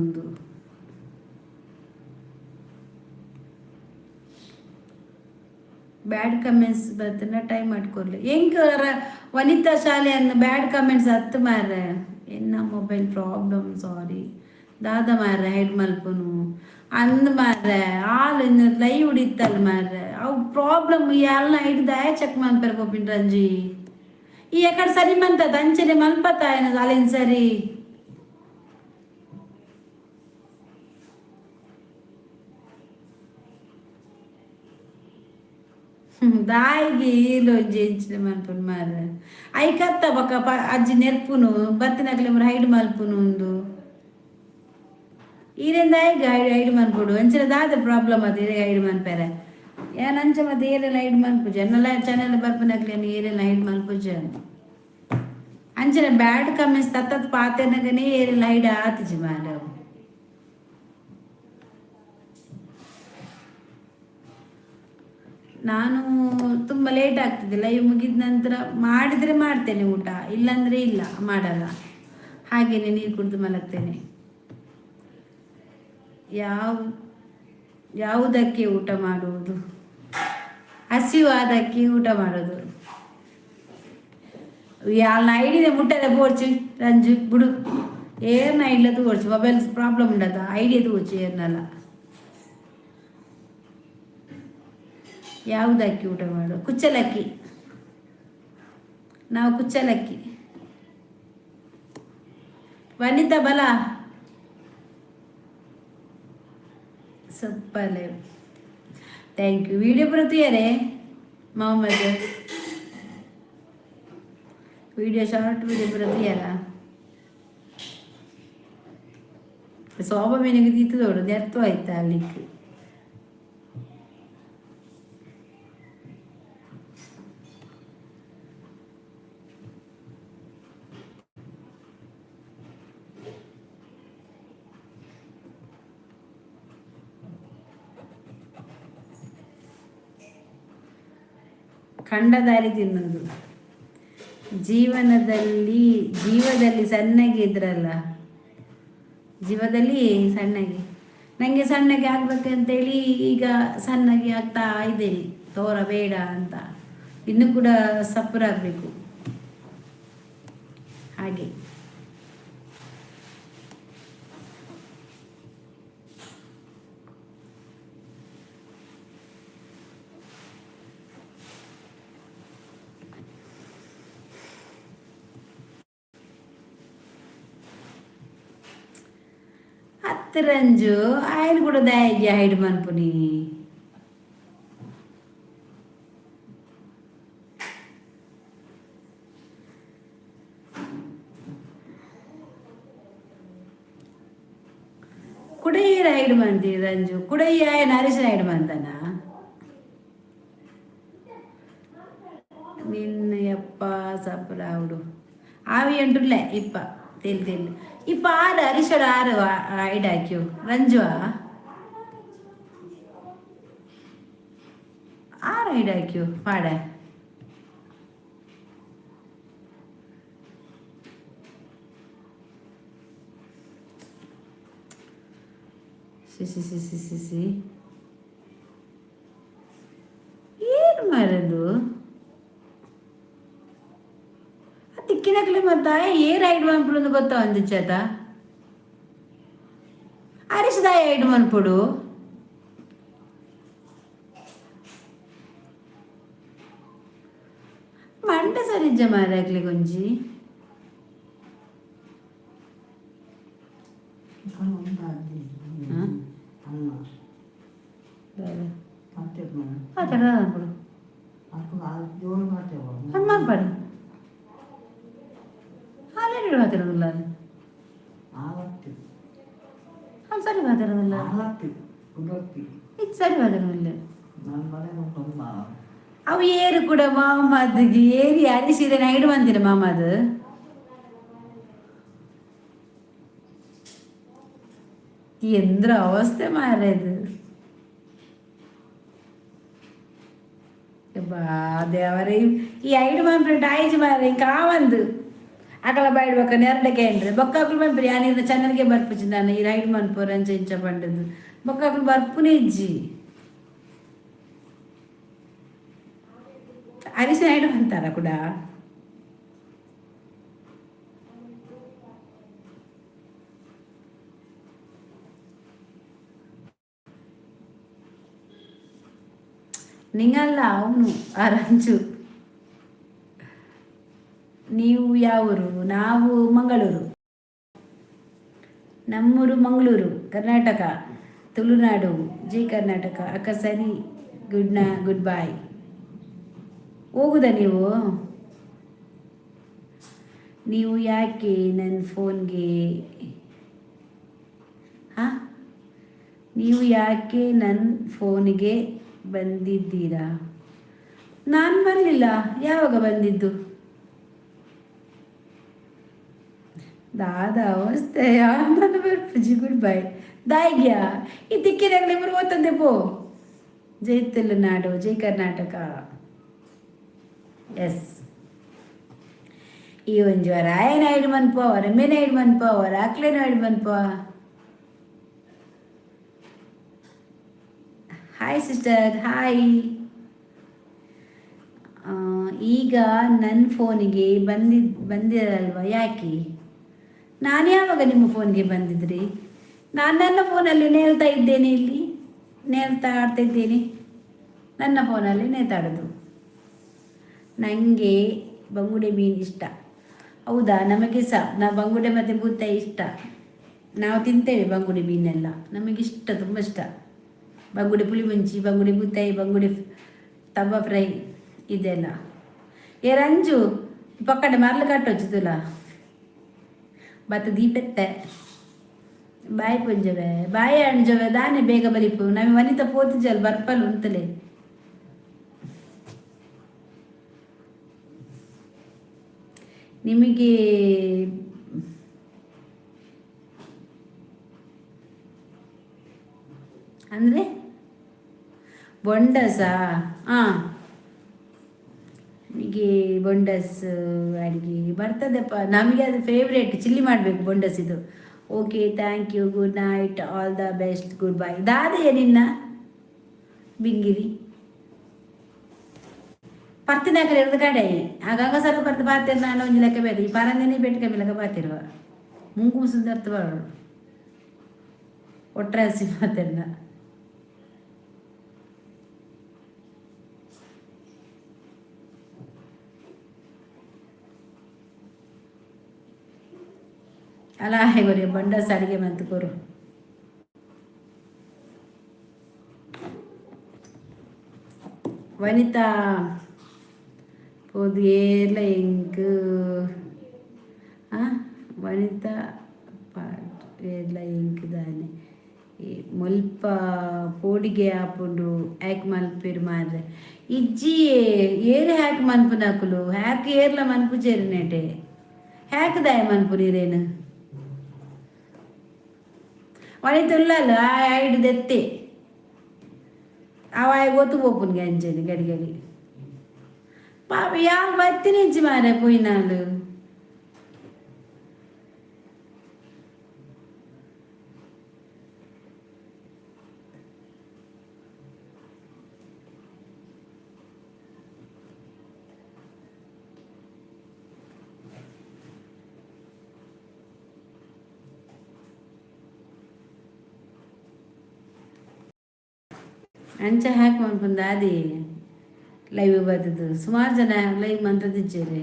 ಬ್ಯಾಡ್ ಕಮೆಂಟ್ಸ್ ಬರ್ತನ ಟೈಮ್ ಮಾಡ್ಕೊರ್ಲಿ ಎಂಕ್. ವನಿತಾ ಶಾಲೆಯನ್ನು ಬ್ಯಾಡ್ ಕಮೆಂಟ್ಸ್ ಹತ್ತು ಮಾರ್ರೆ. ಎನ್ನ ಮೊಬೈಲ್ ಪ್ರಾಬ್ಲಮ್, ಸಾರಿ. ದಾದ ಮಾರ್ರೆ ಹೈಡ್ ಮಲ್ಪುನು ಅಂದ್ ಮಾರ್ರೆ. ಆಲ್ ಇನ್ನು ಲೈವ್ ಇತ್ತಲ್ಲ ಮಾರ್ರೆ. ಅವು ಪ್ರಾಬ್ಲಮ್ ಎಲ್ಲ ಹಿಡ್ದು ದಾಯ ಚೆಕ್ ಮನ್ಪೆರ್ ಪೋಪಿನ್ ರಂಜಿ. ಈ ಎಕಡೆ ಸರಿ ಮಂತದ ಅಂಚನೆ ಮಲ್ಪತ್ತ ಅಲ್ಲಿನ ಸರಿ. ದಾಯಿಗೆ ಈಲೊಂಜಿ ಎಂಚಿನ ಮನ್ಪುನು ಮಾರ್ರೆ? ಐಕತ್ತ ಬೊಕ ಅಜ್ಜಿ ನೆರ್ಪುನು ಬತ್ತಿನಕ್ಲೆ ಹೈಡ್ ಮಲ್ಪುನು ಉಂದು. ಈರೆಂದ ದಾಯಿಗೆ ಹೈಡ್ ಹೈಡ್ ಮನ್ಪೊಡು? ಅಂಚಿನ ದಾದ ಪ್ರಾಬ್ಲಮ್ ಅದು ಇರೆಗ್ ಹೈಡ್ ಮನ್ಪೆರೆ? ಏನ್ ಅಂಚ ಮತ್ತೆ ಏರೆಲ್ಲ ಹೈಡ್ ಮನ್ಪುಜಿ. ಎನ್ನಲ ಚಾನೆಲ್ ಬರ್ಪುನಕ್ಲೆನ್ ಏರೆಲ್ಲ ಹೈಡ್ ಮನ್ಪುಜಿ. ಅಂಚನೆ ಬ್ಯಾಡ್ ಕಮೆಂಟ್ಸ್ ತತ್ತತ್ ಪಾತೆರ್ನಗನೇ ಏರೆಲ್ಲ ಹೈಡ್ ಆತಿಜಿ ಮಾರ್ರೆ. ನಾನು ತುಂಬ ಲೇಟ್ ಆಗ್ತದೆ. ಲೈವ್ ಮುಗಿದ ನಂತರ ಮಾಡಿದರೆ ಮಾಡ್ತೇನೆ ಊಟ, ಇಲ್ಲಾಂದರೆ ಇಲ್ಲ, ಮಾಡಲ್ಲ. ಹಾಗೇನೆ ನೀರು ಕುಡಿದು ಮಲಗ್ತೇನೆ. ಯಾವುದಕ್ಕೆ ಊಟ ಮಾಡುವುದು? ಹಸಿವಾದಕ್ಕೆ ಊಟ ಮಾಡೋದು. ಯಾಲ್ ಐಡಿನೆ ಮುಟ್ಟದೆ ಬೋಡ್ಚಿ ರಂಜು, ಬಿಡು. ಏರ್ನ ಐಡ್ಲ ತೂವೊಡ್ಚಿ. ಮೊಬೈಲ್ ಪ್ರಾಬ್ಲಮ್ ಉಂಡದ ಐಡಿಯಾ ತೂವೊಡ್ಚಿ ಏರ್ನಲ್ಲ. ಯಾವುದಕ್ಕಿ ಊಟ ಮಾಡು? ಕುಚ್ಚಲಕ್ಕಿ. ನಾವು ಕುಚ್ಚಲಕ್ಕಿ. ವನಿತಾ ಬಲ super live, thank you. Video ಬರುತ್ತೀಯರೇ Mohammed? Video, short video ಬರುತ್ತೀಯರ? ಸೋಬ ಮೀನಿಗೆ ದೀತದೋಡು ನೆರ್ತು ಆಯ್ತಾ ಅಲ್ಲಿಗೆ. ಕಂಡದಾರಿ ತಿನ್ನೋದು. ಜೀವನದಲ್ಲಿ ಜೀವದಲ್ಲಿ ಸಣ್ಣಗೆ ಇದ್ರಲ್ಲ, ಜೀವದಲ್ಲಿ ಸಣ್ಣಗೆ. ನನಗೆ ಸಣ್ಣಗೆ ಆಗ್ಬೇಕಂತೇಳಿ ಈಗ ಸಣ್ಣಗೆ ಆಗ್ತಾ ಇದ್ದೇನೆ. ತೋರ ಬೇಡ ಅಂತ. ಇನ್ನು ಕೂಡ ಸಪ್ಪರಾಗಬೇಕು ಹಾಗೆ. ಅತ್ತು ರಂಜು, ಆಯ್ನ ಕೂಡ ದಾಯಿಗೆ ಹೈಡ್ ಮನ್ಪುನಿ. ಕುಡಯ್ಯ ಹೈಡ್ ಮಂತಿ ರಂಜು? ಕುಡಯ್ಯ ಆಯನ ಅರಿಶಿನ ಹೈಡ್ ಮಂತನ? ನಿನ್ನ ಯಪ್ಪ ಸಪರಾవుಡು ಆವಿ ಅಂಟುರ್ಲೆ ಇಪ್ಪ ತೆಲ್ ತೆಲ್ ಇಪ್ಪ ಆರು ಅರಿಶಡ ಆರು ಐಡ್ ಹಾಕ್ಯು ರಂಜು. ಆರು ಐಡ್ ಹಾಕ್ಯು ಪಾಡ. C C C C C C, ಏನು ಮಾಡೋದು? ತಿಕ್ಕಿನಕ್ಲೆ ಮತ್ತ ಏರ್ ಐಡ್ ಮನ್ಪುಡು ಗೊತ್ತಾ ಒಂದು చేత ಅರಿಶದಾಯ ಐಡ್ ಮನ್ಪುಡು. ಮಂಡ ಸರಿಜ್ಜ ಮಾರಾಕ್ಲೆ ಕೊಂಚಿ. ಹಾ? ಮಾತಾಡ ಅನ್ಪುಡು. ಹನುಮಾನ್ ಪಾಡು ಆಲ್ರೆಡಿ ಮಾತಾಡೋದಿಲ್ಲ. ಅದು ಸರಿ ಮಾತಾಡೋದಿಲ್ಲ. ಇದು ಸರಿ ಮಾತಾಡೋದಿಲ್ಲ. ಅವು ಏರು ಕೂಡ ಮಾಮದಿಗೆ ಏರಿ ಅರಿಸಿದೆ ನೈಡ್ ಬಂದಿರ ಮಾಮದು. ಎಂದ್ರ ಅವಸ್ಥೆ ಮಾರ್ರೆ ಇದು. ಬಾ ದೇವರೇ, ಈ ಐಡು ಮನ್ಪ್ರೆ ಡಾಯಿಜ್ ಮಾರ್ರೆ. ಇಂಕ ಆವಂದು ಅಕಲ ಬಾಯ್ಡ್ ಬೊಕ್ಕ ನೆರಡಕ್ಕೆ ಏನ್ರಿ ಬೊಕ್ಕ ಅಕ್ಲು ಮನ್ಪುರಿ. ಯಾನ್ ಇರ್ನ ಚಾನಲ್ಗೆ ಬರ್ಪುಜಿ ನಾನು. ಈ ರೈಡ್ ಮನ್ಪುರ ಅಂಚ ಇಂಚ ಪಂಡದು ಬೊಕ್ಕ ಅಕ್ಲು ಬರ್ಪುನೆ ಇಜ್ಜಿ. ಅರಿಶಿನ ಐಡು ಬಂತಾರ ಕೂಡ. ನಿಂಗಲ್ಲ, ಅವನು ಆ ರಂಜು. ನೀವು ಯಾವೂರು? ನಾವು ಮಂಗಳೂರು. ನಮ್ಮೂರು ಮಂಗಳೂರು, ಕರ್ನಾಟಕ, ತುಳುನಾಡು. ಜೈ ಕರ್ನಾಟಕ. ಅಕ್ಕ ಸರಿ, ಗುಡ್ ನಾ ಗುಡ್ ಬಾಯ್. ಹೋಗುದಾ ನೀವು? ನೀವು ಯಾಕೆ ನನ್ನ ಫೋನ್ಗೆ, ಹಾಂ, ನೀವು ಯಾಕೆ ನನ್ನ ಫೋನಿಗೆ ಬಂದಿದ್ದೀರಾ? ನಾನು ಬರಲಿಲ್ಲ. ಯಾವಾಗ ಬಂದಿದ್ದು? ದಾದ ಅವಸ್ಥೆ. ನಾನು ಬರ್ಪುಜಿ, ಗುಡ್ ಬೈ. ದಾಯಿಗ್ಯಾ ಈ ತಿಕ್ಕಿನಾಗಲೇ ಇಬ್ಬರು ಓದ್ತಂದೆ ಪೋ. ಜೈ ತುಳುನಾಡು, ಜೈ ಕರ್ನಾಟಕ. ಎಸ್, ಈ ಒಂಜಿ ವಾರ ಆಯನ ಐಡ್ ಮನ್ಪ, ಅವರ ಐಡ್ ಮನ್ಪ, ಅವರ ಆಕ್ಲೇನ ಐಡ್ ಮನ್ಪ. Hi sister, hi. ಈಗ ನನ್ನ ಫೋನಿಗೆ ಬಂದಿರಲ್ವ ಯಾಕೆ? ನಾನು ಯಾವಾಗ ನಿಮ್ಮ ಫೋನ್ಗೆ ಬಂದಿದ್ರಿ? ನಾನು ನನ್ನ ಫೋನಲ್ಲಿ ನೇಲ್ತಾ ಇದ್ದೇನೆ. ಇಲ್ಲಿ ನೇಲ್ತಾ ಆಡ್ತಾ ಇದ್ದೇನೆ. ನನ್ನ ಫೋನಲ್ಲಿ ನೇತಾಡೋದು. ನನಗೆ ಬಂಗುಡೆ ಮೀನು ಇಷ್ಟ. ಹೌದಾ? ನಮಗೆ ಸಹ ನಾವು ಬಂಗುಡೆ ಮತ್ತು ಬೂತಾಯಿ ಇಷ್ಟ. ನಾವು ತಿಂತೇವೆ ಬಂಗುಡೆ ಮೀನೆಲ್ಲ. ನಮಗಿಷ್ಟ, ತುಂಬ ಇಷ್ಟ. ಬಂಗುಡೆ ಪುಳಿ ಮುಂಚಿ, ಬಂಗುಡೆ ಬೂತಾಯಿ, ಬಂಗುಡೆ ತವ ಫ್ರೈ ಇದೆಲ್ಲ. ಏ ರಂಜು, ಪಕ್ಕಡೆ ಮರಳು ಕಟ್ಟೊಚ್ಚುತ್ತಲ್ಲ ಬತ್ತ ದೀಪೆತ್ತೆ. Boy ಪುಂಜವೆ, boy ಅಣ್ಜವೆ. ದಾನೆ ಬೇಗ ಬಲಿಪು ನಮಗೆ. ವನಿತ ಪೋತಿಜಲ್ ಬರ್ಪಲ್ ಉಂತಲೆ. ನಿಮಗೆ ಅಂದರೆ ಬೊಂಡಸಾ? ಹಾಂ, ನಿಮಗೆ ಬೊಂಡಸ್ ಅಡುಗೆ ಬರ್ತದೆಪ್ಪ. ನಮಗೆ ಅದು ಫೇವ್ರೇಟ್. ಚಿಲ್ಲಿ ಮಾಡಬೇಕು ಬೊಂಡಸ್ ಇದು. Okay, thank you, good night, all the best, good bye. ದಾದೆಯ ನಿನ್ನ ಬಿಂಗಿರಿ ಪರ್ತಿನಾಕಲೆ ಇರೋದು ಕಡೆ ಆಗಾಗ ಸಲ ಪರ್ತಿ ಪಾತಿರ್. ನಾನು ಒಂಜಿ ಲೆಕ್ಕ ಬೇಕು. ಈ ಪರಂದಿನಿ ಬೆಟ್ಕ ಮಿಲಕ ಪಾತಿರುವ ಮುಂಗು ಸುಂದರ್ತ ಬಾಳು ಒಟ್ರಾಸಿ ಮಾತಿರ್ನ. ಅಲ್ಲ, ಹೇಗೋರಿ ಬಂಡಸ್ ಅಡುಗೆ ಮಂತ್ ಕೊರು. ವನಿತಾ ಪೋದು ಏರ್ಲ ಎಂಕ್ ವನಿತಾ ಪಾಟ್ ಏರ್ಲ ಎಂಕ್ ದಾನೆ ಮುಲ್ಪ ಪೋಡಿಗೆ ಆಪುಂಡು. ಹ್ಯಾಕ್ ಮಲ್ಪೆರ್ ಮಾರ್ರೆ. ಇಜ್ಜಿ, ಏರ್ ಹ್ಯಾಕ್ ಮನ್ಪುನಕುಲು? ಹ್ಯಾಕ್ ಏರ್ಲ ಮನ್ಪುಜೆರ್ ನೆಟೆ. ಹ್ಯಾಕ್ ದಾಯ ಮನ್ಪುನಿ ಇರೇನು? ವನಿತ ಉಲ್ಲಲ್ಲ, ಆ ಐಡ್ ದೆತ್ತೆ ಅವ ಗೊತ್ತು ಪೋಪುನ್ಗೆ ಅಂಚೆನೆ ಗಡಿ ಗಡಿ. ಪಾಪ, ಯಾಲ್ ಬತ್ತಿನಿಜ್ಜಿ ಮಾರೆ ಪೋಯಿನಾಲ್. ಅಂಚ ಹ್ಯಾಕ್ ಮನ್ಪುಂದು ದಾದಿ? ಲೈವ್ ಬತ್ತದು ಸುಮಾರು ಜನ ಲೈವ್ ಮಂತದಿಜ್ಜೆರೆ.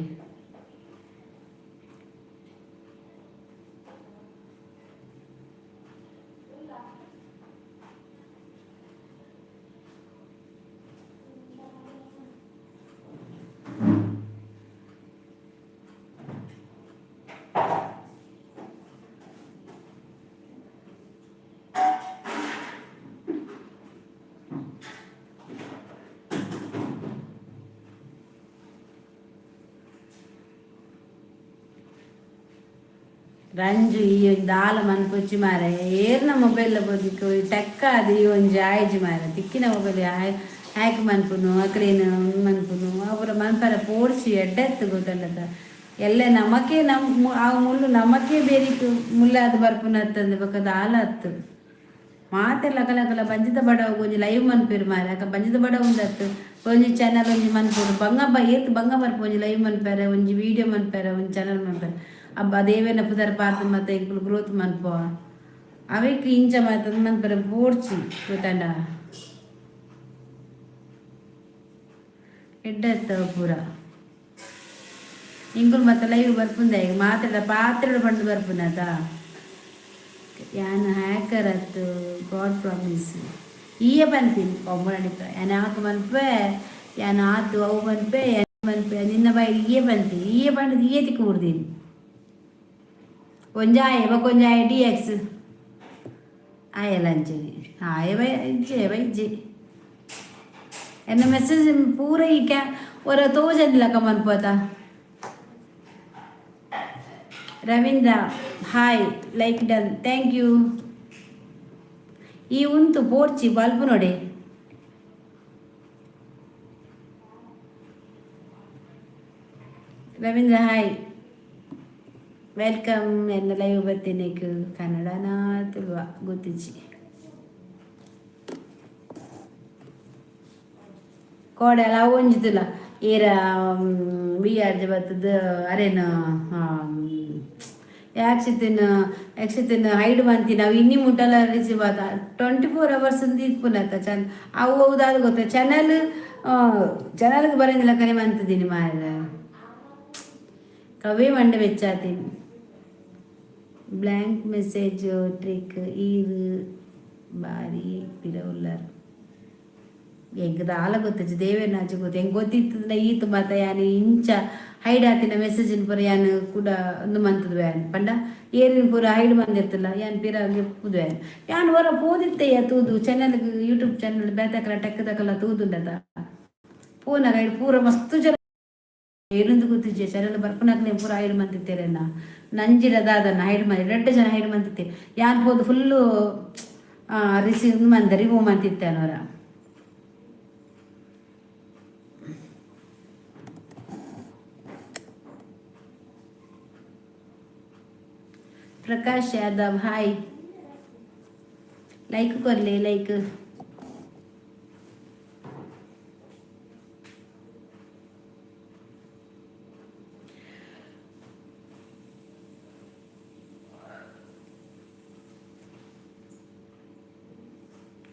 ರಂಜು, ಈ ಒಂಜಿ ದಾಲ ಮನ್ಪೊಚ್ಚಿ ಮಾರೆ. ಏರ್ನ ಮೊಬೈಲ್ ಪೋದಿಕ್ಕು ಟೆಕ್ಕ ಅದು ಈ ಒಂಜಿ ಆಯ್ಜಿ ಮಾರೆ. ತಿಕ್ಕಿನ ಮೊಬೈಲ್ ಹ್ಯಾಕ್ ಮನ್ಪುನು, ಅಕ್ಲೇನು ಮನ್ಪುನು, ಅವು ಮನ್ಪರ ಪೋಡ್ಚಿ. ಎಡ್ಡೆತ್ತು ಗೊತ್ತಲ್ಲದ ಎಲ್ಲ ನಮಕೇ ನಮ್ ಆ ಮುಳ್ಳು ನಮಕೇ ಬೇರಿಕ್ ಮುಲ್ಲಾದ್ ಬರ್ಪುನತ್ತಂದು ಬೊಕ ದಾಲ ಅತ್ತು. ಮಾತೆರ್ಲ ಅಕಲಕಲ ಬಂಜಿದ ಬಡವು ಒಂಜಿ ಲೈವ್ ಮನ್ಪೆರ್ ಮಾರೆ. ಅಕ ಬಂಜಿದ ಬಡವು ಉಂದತ್ತು ಒಂಜಿ ಚಾನಲ್ ಒಂಜಿ ಮನ್ಪೊಡು. ಬಂಗ ಬ ಏತ್ ಬಂಗ ಬರ್ಪು. ಒಂಜಿ ಲೈವ್ ಮನ್ಪೆರೆ, ಒಂಜಿ ವೀಡಿಯೋ ಮನ್ಪೆರೆ, ಒಂಜಿ ಚಾನಲ್ ಮನ್ಪೆರೆ. ಅಬ್ಬ ದೇವೇನ ಪುದರ್ ಪಾರ್ದ್ ಮತ್ತೆ ಎಂಕುಲು ಗ್ರೋತ್ ಮನ್ಪುವ. ಅವೆಕ್ ಇಂಚ ಮಾತ ಮನ್ಪೆರೆ ಬೋಡ್ಚಿ, ಗೊತ್ತಂಡ? ಎಡ್ಡೆ ಅತ್ತವ ಪೂರ. ಎಂಕುಲು ಮತ್ತೆ ಲೈವ್ ಬರ್ಪುಂದ ಈಗ ಮಾತೆಡ ಪಾತ್ರೆಡು ಪಂಡ್ ಬರ್ಪುನತ. ಯಾನ್ ಹ್ಯಾಕರ್ ಅತ್ತು, ಗಾಡ್ ಪ್ರಾಮಿಸ್. ಈಯೆ ಪನ್ಪಿನಿ ಕೊಂಬಳನಿಕ ಯಾನ್ ಆಕ್ ಮನ್ಪೆ, ಯಾನ್ ಆತು ಅವು ಮನ್ಪೆ, ಯಾನ್ ಮನ್ಪೆ. ನಿನ್ನ ಬಾಯಿ ಈಯೆ ಪನ್ಪಿ. ಈಯೆ ಪಂಡದು ಈಯೆ ತಿಕ್ಕು ಬಿಡ್ದೀನಿ. ಒಂಜಾಯೆ ಬೊಕ ಒಂಜಾಯೆ ಡಿ ಎಕ್ಸ್ ಆಯಲ್ಲ ಅಂಚೆನೆ ಆಯೆ ಬೈ ಇಜ್ಜೆ ಬೈ ಇಜ್ಜೆ. ಎನ್ನ ಮೆಸೇಜ್ ಪೂರ ಈ ಕ್ಯಾ ಒರ ತೋಜಂದಿಲ್ಲಕ್ಕ ಮನ್ಪೋತ. Ravindra hi, like done, thank you. ಈ ಉಂತು ಪೋರ್ಚಿ ಬಲ್ಪು ನೋಡಿ. Ravindra hi, welcome. ಎನ್ನ ಲೈವ್ ಬತ್ತೀನಿ. ಕನ್ನಡನಾ ತುಳುವ ಗೊತ್ತಿಜ್ಜಿ. ಕೋಡೆ ಅಲ್ಲ ಅವು ಒಂಜಿತಿಲ್ಲ. ಏರ ಬಿ ಆರ್ ಜೆ ಬತ್ತದ ಅರೇನ ಯಾಕ್ಷಿತಿನ ಯಕ್ಷಿತಿನ ಹೈಡ್ ಮಂತಿನ ಅವು ಇನ್ನಿ ಮುಟ್ಟಲ ರಿಸೀವ್ ಆತ. 24 ಅವರ್ಸ್ ಇಪ್ಪುನತ್ತ ಚಂದ. ಅವು ಹೌದಾದ ಗೊತ್ತ ಚಾನಲ್ ಚಾನಲ್ಗೆ ಬರಂಗಿಲ್ಲ ಕರೆ ಮಂತಿದ್ದೀನಿ ಮಾರ. ಕವೇ ಮಂಡೆ ಬೆಚ್ಚಾತೀನಿ. ಬ್ಲ್ಯಾಂಕ್ ಮೆಸೇಜ್ ಟ್ರಿಕ್ ಈರ್ ಬಾರಿ ಪಿರ ಉಲ್ಲಾರ್. ಎಂಕ್ ದಾಲ ಗೊತ್ತಿಜ್ಜಿ, ದೇವೆರ್ನಾಚೆ ಗೊತ್ತು. ಎಂಕ್ ಗೊತ್ತಿತ್ತದ ಈತ್ ಮಾತ ಯಾನ್ ಇಂಚ ಹೈಡ್ ಆತಿನ ಮೆಸೇಜ್ ಪೂರ ಯಾನ್ ಕೂಡ ಉಂದು ಮಂತುದು ಯಾನ್ ಪಂಡ ಏರಿನ ಪೂರ ಹೈಡ್ ಮಂದಿರ್ತಲ್ಲ ಯಾನ್ ಪಿರ ಗೆಪ್ಪುದು. ಯಾನ್ ಯಾನ್ ಒರ ಪೋದಿತ್ತೆಯ ತೂದು ಚಾನಲ್, ಯೂಟ್ಯೂಬ್ ಚಾನಲ್ ಬೇತಕಲ ಟೆಕ್ಕದಕಲ ತೂದುಂಡದ. ಪೋನಾಗ ಐಡ್ ಪೂರ ಮಸ್ತ್ ಜನ ಏರುಂದು ಗೊತ್ತಿಜ್ಜಿ. ಚಾನಲ್ ಬರ್ಪುನಕ್ಲೆ ಪೂರ ಹೈಡ್ ಮಂತಿತ್ತೇರೆನ. ನಂಜಿಡ ದಾದನ್ನ ಹೈಡ್ ಮಾಡಿ ರಡ್ಡ್ ಜನ ಹೈಡ್ ಮಂತಿತ್ತೆ. ಯಾನ್ ಪೋದು ಫುಲ್ಲು ರಿಸೀವ್ ಮಂದ ರಿಮೂವ್ ಮಂತಿತ್ತೆ ಅವರ. ಪ್ರಕಾಶ್ ಯಾದವ್ ಹಾಯ್, ಲೈಕ್ ಕೊರ್ಲೆ ಲೈಕ್.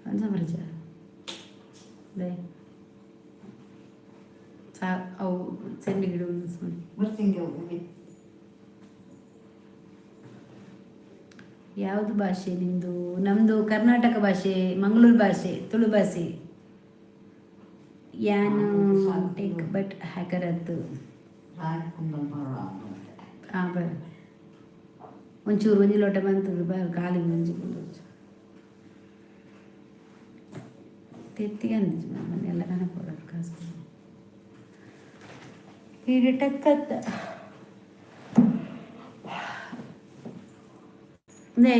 ಕೌನ್ ಬೈ ಸಾ ಅವು ಚೆಂಡು ಗಿಡ. ಬರ್ತೀನಿ. ಯಾವುದು ಭಾಷೆ ನಿಮ್ಮದು? ನಮ್ಮದು ಕರ್ನಾಟಕ ಭಾಷೆ, ಮಂಗಳೂರು ಭಾಷೆ, ತುಳು ಭಾಷೆ. ಯಾನ್ ಟೆಕ್ ಬಟ್ ಹ್ಯಾಕರ್ ಅತ್ತು. ರಾಗಿ ಕುಂಬಲ್ ಬರೋಣ. ಆ, ಬರ, ಒಂಚೂರು ಒಂಜಿ ಲೋಟ ಬಂತದ್ದು ಬರ್, ಕಾಲಿಗೆ ಒಂಜಿ ಒಂಜಿ ತೆತ್ತಿಗೆ ಅಂದಿಜಿ ಎಲ್ಲ ಕನಪೋಡು ಕಾಸು ಹೀಗೆ ಟಕ್ಕತ್ತ.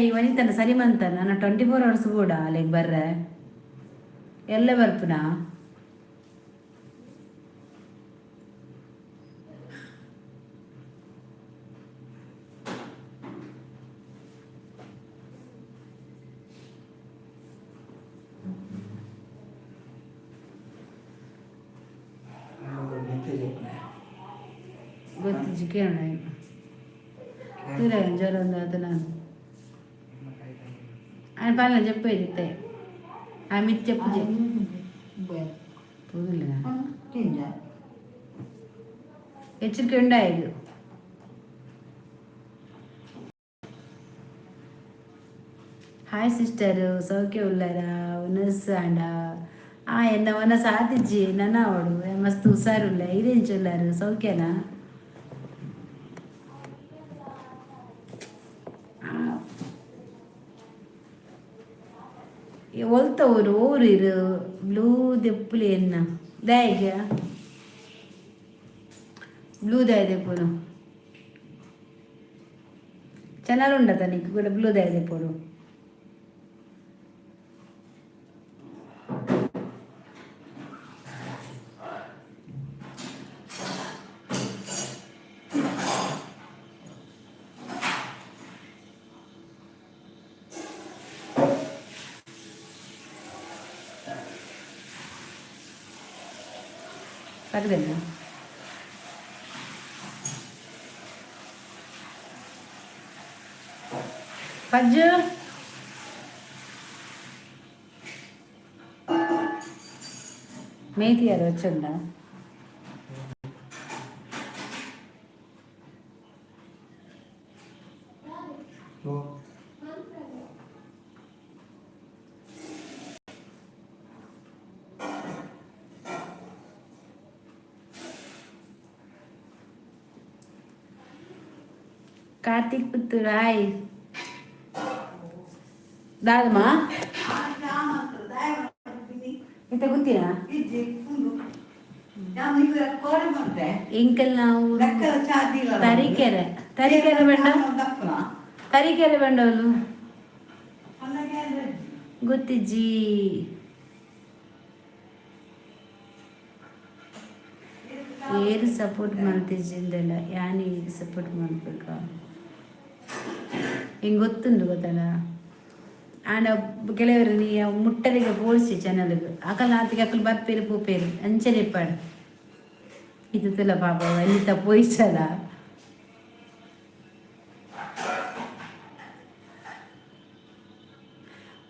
ಈ ವನಿತನ ಸರಿ ಮಂತ ನಾನು 24 ಅವರ್ಸ್ ಕೂಡ ಅಲ್ಲಿಗೆ ಬರ್ರೆ ಎಲ್ಲ ಬರ್ಪುನಾ? ಗೊತ್ತಿಜ್ಜಿ, ಕೇಳೋಣ. ತೂರ ಜ್ವರ ಒಂದು ಅದು ನಾನು ఆయన పైన చెప్పేది ఆ మిత్ చెప్పు. ತೂದಿಲ್ಲ. ತಿಂದ. ಎಚ್ಚರಿಕೆ ಉಂಡಾಯಿದು. ಹಾಯ್ ಸಿಸ್ಟರ್, ಸೌಖ್ಯ ಉಲ್ಲಾರ? ಉನಸ್ ಅಂಡ ಆ ಎನ್ನ ಒನಸ್ ಆತಿಜ್ಜಿ ನನ್ನ ಅವಳು ಮಸ್ತ್ ಹುಷಾರುಲ್ಲ. ಇದೇಂಚುಲ್ಲಾರು, ಸೌಖ್ಯನಾ? ಒಲ್ತ ಊರು ಊರು ಇರು ಬ್ಲೂ ದೆಪ್ಪುಲಿ ಎನ್ನ ದಾಯಿಗ ಬ್ಲೂ ದಾಯ ದೆಪ್ಪುನು ಚೆನ್ನಾಗಿ ఉండదా నీకు కూడా? బ్లూ దాయ దెప్పుడు. ಪಕ್ಕದಲ್ಲ. ಪಜ್ಜು ಮೇತಿಯಾರ వచ్చుಂಡ. ಕಾರ್ತಿಕ್ ಪುತ್ತೂರು, ಹಾಯ್. ದಾದಮ್ಮ ಇಂತ ಗೊತ್ತಿನ? ಎಂಕಲ್ ನಾವು ತರೀಕೆರೆ, ತರೀಕೆರೆ ಬೇಡ, ತರೀಕೆರೆ ಬೇಡವಲು ಗೊತ್ತಿಜ್ಜಿ. ಏರು ಸಪೋರ್ಟ್ ಮಾಡ್ತಿದ್ದಿಂದಲ್ಲ ಯಾನ್ ಈಗ ಸಪೋರ್ಟ್ ಮಾಡ್ಬೇಕ? ಹಿಂಗೆ ಗೊತ್ತುಂಡು ಗೊತ್ತಲ್ಲ. ಆಂಡ ಕೆಲವರು ನೀ ಮುಟ್ಟರಿಗೆ ಪೋಲ್ಸಿ ಚಾನಲ್ಗೆ ಅಕಲ್ ನಾತಿಗೆ ಅಕಲ್ ಬರ್ಪೇರು ಪೋಪೇರು ಅಂಚನೆ ಇಪ್ಪಾಡು ಇದ್ದಿತ್ತಲ್ಲ ಪಾಪ ಅಲ್ಲಿ ಪೋಯಿಸಲ್ಲ.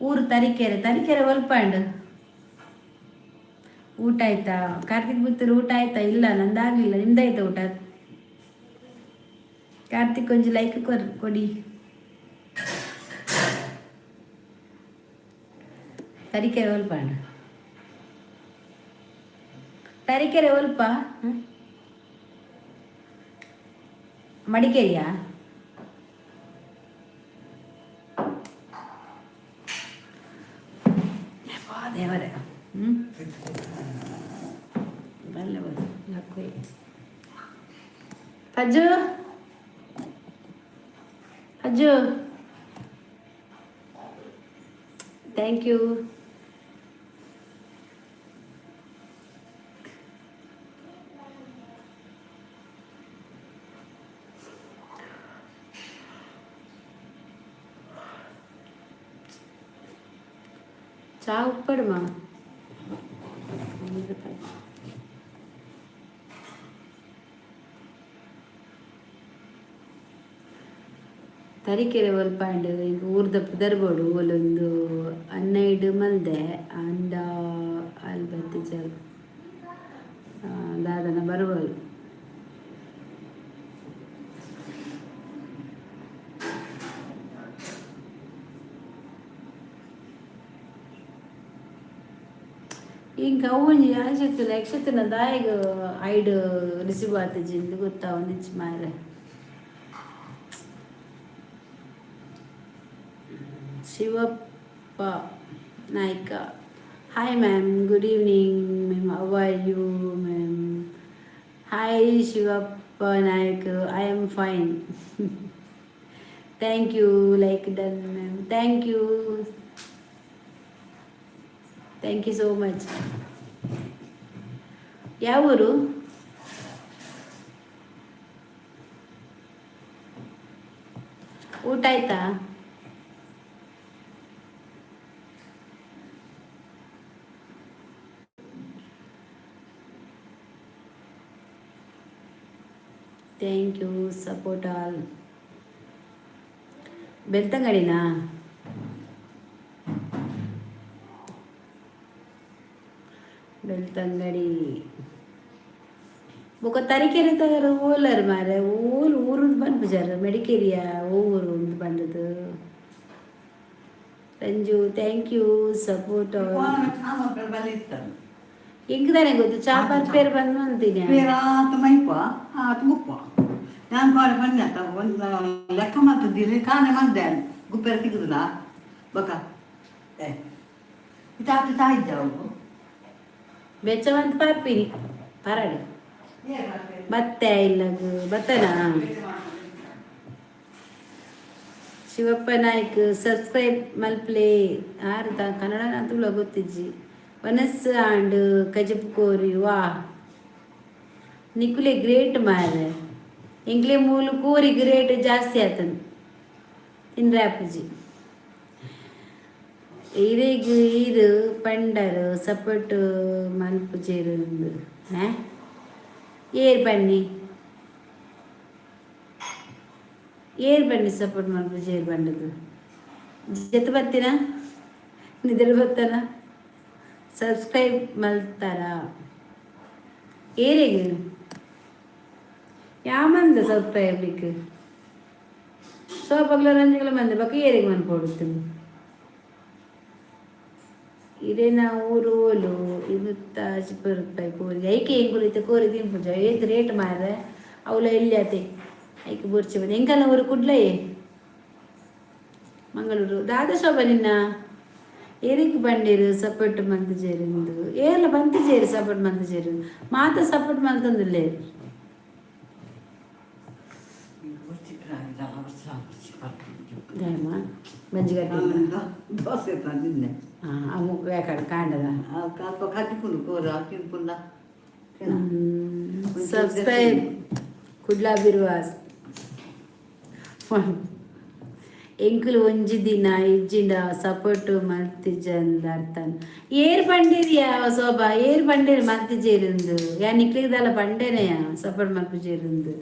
ಊರು ತರೀಕೆರೆ, ತರೀಕೆರೆ ಒಲ್ಪಾಂಡು. ಊಟ ಆಯ್ತಾ ಕಾರ್ತಿಕ್ ಪುತ್ತೂರು? ಊಟ ಆಯ್ತಾ? ಇಲ್ಲ, ನಂದಾಗ್ಲಿಲ್ಲ. ನಿಮ್ದಾಯ್ತಾ ಊಟ? ಕಾರ್ತಿಕ್ ಒಂಜಿ ಲೈಕ್ ಕೊಡಿ. ತರೀಕೆರೆ ಒಲ್ಪ ಅಣ್ಣ? ತರೀಕೆರೆ ಒಲ್ಪ? ಮಡಿಕೇರಿಯಾ? ದೇವರೇ, ಹ್ಞೂ ಬಲ್ಲೆ ಬಲ್ಲೆ. ಪಜ್ಜು, ಪಜ್ಜು, thank you. ಚಾ ಉಪ್ಪಡುಮಾ? ತರೀಕೆರೆ ಒಲ್ಪಾಂಡ್ ಈಗ ಊರ್ದ ಪುದರ್ಬೋಡು ಒಲೊಂದು ಹನ್ನೆರಡು ಮಲ್ದೆ ಅಂಡ ಅಲ್ಲಿ ಬತ್ತಿಜಲ್ ದಾದನ ಬರ್ಬೋದು. ಇಂಕ ಅವು ಒಂಜಿ ಯಕ್ಷತಿನ ಯಕ್ಷತಿನ ದಾಯಗ ಐಡ್ ರಿಸೀವ್ ಆತಿಜಿ ಗೊತ್ತಾವ ಮಾರೆ. Shivappa Naik, hi ma'am, good evening ma'am, how are you ma'am? Hi Shivappa Naik, I am fine, thank you. Like done ma'am, thank you, thank you so much. ಯಾವ ಊರು? ಊಟ ಆಯ್ತಾ? Thank you support all. ಬೆಳ್ತಂಗಡಿನಾ? Belthangady ಬೊಕ ತರೀಕೆರೆ ತಗರು ಓಲರ್ ಮಾರೆ, ಓಲ್ ಊರುಂದು ಪನ್ಪುಜಾರ್, ಮೆಡಿಕೇರಿಯ ಊರು ಉಂದು ಪಂಡದು. Ranju, thank you support. ಎಂಕ್ ದಾನೆ ಗೊತ್ತು, ಚಾ ಪರ್ಪೇರು ಬಂದು ಅಂತೀನಿ. ಪೇರಾತ ಮೈಪ ಆತ ಗುಪ್ಪ ನಾನು ಕಾಲೆ ಬಂದೆ ಒಂದು ಲೆಕ್ಕ ಮಾಡ್ತಿದ್ದೀರಿ ಕಾಣೆ ಮಂದೆ ಗುಪ್ಪೆರ ತಿಗುದಿಲ್ಲ ಬಕ ಏ ಇದಾತ ತಾಯಿದ್ದ ಅವು. ಬೆಚ್ಚವಂತ ಪಾರ್ಪಿನಿ ಪರಡು ಬತ್ತೆ ಇಲ್ಲಗ ಬತ್ತನಾ? ಶಿವಪ್ಪ ನಾಯ್ಕ್, ಸಬ್ಸ್ಕ್ರೈಬ್ ಮಲ್ಪ್ಲೆ. ಆರ್ದ ಕನ್ನಡ ತುಳ ಗೊತ್ತಿಜ್ಜಿ. ವನಸ್ ಆಂಡ್ ಕಜಪು ಕೋರಿ, ವಾ ನಿಕುಲೆ ಗ್ರೇಟ್ ಮಾರೆ. ಎಂಕ್ಲೆ ಮೂಲು ಕೋರಿ ಗ್ರೇಟ್ ಜಾಸ್ತಿ ಆತನ ತಿನ್ರೆ ಅಪ್ಪುಜಿ. ಇರೆಗ್ ಈರು ಪಂಡರು ಸಪೋರ್ಟ್ ಮಲ್ಪುಜೆರ್. ಏರ್ ಬನ್ನಿ, ಏರ್ ಬನ್ನಿ, ಸಪೋರ್ಟ್ ಮಲ್ಪುಜೆರ್ ಬಂಡದು. ಜೊತೆ ಬತ್ತೀನ ನಿದ್ರೆ ಬತ್ತನ? ಸಬ್ಸ್ಕ್ರೈಬ್ ಮಲ್ತಾರ ಏರೆಗ್ ಯಾಮಂದ ಸಬ್ಸ್ಕ್ರೈಬ್ ಸೋಪಗ್ಲ ರಂಜಗಳ ಮಂದೆ ಬಕ್ಕ ಏರೆಗ್ ಮನ್ಪೊಡುತ್ತೀನಿ. ಇರೇನ ಊರು ಓಲು? 250 ರೂಪಾಯಿ ಕೋರಿ. ಐಕೆ ಎಂಕುಲು ಕೋರಿ ತಿನ್ಪುಜ. ಏತ್ ರೇಟ್ ಮಾರ್ರೆ, ಅವಳ ಎಲ್ಲಿ ಆತೆ ಐಕೆ ಬೊರ್ಚಿ ಬಂದು. ಎಂಕಲ್ನ ಊರು ಕುಡ್ಲಯೇ, ಮಂಗಳೂರು. ದಾದ ಶೋಭ ನಿನ್ನ ಏರಿಕ್ ಬಂಡೀರು ಸಪೋರ್ಟ್ ಮಂತುಜೇರಿಂದು? ಏರ್ಲ ಬಂತುಜೇರು ಸಪೋರ್ಟ್ ಮಂತುಜೇರು, ಮಾತ ಸಪೋರ್ಟ್ ಮಂತಂದುಲ್ಲೇರು. ದಾಯಮ್ಮ ಬಂಜಿ ಕಟ್ಟಿ. ದೋಸೆ ತಂದಿದ್ದೆ. ಅವು ಬೇಕಾಡ ಕಾಂಡದ. ಅಲ್ಪ ಕಜ್ಜಿಪುಂಡು ಕೋರ ತಿನ್ಪುಂಡ. ಸಬ್ಸ್ಕ್ರೈಬ್ ಕುಡ್ಲಾ ಬಿರ್ವಾಸ್. ಎಂಕುಲು ಒಂಜಿ ದಿನ ಇಜ್ಜಿಂಡ ಸಪೋರ್ಟ್ ಮಲ್ತಿಜಂದ ಅರ್ಥನ್. ಏರ್ ಪಂಡೇರಿಯಾ ಶೋಭಾ, ಏರ್ ಪಂಡೇರಿ ಮಲ್ತಿಜೇರಿಂದು? ಯಾ ನಿಕ್ಲಿಗ್ ದಾಲ ಪಂಡೇನೆಯ ಸಪೋರ್ಟ್ ಮಲ್ಪುಜೇರಿಂದು?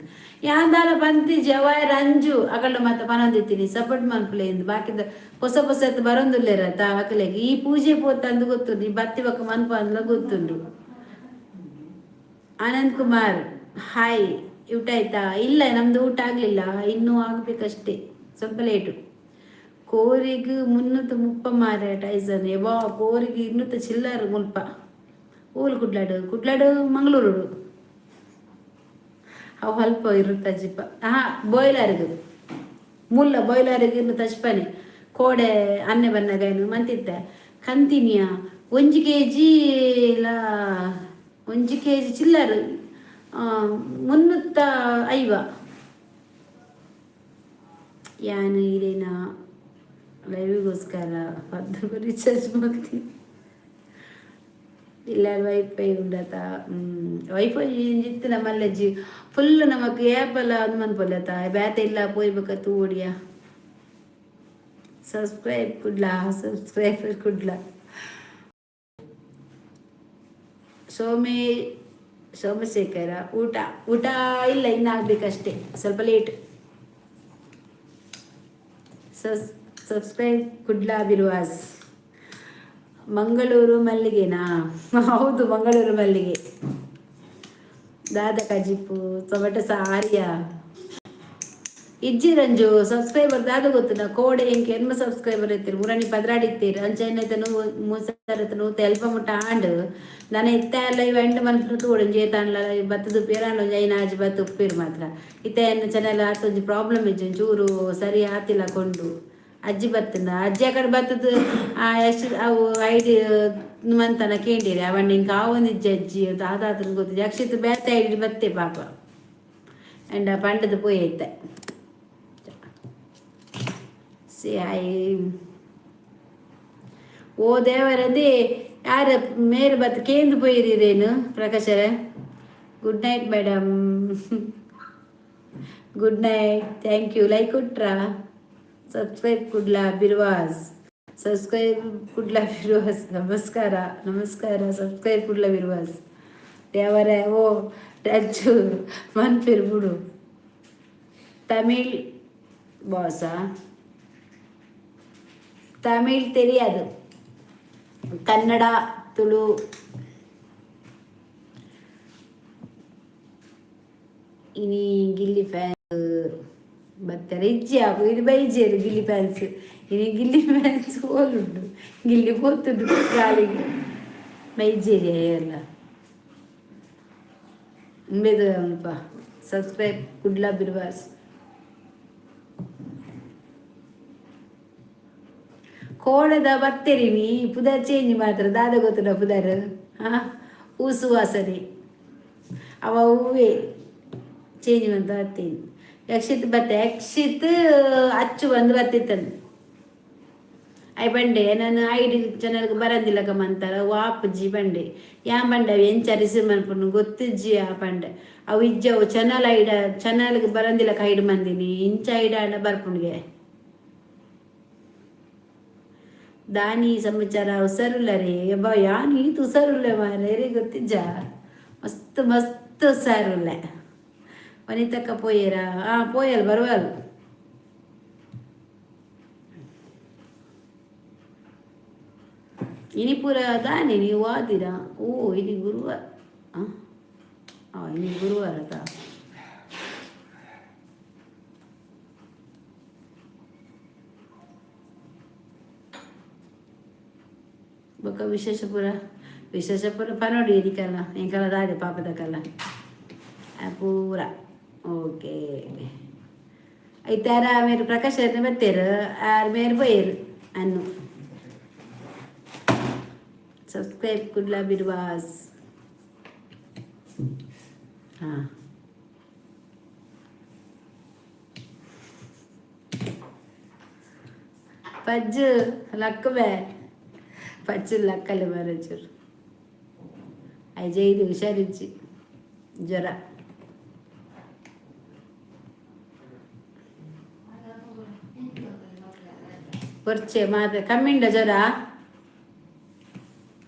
ಯಾನ್ ದಾಲ ಪಂತಿಜಿ ಅವ ರಂಜು ಅಕಲ್ಡ ಮತ್ತ ಪನೊಂದಿತ್ತೀನಿ ಸಪೋರ್ಟ್ ಮಲ್ಪುಲೆ ಇಂದು. ಬಾಕಿದ ಪೊಸ ಪೊಸ ಬರೊಂದುಲ್ಲೇರ ತಾ ಅಕಲೆಗ್ ಈ ಪೂಜೆ ಪೋತಂದು ಗೊತ್ತುಂಡು, ಈ ಬತ್ತಿ ಬೊಕ್ಕ ಮನ್ಪು ಅಂದ್ಲ ಗೊತ್ತುಂಡು. ಆನಂದ್ ಕುಮಾರ್, ಹಾಯ್, ಊಟ ಆಯ್ತಾ? ಇಲ್ಲ, ನಮ್ದು ಊಟ ಆಗ್ಲಿಲ್ಲ, ಇನ್ನೂ ಆಗ್ಬೇಕಷ್ಟೇ, ಸ್ವಲ್ಪ ಲೇಟು. ಕೋರಿಗ್ 330 ಮಾರೆ ಟೈಸನ್. ಎಬಾ, ಕೋರಿಗೆ ಇನ್ನೂತ ಚಿಲ್ಲರ್ ಮುಲ್ಪ. ಊಲು ಕುಡ್ಲಾಡು, ಕುಡ್ಲಾಡು ಮಂಗಳೂರು. ಅವು ಅಲ್ಪ ಇರುತ್ತ ಜಿಪ್ಪ. ಹಾ, ಬಾಯ್ಲರ್ಗ್ ಮುಲ್ಲ, ಬಾಯ್ಲರ್ಗ್ ಇನ್ನು ತಚ್ಪನೆ. ಕೋಡೆ ಅನ್ನೆ ಬನ್ನಗ ಏನು ಮಂತಿತ್ತೆ ಕಂತಿನಿಯ 1 ಕೆಜಿ ಲ 1 ಕೆಜಿ ಚಿಲ್ಲರ್ 350. ಯಾನು ಇರೇನ ಲೈವಿಗೋಸ್ಕರ ಪದ್ದು ರಿಚಾರ್ಜ್ ಮಾಡ್ತೀನಿ. ಇಲ್ಲ ವೈಫೈ ಉಂಡತ? ವೈಫೈ ಇತ್ತು ನಮ್ಮಲ್ಲಜ್ಜಿ ಫುಲ್ ನಮಕ್ ಏಪಲ್ಲ ಅದು ಮನ್ಪೊಲ್ಲತ ಬೇತೆ ಇಲ್ಲ ಪೋಯ್ಬೇಕ ತೂಡಿಯ. Subscribe Kudla, subscribe Kudla. ಸೋಮೇ ಸೋಮಶೇಖರ, ಊಟ? ಊಟ ಇಲ್ಲ, ಇನ್ನಾಗಬೇಕಷ್ಟೇ, ಸ್ವಲ್ಪ ಲೇಟ್. ಸಬ್ಸ್ಕ್ರೈಬ್ ಕುಡ್ಲಾ ಬಿರುವಾಸ್. ಮಂಗಳೂರು ಮಲ್ಲಿಗೆನಾ? ಹೌದು, ಮಂಗಳೂರು ಮಲ್ಲಿಗೆ. ದಾದ ಕಜಿಪು? ಟೊಮೆಟೊ ಸಾರಿಯಾ? ಇಜ್ಜಿ ರಂಜು ಸಬ್ಸ್ಕ್ರೈಬರ್ ದಾದ ಗೊತ್ತಿಲ್ಲ. ಕೋಡೆ ಎಂಕ್ ಎನ್ಮ ಸಬ್ಸ್ಕ್ರೈಬರ್ ಇತ್ತೀರಿ, ಮುರಣಿ 12 ಇತ್ತೀರಿ. ಅಂಚ ಏನೈತೆ 3,000 ನೂತ ಎಲ್ಪ ಮುಟ್ಟ ಆಂಡ್. ನನ ಇತ್ತೆ ಲೈವ್ ಎಂಡ್ ಮನ್ಪುನ ತೂಡು. ಒಂಜಿ ಏತಾಂಡ್ಲ ಬತ್ತದ ಉಪ್ಪೇರ್, ಒಂಜಿ ಐನಾಜಿ ಬತ್ತು ಉಪ್ಪೇರು ಮಾತ್ರ. ಇತ್ತೆ ಎನ್ನ ಚಾನೆಲ್ ಆತ ಒಂಜಿ ಪ್ರಾಬ್ಲಮ್ ಇಜ್ಜಿ, ಒಂಚೂರು ಸರಿ ಆತಿಲ್ಲ ಕೊಂಡು. ಅಜ್ಜಿ ಬತ್ತಂದ, ಅಜ್ಜಿ ಆ ಕಡೆ ಬತ್ತದ. ಎಷ್ಟು ಅವು ಐಡಿ ಮಂತನ ಕೇಂಡಿರಿ ಅವಣ್ಣ. ಹಿಂಗೆ ಆವೊಂದಿಜ್ಜಿ ಅಜ್ಜಿ ದಾದಾತನ ಗೊತ್ತಿದೆ. ಅಕ್ಷಿತ್ ಬೇತೆ ಐಡಿ ಬತ್ತೆ ಪಾಪ. ಅಂಡ್ ಪಂಡದ ಪೋಯಿ ಐತೆ. ಸಿ I ಓ ದೇವರಂದಿ ಯಾರ ಮೇರು ಬತ್ ಕೇಂದ್ರ ಪೋಯಿರೇನು ಪ್ರಕಾಶರೇ? Good night madam, good night, thank you. Like ಕೊಟ್ರಾ? Subscribe Kudla Birvas, subscribe Kudla Birvas. ನಮಸ್ಕಾರ, ನಮಸ್ಕಾರ. ಸಬ್ಸ್ಕ್ರೈಬ್ ಕುಡ್ಲ ಬಿರ್ವಾಸ್. ದೇವರೇ, ಓ ಟಚ್ಚು ಮನ್ಪಿರ್ ಬಿಡು. ತಮಿಳ್ ಬಾಸಾ? தமிழ் தெரியாது. ಕನ್ನಡ, ತುಳು. ಇನಿ ಗಿಲ್ಲಿ ಫ್ಯಾನ್ ಬತ್ತಾರೆ. ಇಜ್ಜಿ ಆಪು ಇದು ಬೈಜೇರು ಗಿಲ್ಲಿ ಫ್ಯಾನ್ಸ್. ಇನಿ ಗಿಲ್ಲಿ ಫ್ಯಾನ್ಸ್ ಹೋಲುಂಡು, ಗಿಲ್ಲಿ ಪೋತುಂಡು ಗಾಳಿಗೆ. ಬೈಜೇರಿ ಎಲ್ಲ ಉಂಬೇದು ಅಲ್ಪ. ಸಬ್ಸ್ಕ್ರೈಬ್ ಕುಡ್ಲ ಬಿರ್ವಾಸ್. ಕೋಡೆದ ಬತ್ತೆರಿ ನೀ ಪುದರ್ ಚೇಂಜ್ ಮಾತ್ರ. ದಾದ ಗೊತ್ತುಂಡ ಪುದರ್? ಹಾಂ, ಊಸು ವಾಸನೆ ಅವ ಹೂವೇ ಚೇಂಜ್ ಅಂತ ಬತ್ತೀನಿ. ಯಕ್ಷಿತ್ ಬತ್ತೆ, ಯಕ್ಷಿತ್ ಅಚ್ಚು ಬಂದು ಬತ್ತಿತ್ತನು. I ಬಂಡೆ ನಾನು ಐಡಿ ಚಾನಲ್ಗೆ ಬರಂದಿಲ್ಲ ಕಮ್ಮಂತಾರ ವಾಪುಜಿ ಬಂಡೆ. ಯಾನ್ ಬಂಡೆ ಅವು ಎಂಚ ರಿಸೀವ್ ಮನ್ಪುನು ಗೊತ್ತಿಜ್ಜಿ. ಆ ಪಂಡೆ ಅವು ಇಜ್ಜಿ, ಅವು ಚಾನಲ್ ಐಡ ಚಾನಲ್ಗೆ ಬರಂದಿಲ್ಲ. ಐಡ್ ಮಂದಿನಿ ಇಂಚ ಐಡ ಅಂಡ ಬರ್ಪುಂಡ್ಗೆ. ದಾನಿ ಸಮಾಚಾರ? ಹುಷಾರುಲ್ಲ ರೀ. ಯಬ್ಬ, ಯಾನ್ ಈತ್ ಹುಷಾರುಲ್ಲ ಮಾರ್ರೆ ಗೊತ್ತಿಜ್ಜ? ಮಸ್ತ್ ಮಸ್ತ್ ಹುಷಾರುಲ್ಲ. ವನಿತಕ್ಕ ಪೋಯೇರಾ? ಹಾಂ, ಪೋಯಲ್, ಬರುವಲ್. ಇನಿ ಪೂರ ದಾನಿ ನೀವು ಆದಿರ? ಓ, ಇನಿ ಗುರುವಾರ. ಹಾಂ, ಇನಿ ಗುರುವಾರ ತಾ. ಬೊಕ್ಕ ವಿಶೇಷ ಪೂರ, ವಿಶೇಷ ಪೂರ ಪನೋಡಿ ಇರಿಕಲ್ಲ ಎಂಕಲ ದಾದೆ ಪಾಪದಕಲ್ಲ ಪೂರ. ಓಕೆ, ಐತಾರ ಮೇರು ಪ್ರಕಾಶ್ ಬತ್ತೇರು, ಆರು ಮೇರು ಪೋಯೇರು ಅನ್ನು. ಸಬ್ಸ್ಕ್ರೈಬ್ ಕುಡ್ಲ ಬಿರ್ವಾಸ್. ಹಾಂ, ಪಜ್ಜು ಲಕ್ಕುವೆ, ಪಚ್ಚು ಲಕ್ಕಲೆ ಮರಚೂರು. ಐಜೈದು ಹುಷಾರಿಜ್ಜಿ, ಜ್ವರ. ಪೊರ್ಚೆ ಮಾತ್ರ ಕಮ್ಮಿಂಡ ಜ್ವರ.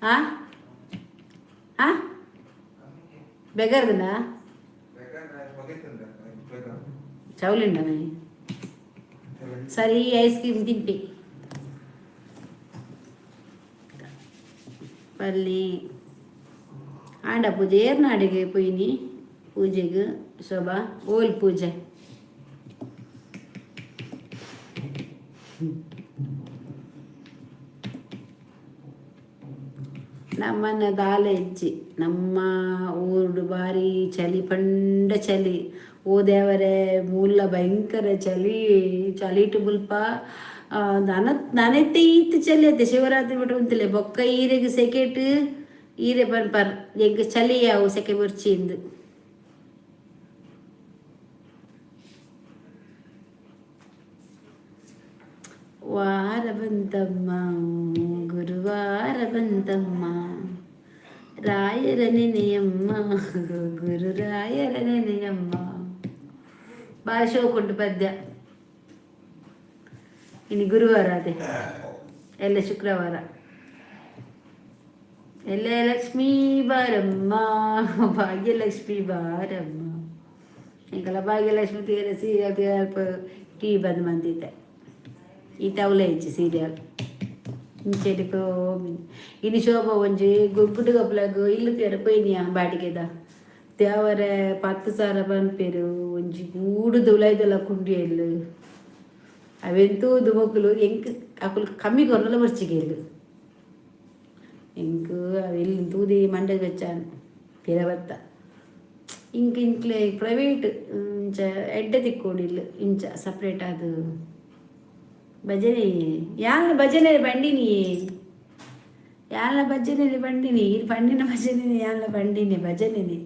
ಆ ಆ ಬೆಗರ್ದನ ಚೌಲಿಂಡ. ಸರಿ, ಐಸ್ ಕ್ರೀಮ್ ತಿನ್ಪಿ ಪಲ್ಲಿ. ಆಂಡ ಪೂಜೆ ಏರ್ನಾಡಿಗೆ ಪೋಯಿನಿ ಪೂಜೆಗೆ ಶೋಭಾ? ಓಲ್ ಪೂಜೆ? ನಮ್ಮನ್ನ ದಾಲ ಇಜ್ಜಿ. ನಮ್ಮ ಊರುಡು ಬಾರಿ ಚಳಿ ಪಂಡ ಚಳಿ. ಓ ದೇವರೇ, ಮೂಲ ಭಯಂಕರ ಚಳಿ. ಚಳಿಟು ಮುಲ್ಪ ನನ ನನೈತೆ ಈತ್ ಚಳಿ ಐತೆ. ಶಿವರಾತ್ರಿ ಬಿಟ್ಟು ಉಂತಿಲ್ಲ ಬೊಕ್ಕ ಈರೆಗ್ ಸೆಕೆಟ್ ಈರೆ ಪನ್ಪರ್ ಎಂಕ್ ಚಳಿ ಯಾವು ಸೆಕೆ ಬೊರ್ಚಿಂದು. ವಾರ ಬಂತಮ್ಮ, ಗುರುವಾರ ಬಂತಮ್ಮ, ರಾಯರ ನೆನೆಯಮ್ಮ, ಗುರು ರಾಯರ ನೆನೆಯಮ್ಮ. ಭಾಳ ಶೋಕುಂಟು ಪದ್ಯ. ಇನ್ನು ಗುರುವಾರ ಅದೇ ಎಲ್ಲ ಶುಕ್ರವಾರ. ಎಲ್ಲ ಲಕ್ಷ್ಮೀ ಬಾರಮ್ಮ, ಭಾಗ್ಯಲಕ್ಷ್ಮಿ ಬಾರಮ್ಮ. ಎಂಕಲ ಭಾಗ್ಯಲಕ್ಷ್ಮಿ ತೀರ ಸೀರಿಯಲ್ ಟಿ ವಿ ಬಂದ್ ಮಂತಿತ್ತೆ. ಈತ ಅವಲೇ ಇಜ್ಜಿ ಸೀರಿಯಲ್ ಇಂಚೆಟಿಕೋ. ಇನಿ ಶೋಭ ಒಂಜಿ ಗುಡ್ಡು ಗಪ್ಲಗ್ ಇಲ್ಲು ತೀರ ಪೋಯಿನಿಯ ಬಾಡಿಗೆದ. ತ್ಯಾವರೆ 10,000 ಪನ್ಪೆರು ಒಂಜಿ ಗೂಡುದ ಉಲಾಯ್ದಲ ಕುಂಡಿಯಲ್ಲು ಅವೆಂತೂ ಮೊಕುಲು ಎಂಕ್ ಅಕುಲು ಕಮ್ಮಿ ಕೊರ್ನಲ ಬರ್ಚಿಗೆಲ್ಲು ಎಂಕ್ ಅವೆಲ್ಲಿ ತೂದೆ ಮಂಡೆ ಬೆಚ್ಚಾನ್ ಪಿರ ಬತ್ತ. ಇಂಕ್ ಇಂಕ್ಲೆ ಪ್ರೈವೇಟ್ ಇಂಚ ಎಡ್ಡೆ ತಿಕ್ಕೋಡಿಲ್ಲ ಇಂಚ ಸಪ್ರೇಟ್ ಅದು. ಭಜನೆ ಯಾನ್ಲ ಭಜನೆ ಬಂಡಿನಿ, ಯಾನ್ಲ ಭಜನೆ ಬಂಡಿನಿ. ಈ ಪಂಡಿನ ಭಜನೆ ಯಾನ್ಲ ಬಂಡಿನಿ ಭಜನೆ.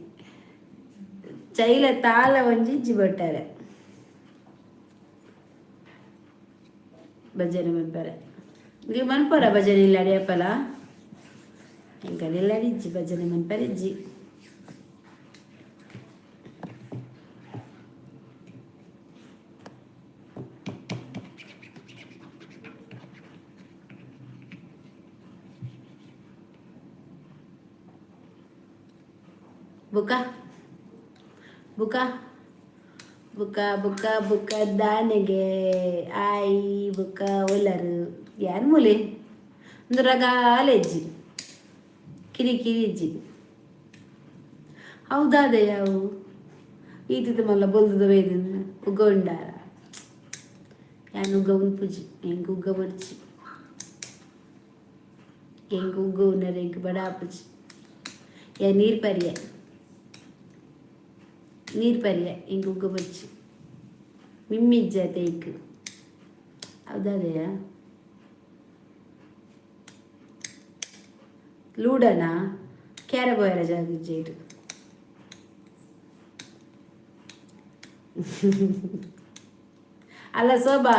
ಚೈಲ ತಾಳ ಒಂಜಿ ಇಜ್ಜಿ ಬಟ್ಟಾರೆ ಭಜನೆ ಮನ್ಪರೆ. ನೀವು ಮನ್ಪರ ಭಜನೆ ಇಲ್ಲ ಅಡಿಯಪ್ಪಲ? ಎಂಕಡೆಲ್ಲ ಇಜ್ಜಿ ಭಜನೆ ಮನ್ಪರೆ ಇಜ್ಜಿ. ಬುಕ ಬುಕ ಬುಕ ಬುಕ ಬುಕ ದಾನೆಗೆ ಆಯಿ ಬುಕ ಒಲ್ಲರು ಯಾನ್ ಮೂಲೆ ಒಂದು ರಗಾಲೆಜ್ಜಿ ಕಿರಿ ಕಿರಿ ಇಜ್ಜಿ. ಹೌದಾದ ಯಾವು ಈತಿದ ಮಲ್ಲ ಬೊಲ್ದದ ಬೈದಿನ ಉಗ್ಗ ಉಂಡಾರ. ಯಾನ್ ಉಗ್ಗ ಉನ್ಪುಜಿ, ಎಂಕ್ ಉಗ್ಗ ಬರ್ಚಿ. ಎಂಕ್ ಉಗ್ಗ ಉನ್ನರೆ ಎಂಕ್ ಬಡ ಆಪುಜಿ. ಯಾ ನೀರು ಪರಿಯ ನೀರು ಪರಿಯ, ಎಂಕ್ ಉಗ್ಗ ಬರ್ಚಿ. ಮಿಮ್ಮಿ ಇಜ್ಜ ತೇಕ್ ಹೌದಾದೆಯಾ? ಲೂಡನಾ ಕ್ಯಾರ ಬೋಯರ ಜಾಗ ಇಜ್ಜೇಟ್. ಅಲ್ಲ ಶೋಭಾ,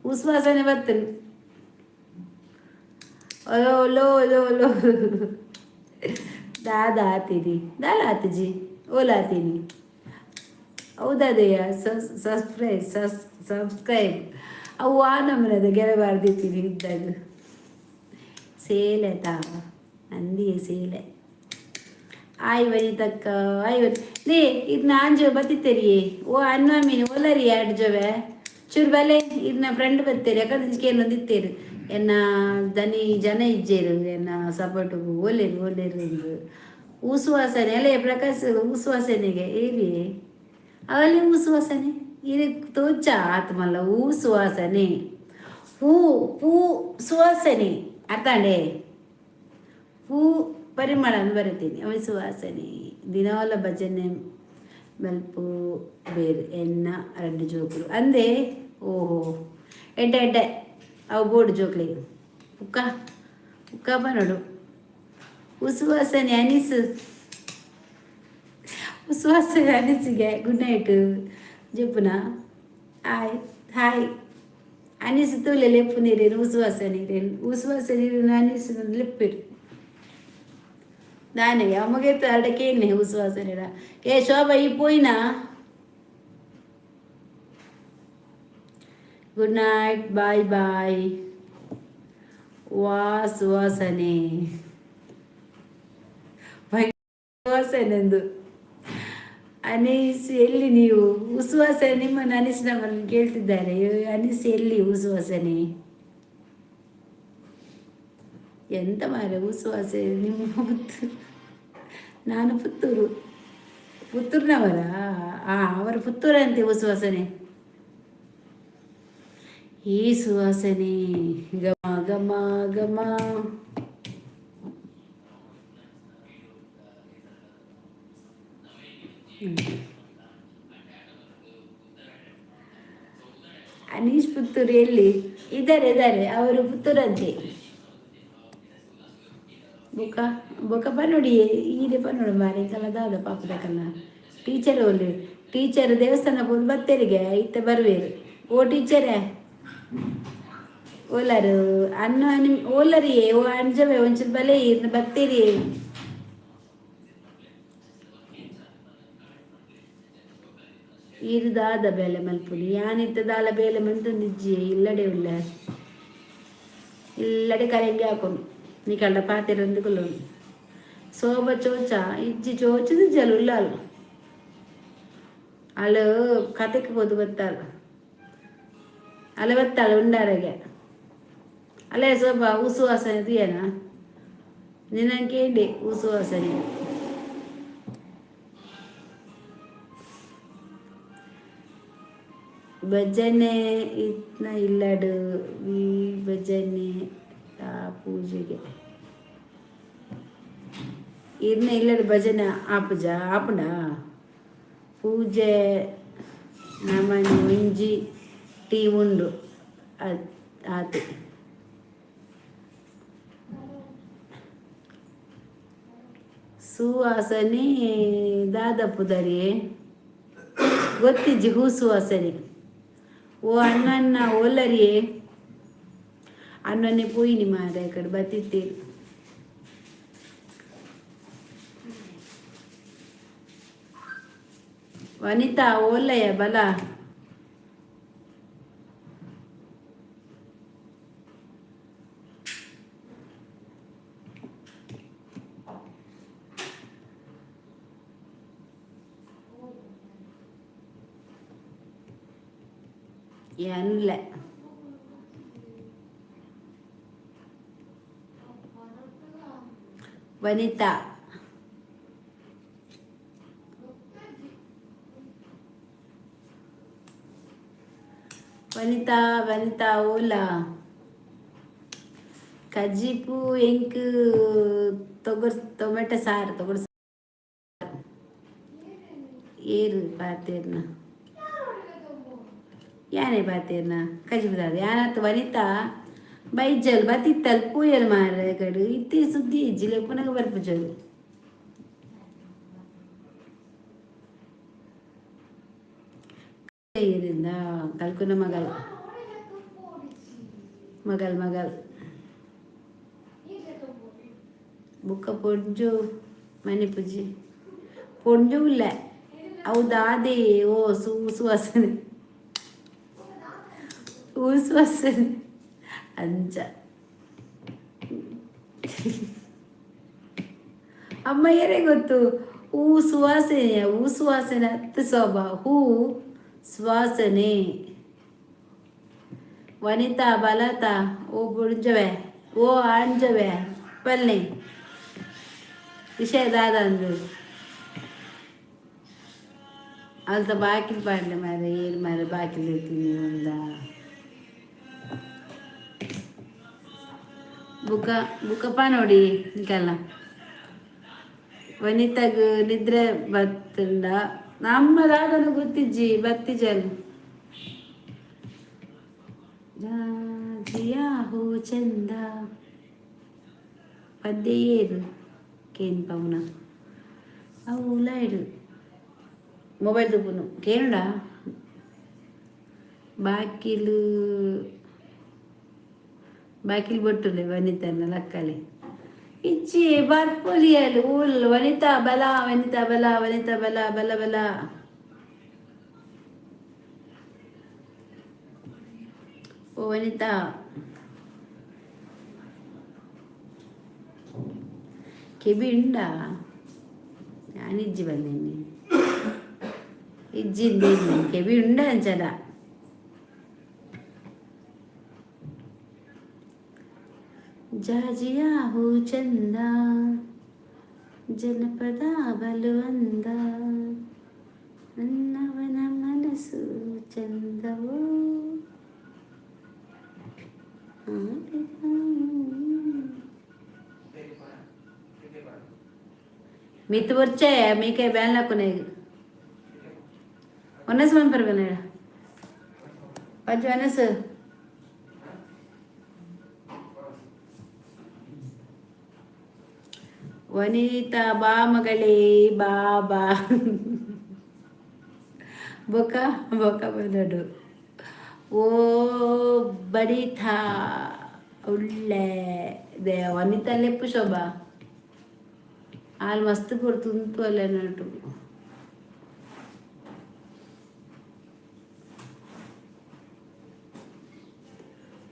ಉಸ್ವಾಸನೆ ಬರ್ತೇನೆ. ಓಲೋ ಲೋ ಲೋ ಲೋ ದಾದ ಆತಿದಿ ದಾಲ ಆತಿಜಿ ಓಲಾತೀನಿ. ಹೌದದಯ್ಯ. ಸಬ್ಸ್ಕ್ರೈಬ್ ಸಬ್ಸ್ಕ್ರೈಬ್ ಅವು ಆ ನಮ್ಮನದ ಗೆಳಬಾರ್ದಿತ್ತೀನಿ ಇದ್ದಾಗ. ಸೇಲೆ ತಾ ಅಂದಿ ಸೇಲೆ ಆಯ್ ವನಿತಕ್ಕ ಆಯ್. ಲೇ ಇದು ಆಂಜೋ ಬತ್ತಿತ್ತರಿಯೇ. ಓ ಅನ್ನ ಮೀನು ಓಲರಿ ಎರಡು ಜೋವೆ ಚೂರು ಬಲೆ. ಇರ್ನ ಫ್ರೆಂಡ್ ಬತ್ತೇರಿ ಯಾಕಂದ್ರೆ ಒಂದಿತ್ತೇರು ಎನ್ನ ದನಿ ಜನ ಇಜ್ಜೇರು ಎನ್ನ ಸಪೋರ್ಟ್ ಓಲೇರು ಓಲೇರು ಎಂದು ಊಸುವಾಸನೆ ಅಲ್ಲೇ ಪ್ರಕಾಶ್ ಊಸುವಾಸನೆಗೆ ಏರಿ ಅವಲ್ಲಿ ಊಸುವಾಸನೆ ಇದು ತೋಚ ಆತ್ಮಲ್ಲ ಊಸುವಾಸನೆ ಹೂ ಪೂ ಸುವಾಸನೆ ಅರ್ಥಾಂಡೆ ಹೂ ಪರಿಮಳ ಅಂತ ಬರಿತೀನಿ ಅವ ಸುವಾಸನೆ. ದಿನವಲ್ಲ ಭಜನೆ ಮಲ್ಪು ಬೇರೆ ಎನ್ನ ರಡ್ಡು ಜೋಕುಲು ಅಂದೆ. ಓಹೋ ಎಡ್ಡೆ ಎಡ್ಡೆ ಅವು ಬೋರ್ಡ್ ಜೋಕ್ಲಿ. ಉಕ್ಕ ಉಕ್ಕ ಬನ್ನೋಡು ಉಸುವಾಸನೆ ಅನಿಸು ಉಸುವಾಸನೆ ಅನಿಸಿಗೆ. ಗುಡ್ ನೈಟ್ ಜಪ್ಪುನ ಹಾಯ್ ಹಾಯ್ ಅನಿಸು ತೂಲೆ ಲೆಪ್ಪು ನೀರೇನು ಉಸುವಾಸನೆ ನೀರೇನು ಉಸುವಾಸನೆ ನೀರು ಅನಿಸು ಲೆಪ್ಪಿರು దాని అమ్మగైతే అడకేనే ఉసువాసనే. ఏ శోభ ఈ పోయినా. గుడ్ నైట్ బాయ్ బాయ్ వా ಸುವಾಸನೆ ಸುವಾಸನೆಂದು ಅನೀಸ್ ಎಲ್ಲಿ ನೀವು ಉಸುವಾಸನೆ ನಿಮ್ಮನ್ನು ಅನಿಸ್ ನಮ್ಮನ್ನು ಕೇಳ್ತಿದ್ದಾರೆ. ಅನಿಸ್ ಎಲ್ಲಿ ಉಸುವಾಸನೆ ಎಂತ ಮಾರೆ ಉಸುವಾಸನೆ ನಿಮ್ಮ ಪುತ್ತೂರು. ನಾನು ಪುತ್ತೂರು ಪುತ್ತೂರಿನವರ. ಹಾಂ ಅವರು ಪುತ್ತೂರಂತೆ ಉಸುವಾಸನೆ. ಈ ಸುವಾಸನೆ ಗಮ ಗಮ ಗಮ. ಅನೀಶ್ ಪುತ್ತೂರು ಎಲ್ಲಿ ಇದ್ದಾರೆ ಇದ್ದಾರೆ ಅವರು ಪುತ್ತೂರಂತೆ. ಬೊಕ ಬೊಕ ಪನೊಡಿ ಈರೆ ಪನೊಡು ಮಾರೆ ಕಲ್ಲ ದಾದ ಪಾಪದಕಲ್ಲ ಟೀಚರ್ ಒಲ್ಲಿ ಟೀಚರ್ ದೇವಸ್ಥಾನ ಪೋದು ಬತ್ತೇರಿಗೆ ಇತ್ತ ಬರ್ವೇರು. ಓ ಟೀಚರೇ ಓಲರು ಅನ್ನ ನಿಮ್ ಓಲರಿಯೇ ಓ ಅಂಜವೆ ಒಂಚೂರು ಬಲೆ ಇರ್ನ ಬತ್ತೇರಿ. ಈರು ದಾದ ಬೇಲೆ ಮಲ್ಪುನಿ ಯಾನಿತ್ತ ದಾಲ ಬೇಲೆ ಮಂತೊಂದಿಜ್ಜಿ ಇಲ್ಲಡೆ ಉಲ್ಲ ಇಲ್ಲಡೆ ಕರೆಂಗಿ ಹಾಕೊಂಡು ನೀಕಂಡ ಪಾತೆರೊಂದು ಸೋಬ ಚೋಚ ಇಜ್ಜಿ ಚೋಚದ ಜಲ ಉಲ್ಲಾಲು ಅಳು ಕತೆಗೆ ಪೋದು ಬತ್ತಾಳು ಅಲೆ ಬತ್ತಾಳು ಉಂಡಾರೆಗೆ ಅಲ್ಲೇ ಸೋಬ ಉಸು ವಾಸನೆ ತುಯನಾ ನಿನಂಕೇಂಡೆ ಉಸು ವಾಸನೆ. ಭಜನೆ ಇತ್ನ ಇಲ್ಲಡು ವಿ ಭಜನೆ ಆ ಪೂಜೆಗೆ ಇರ್ನ ಇಲ್ಲಡು ಭಜನೆ ಆಪುಜ ಆಪುಂಡ ಪೂಜೆ ನಮನೆ ಒಂಜಿ ಟೀ ಉಂಡು ಆತೆ. ಸುವಾಸನೆ ದಾದಪುದರಿ ಗೊತ್ತಿಜ್ಜಿ ಹೂ ಸುವಾಸನೆ. ಓ ಅಣ್ಣನ್ನ ಓಲರಿಯೇ ಅಣ್ಣನೇ ಪೋಯಿನಿ ಮಾರ ಕಡೆ ಬತ್ತಿತ್ತೇರು. ವನಿತಾ ಓಲಯ್ಯ ಬಲ. ಏನಿಲ್ಲ. ವನಿತಾ, ವನಿತಾ, ವನಿತಾ ಓಲಾ. ಕಜ್ಜಿಪು ಎಂಕ್ ತೊಗರ್ ಟೊಮೆಟೊ ಸಾರು, ತೊಗರ್ ಸಾರು. ಏರು ಪಾತೇರ್ನ ಯಾನೇ ಪಾತೇರ್ನ ಕಜ್ಜಿಪು ಯಾನತ್. ವನಿತಾ ಬೈಜಲ್ ಬತ್ತಿತ್ತಲ್ ಪೂಯಲ್ ಮಾರ ಕಡು ಇತ್ತಿ ಸುದ್ದಿ ಇಜ್ಜಿಲೆ ಪುನಗ ಬರ್ಪುಜಲ್. ಇರಿಂದ ಕಲ್ಕುನ ಮಗಲ್ ಮಗಲ್ ಮಗಲ್ ಬುಕ್ಕ ಪೊಂಜು ಮಣಿಪುಜಿ ಪೊಂಜು ಇಲ್ಲ ಹೌದಾದೆ. ಓ ಸೂ ಸುವಾಸನೆ, ಹೂ ಸುವಾಸನೆ ಅಂಚ. ಅಮ್ಮ ಏರೇ ಗೊತ್ತು? ಹೂ ಸುವಾಸನೆ, ಹೂ ಸುವಾಸನೆ ಹತ್ತು ಶೋಭಾ ಹೂ ಸುವಾಸನೆ. ವನಿತಾ ಬಲತ. ಓ ಬುಡ್ಜವೆ, ಓ ಆಂಜವೆ ಪಲ್ಲೆ ವಿಷಯ ದಾದಂದು ಅಲ್ತ ಬಾಕಿಲ್ ಪಾಡ್ಲೆ ಮಾರೆ. ಏರು ಮಾರೆ ಬಾಕಿಲ್ ಇರ್ತೀನಿ ಒಂದ ಬುಕ್ಕ ಬುಕ್ಕಪ್ಪ ನೋಡಿ ಇಂಕಲ್ಲ. ವನಿತಾಗ ನಿದ್ರೆ ಬತ್ತಂಡ ನಮ್ಮ ದಾದನ ಗೊತ್ತಿಜ್ಜಿ ಬತ್ತಿಜಲ್. ಜಿಯಾ ಹೋ ಚಂದ ಪದ್ಯ ಏರು ಕೇನ್ ಪೌನ ಅವು ಉಲಾಯ್ಡು ಮೊಬೈಲ್ ತುಪ್ಪುನು ಕೇನುಡ ಬಾಕಿಲು ಬಾಕಿಲ್ ಬೊಟ್ಟುಲೆ. ವನಿತನ ಲಕ್ಕಲೆ ಇಚ್ಚಿ ಬರ್ಪೊಲಿಯಲು ಊಲ್. ವನಿತಾ ಬಲ, ವನಿತಾ ಬಲ, ವನಿತಾ ಬಲ ಬಲ ಬಲ. ಓ ವನಿತಾ, ಕೆಬಿ ಉಂಡಾ? ನಾನು ಇಜ್ಜಿ ಬಂದೀನಿ ಇಜ್ಜಿಂದ ಕೆಬಿ ಉಂಡ ಅಂಚದ. ಜಾಜಿಯಾ ಹೂ ಚಂದ ಜನಪದ ಬಲುವಂದ ನನ್ನವನ ಮನಸ್ಸು ಚಂದವೋ. ಮಿತ್ ಬೊರ್ಚೆ ಮೀಕೆ ಬ್ಯಾನ್ ಲಾಕುನೆ ಒನ್ನಸ್ ಮನ್ಪರ್ ಬೇಡ ಪಂಚ ಒನಸ್. ವನಿತಾ ಬಾ ಮಗಳೇ, ಬಾ ಬಾ. ಬೊಕ ಬೊಕ ಬಂದಡು. ಓ ಬಡಿಥಾ ಉಳ್ಳೆ they Vanita ಲೆಪ್ಪು ಶೋಭಾ ಆಲ್ ಮಸ್ತ್ ಪೊರ್ತು ಅಲ್ಲ ನಟು.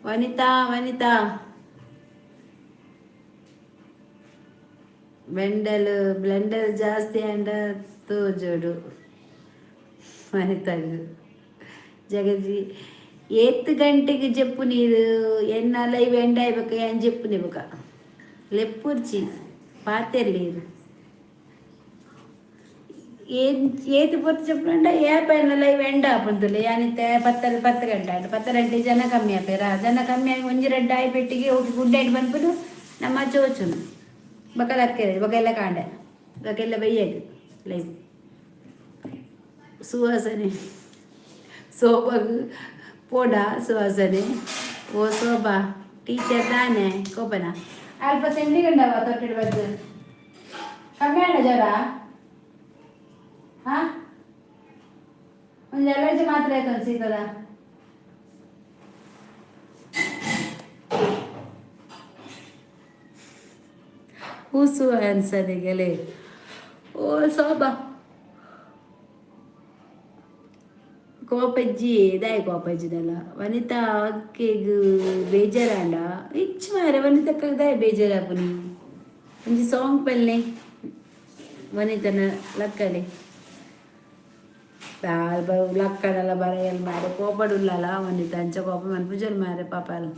ವನಿತಾ, ವನಿತಾ ಬೆಂಡಲ್ ಬ್ಲೆಂಡರ್ ಜಾಸ್ತಿ ಅಂಡ ತೋಜೋಡು ವನಿತಾಗ್. ಜಗಜಿ ಏತ್ ಗಂಟೆಗೆ ಜಪ್ಪು ನೀರು ಎನ್ನ ಲೈವ್ ಎಂಡ್ ಆಯ್ಬೇಕ ಏನ್ ಜಪ್ಪು ನಿಬಕ ಲೆಪ್ಪುರ್ಚಿ ಪಾತೆರ್ಲೀರು. ಏನ್ ಏತ್ ಪೊರ್ತು ಜಪ್ಪುಂಡ ಏಪೈನ ಲೈವ್ ಎಂಡ್ ಆಪುಂದುಲ್ಲೆ. ಯಾನಿತ್ತೆ 10 10 ಗಂಟೆ ಆಂಡ್. 10 ಗಂಟೆ ಜನ ಕಮ್ಮಿ ಆಪೆರಾ? ಜನ ಕಮ್ಮಿ ಆಗಿ ಒಂಜಿ ರಡ್ಡ್ ಆಯಿ ಪೆಟ್ಟಿಗೆ ಓಕೆ, ಗುಡ್ ನೈಟ್ ಪನ್ಪುನು. ನಮ್ಮ ಚೋಚುನು ಬೊಕ ಲಕ್ಕೆರೆ. ಬೊಕ ಎಲ್ಲ ಕಾಂಡೆ, ಬೊಕ ಎಲ್ಲ ಬಯ್ಯಗ್ ಲೈವ್. ಸುವಾಸನೆ, ಶೋಭಾಗ್ ಪೋಡ. ಸುವಾಸನೆ, ಓ ಶೋಭಾ ಟೀಚರ್ ತಾನೆ? ಕೋಪನ ಅಲ್ಪ ಸೆಂಡಿಗಂಡವ ತೊಟ್ಟಿಡ್ ಬದ್ದು ಕಮ್ಮಿ ಆಂಡ ಜ್ವರ? ಹಾ, ಒಂದು ಅಲರ್ಜಿ ಮಾತ್ರ ಆಯ್ತು ಶೀತದ. ಹೂಸು ಅನ್ಸದಿಗೆಲೆ. ಓ ಶೋಭಾ, ಕೋಪಜ್ಜಿ ದಾಯಿ ಕೋಪಜ್ಜಿದಲ್ಲ? ವನಿತಾ ಅಕ್ಕೆಗ್ ಬೇಜಾರಾಂಡ? ಇಚ್ ಮಾರೆ, ವನಿತಕ್ಕ ದಾಯಿ ಬೇಜಾರಾಪುನಿ? ಒಂಜಿ ಸಾಂಗ್ ಪಲ್ಲೆ ವನಿತನ ಲಕ್ಕಲೆ. ದಾಲ್ ಲಕ್ಕಡಲ ಬರೆಯಲ್ ಮಾರೆ. ಕೋಪಡುಲ್ಲಲ ವನಿತ, ಅಂಚ ಕೋಪ ಮನ್ಪುಜಲ್ ಮಾರೆ ಪಾಪಾಲ್.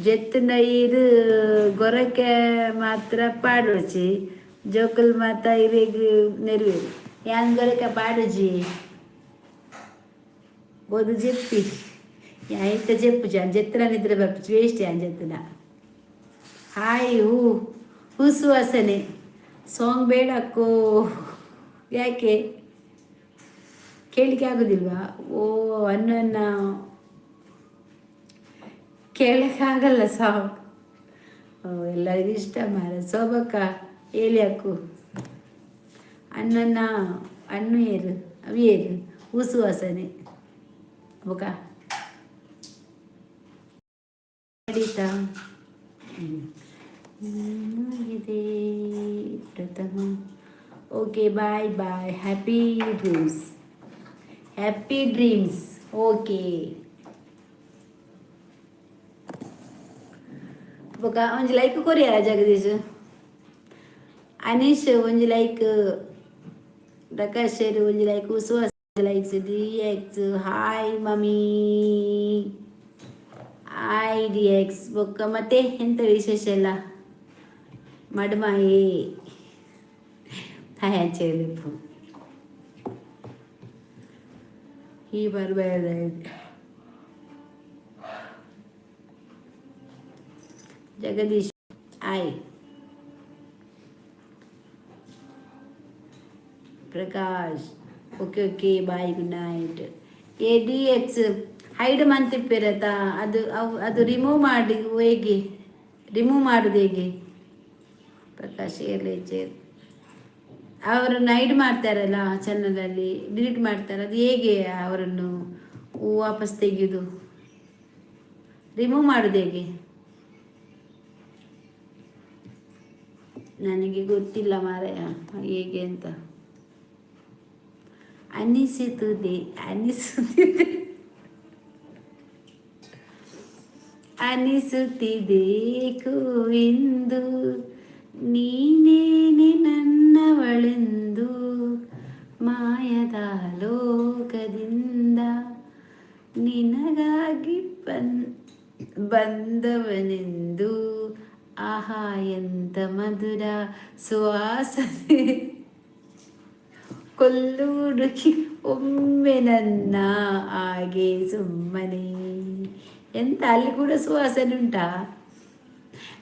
ಜೆತ್ತಿನ ಇರು ಗೊರಕೆ ಮಾತ್ರ ಪಾಡೊಡ್ಚಿ, ಜೋಕುಲ್ ಮಾತ ಇರೆಗ್ ನೆರುವೆರ್. ಯಾನ್ ಗೊರಕೆ ಪಾಡುಜಿ, ಬೋದು ಜೆಪ್ಪಿ. ಯಾನ್ ಇತ್ತೆ ಜೆಪ್ಪುಜಿ. ಯಾನ್ ಜೆತ್ತುನ ನಿದ್ರೆ ಬರ್ಪುಜಿ, ವೇಸ್ಟ್ ಯಾನ್ ಜೆತ್ತುನ. ಹಾಯ್ ಹೂ ಹೂ ಸುವಾಸನೆ, ಸಾಂಗ್ ಬೇಡ ಅಕ್ಕೋ. ಯಾಕೆ, ಕೇಳಲಿಕ್ಕೆ ಆಗುದಿಲ್ವಾ? ಓ ಅನ್ನ ಕೇಳಕ್ಕಾಗಲ್ಲ ಸಾಂಗ್. ಓ, ಎಲ್ಲರಿಗೂ ಇಷ್ಟ ಮಾರ. ಶೋಭಕ್ಕ ಹೇಳಿ ಅಕ್ಕು. ಅಣ್ಣನ ಅಣ್ಣು ಏರು ಅವಿ ಏರು ಹೂಸು ವಾಸನೆ ಬೊಕ ನಡೀತಾ ಇದೆ ಪ್ರಥಮ. Okay, bye bye, happy dreams, happy dreams. Okay, ಬೊಕ ಒಂಜಿ ಲೈಕ್ ಕೊರಿಯರ. ಜಗದೀಶ್, ಅನೀಶ್ ಒಂಜಿ ಲೈಕ್. ಪ್ರಕಾಶ್ ಒಂಜಿ like. Suhas likes. D X hi mummy, hi D X. ಬೊಕ್ಕ ಮತ್ತೆ ಎಂತ ವಿಶೇಷ ಎಲ್ಲ? ಮಡ್ಮಾಯಿ ಹಾಯ್ ಚೇಳಿಪ್ಪು ಈ ಬರ್ಬೇಡ. Jagdish hi. Prakash, okay okay, bye, good night. A D X, hide ಮಂತಿಪ್ಪಿರತಾ? ಅದು ಅವು ಅದು ರಿಮೂವ್ ಮಾಡಿ ಹೇಗೆ? ರಿಮೂವ್ ಮಾಡೋದು ಹೇಗೆ? ಪ್ರಕಾಶ್ ಏರ್ಲೇಚರ್, ಅವರನ್ನು ಹೈಡ್ ಮಾಡ್ತಾರಲ್ಲ ಚಾನಲಲ್ಲಿ, ಡಿಲೀಟ್ ಮಾಡ್ತಾರೆ, ಅದು ಹೇಗೆ ಅವರನ್ನು ವಾಪಸ್ ತೆಗೆಯೋದು? ರಿಮೂವ್ ಮಾಡೋದು ಹೇಗೆ? ನನಗೆ ಗೊತ್ತಿಲ್ಲ ಮಾರಾಯ, ಹೇಗೆ ಅಂತ. ಅನಿಸುತ್ತದೆ, ಅನಿಸುತ್ತಿದೆ, ಅನಿಸುತ್ತಿದೆ ಇಂದು ನೀನೇನೆ ನನ್ನವಳೆಂದು, ಮಾಯದ ಲೋಕದಿಂದ ನಿನಗಾಗಿ ಬಂದವನೆಂದು. ಆಹಾ, ಎಂತ ಮಧುರ ಸುವಾಸನೆ, ಕೊಲ್ಲುಡುಕಿ ಒಮ್ಮೆ ನನ್ನ ಹಾಗೆ ಸುಮ್ಮನೆ. ಎಂತ, ಅಲ್ಲಿ ಕೂಡ ಸುವಾಸನೆ ಉಂಟಾ?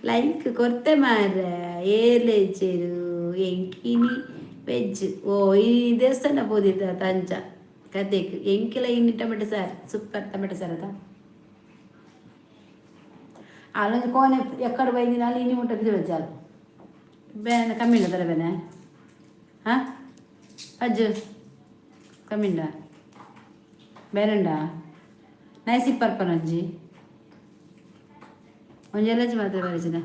ಲೈಕ್ ಕೊರ್ತೆ ಮಾರ್ರೆ. ಏಲೇಚೇರು ಎಂಕಿನಿ ವೆಜ್. ಓ, ಈ ದೇವಸ್ಥಾನ ಪೋದಿತ್ತ ತಂಚ ಕತೆಕ್. ಎಂಕಿಲ ಇನ್ನು ಟೊಮೆಟೊ ಸಾರು, ಸೂಪರ್ ಟೊಮೆಟೊ ಸಾರು ಅದ. ಅಲ್ಲೊಂದು ಕೋನೆ ಎಕ್ಕಡ ಬೈದಿನ ಅಲ್ಲಿ ಇನಿ ಮುಟ್ಟ ಬಿದ್ದು ಚಾಲು. ಬೇನೆ ಕಮ್ಮಿಂಡ ತರ ಬೇನೆ. ಹಾಂ ಅಜ್ಜು, ಕಮ್ಮಿಂಡ ಬೇರೆಂಡ ನೈಸಿ ಪರ್ಪನ ಅಜ್ಜಿ. ಒಂಜಿ ಎಲಜಿ ಮಾತ್ರ ಬರಜಿನ.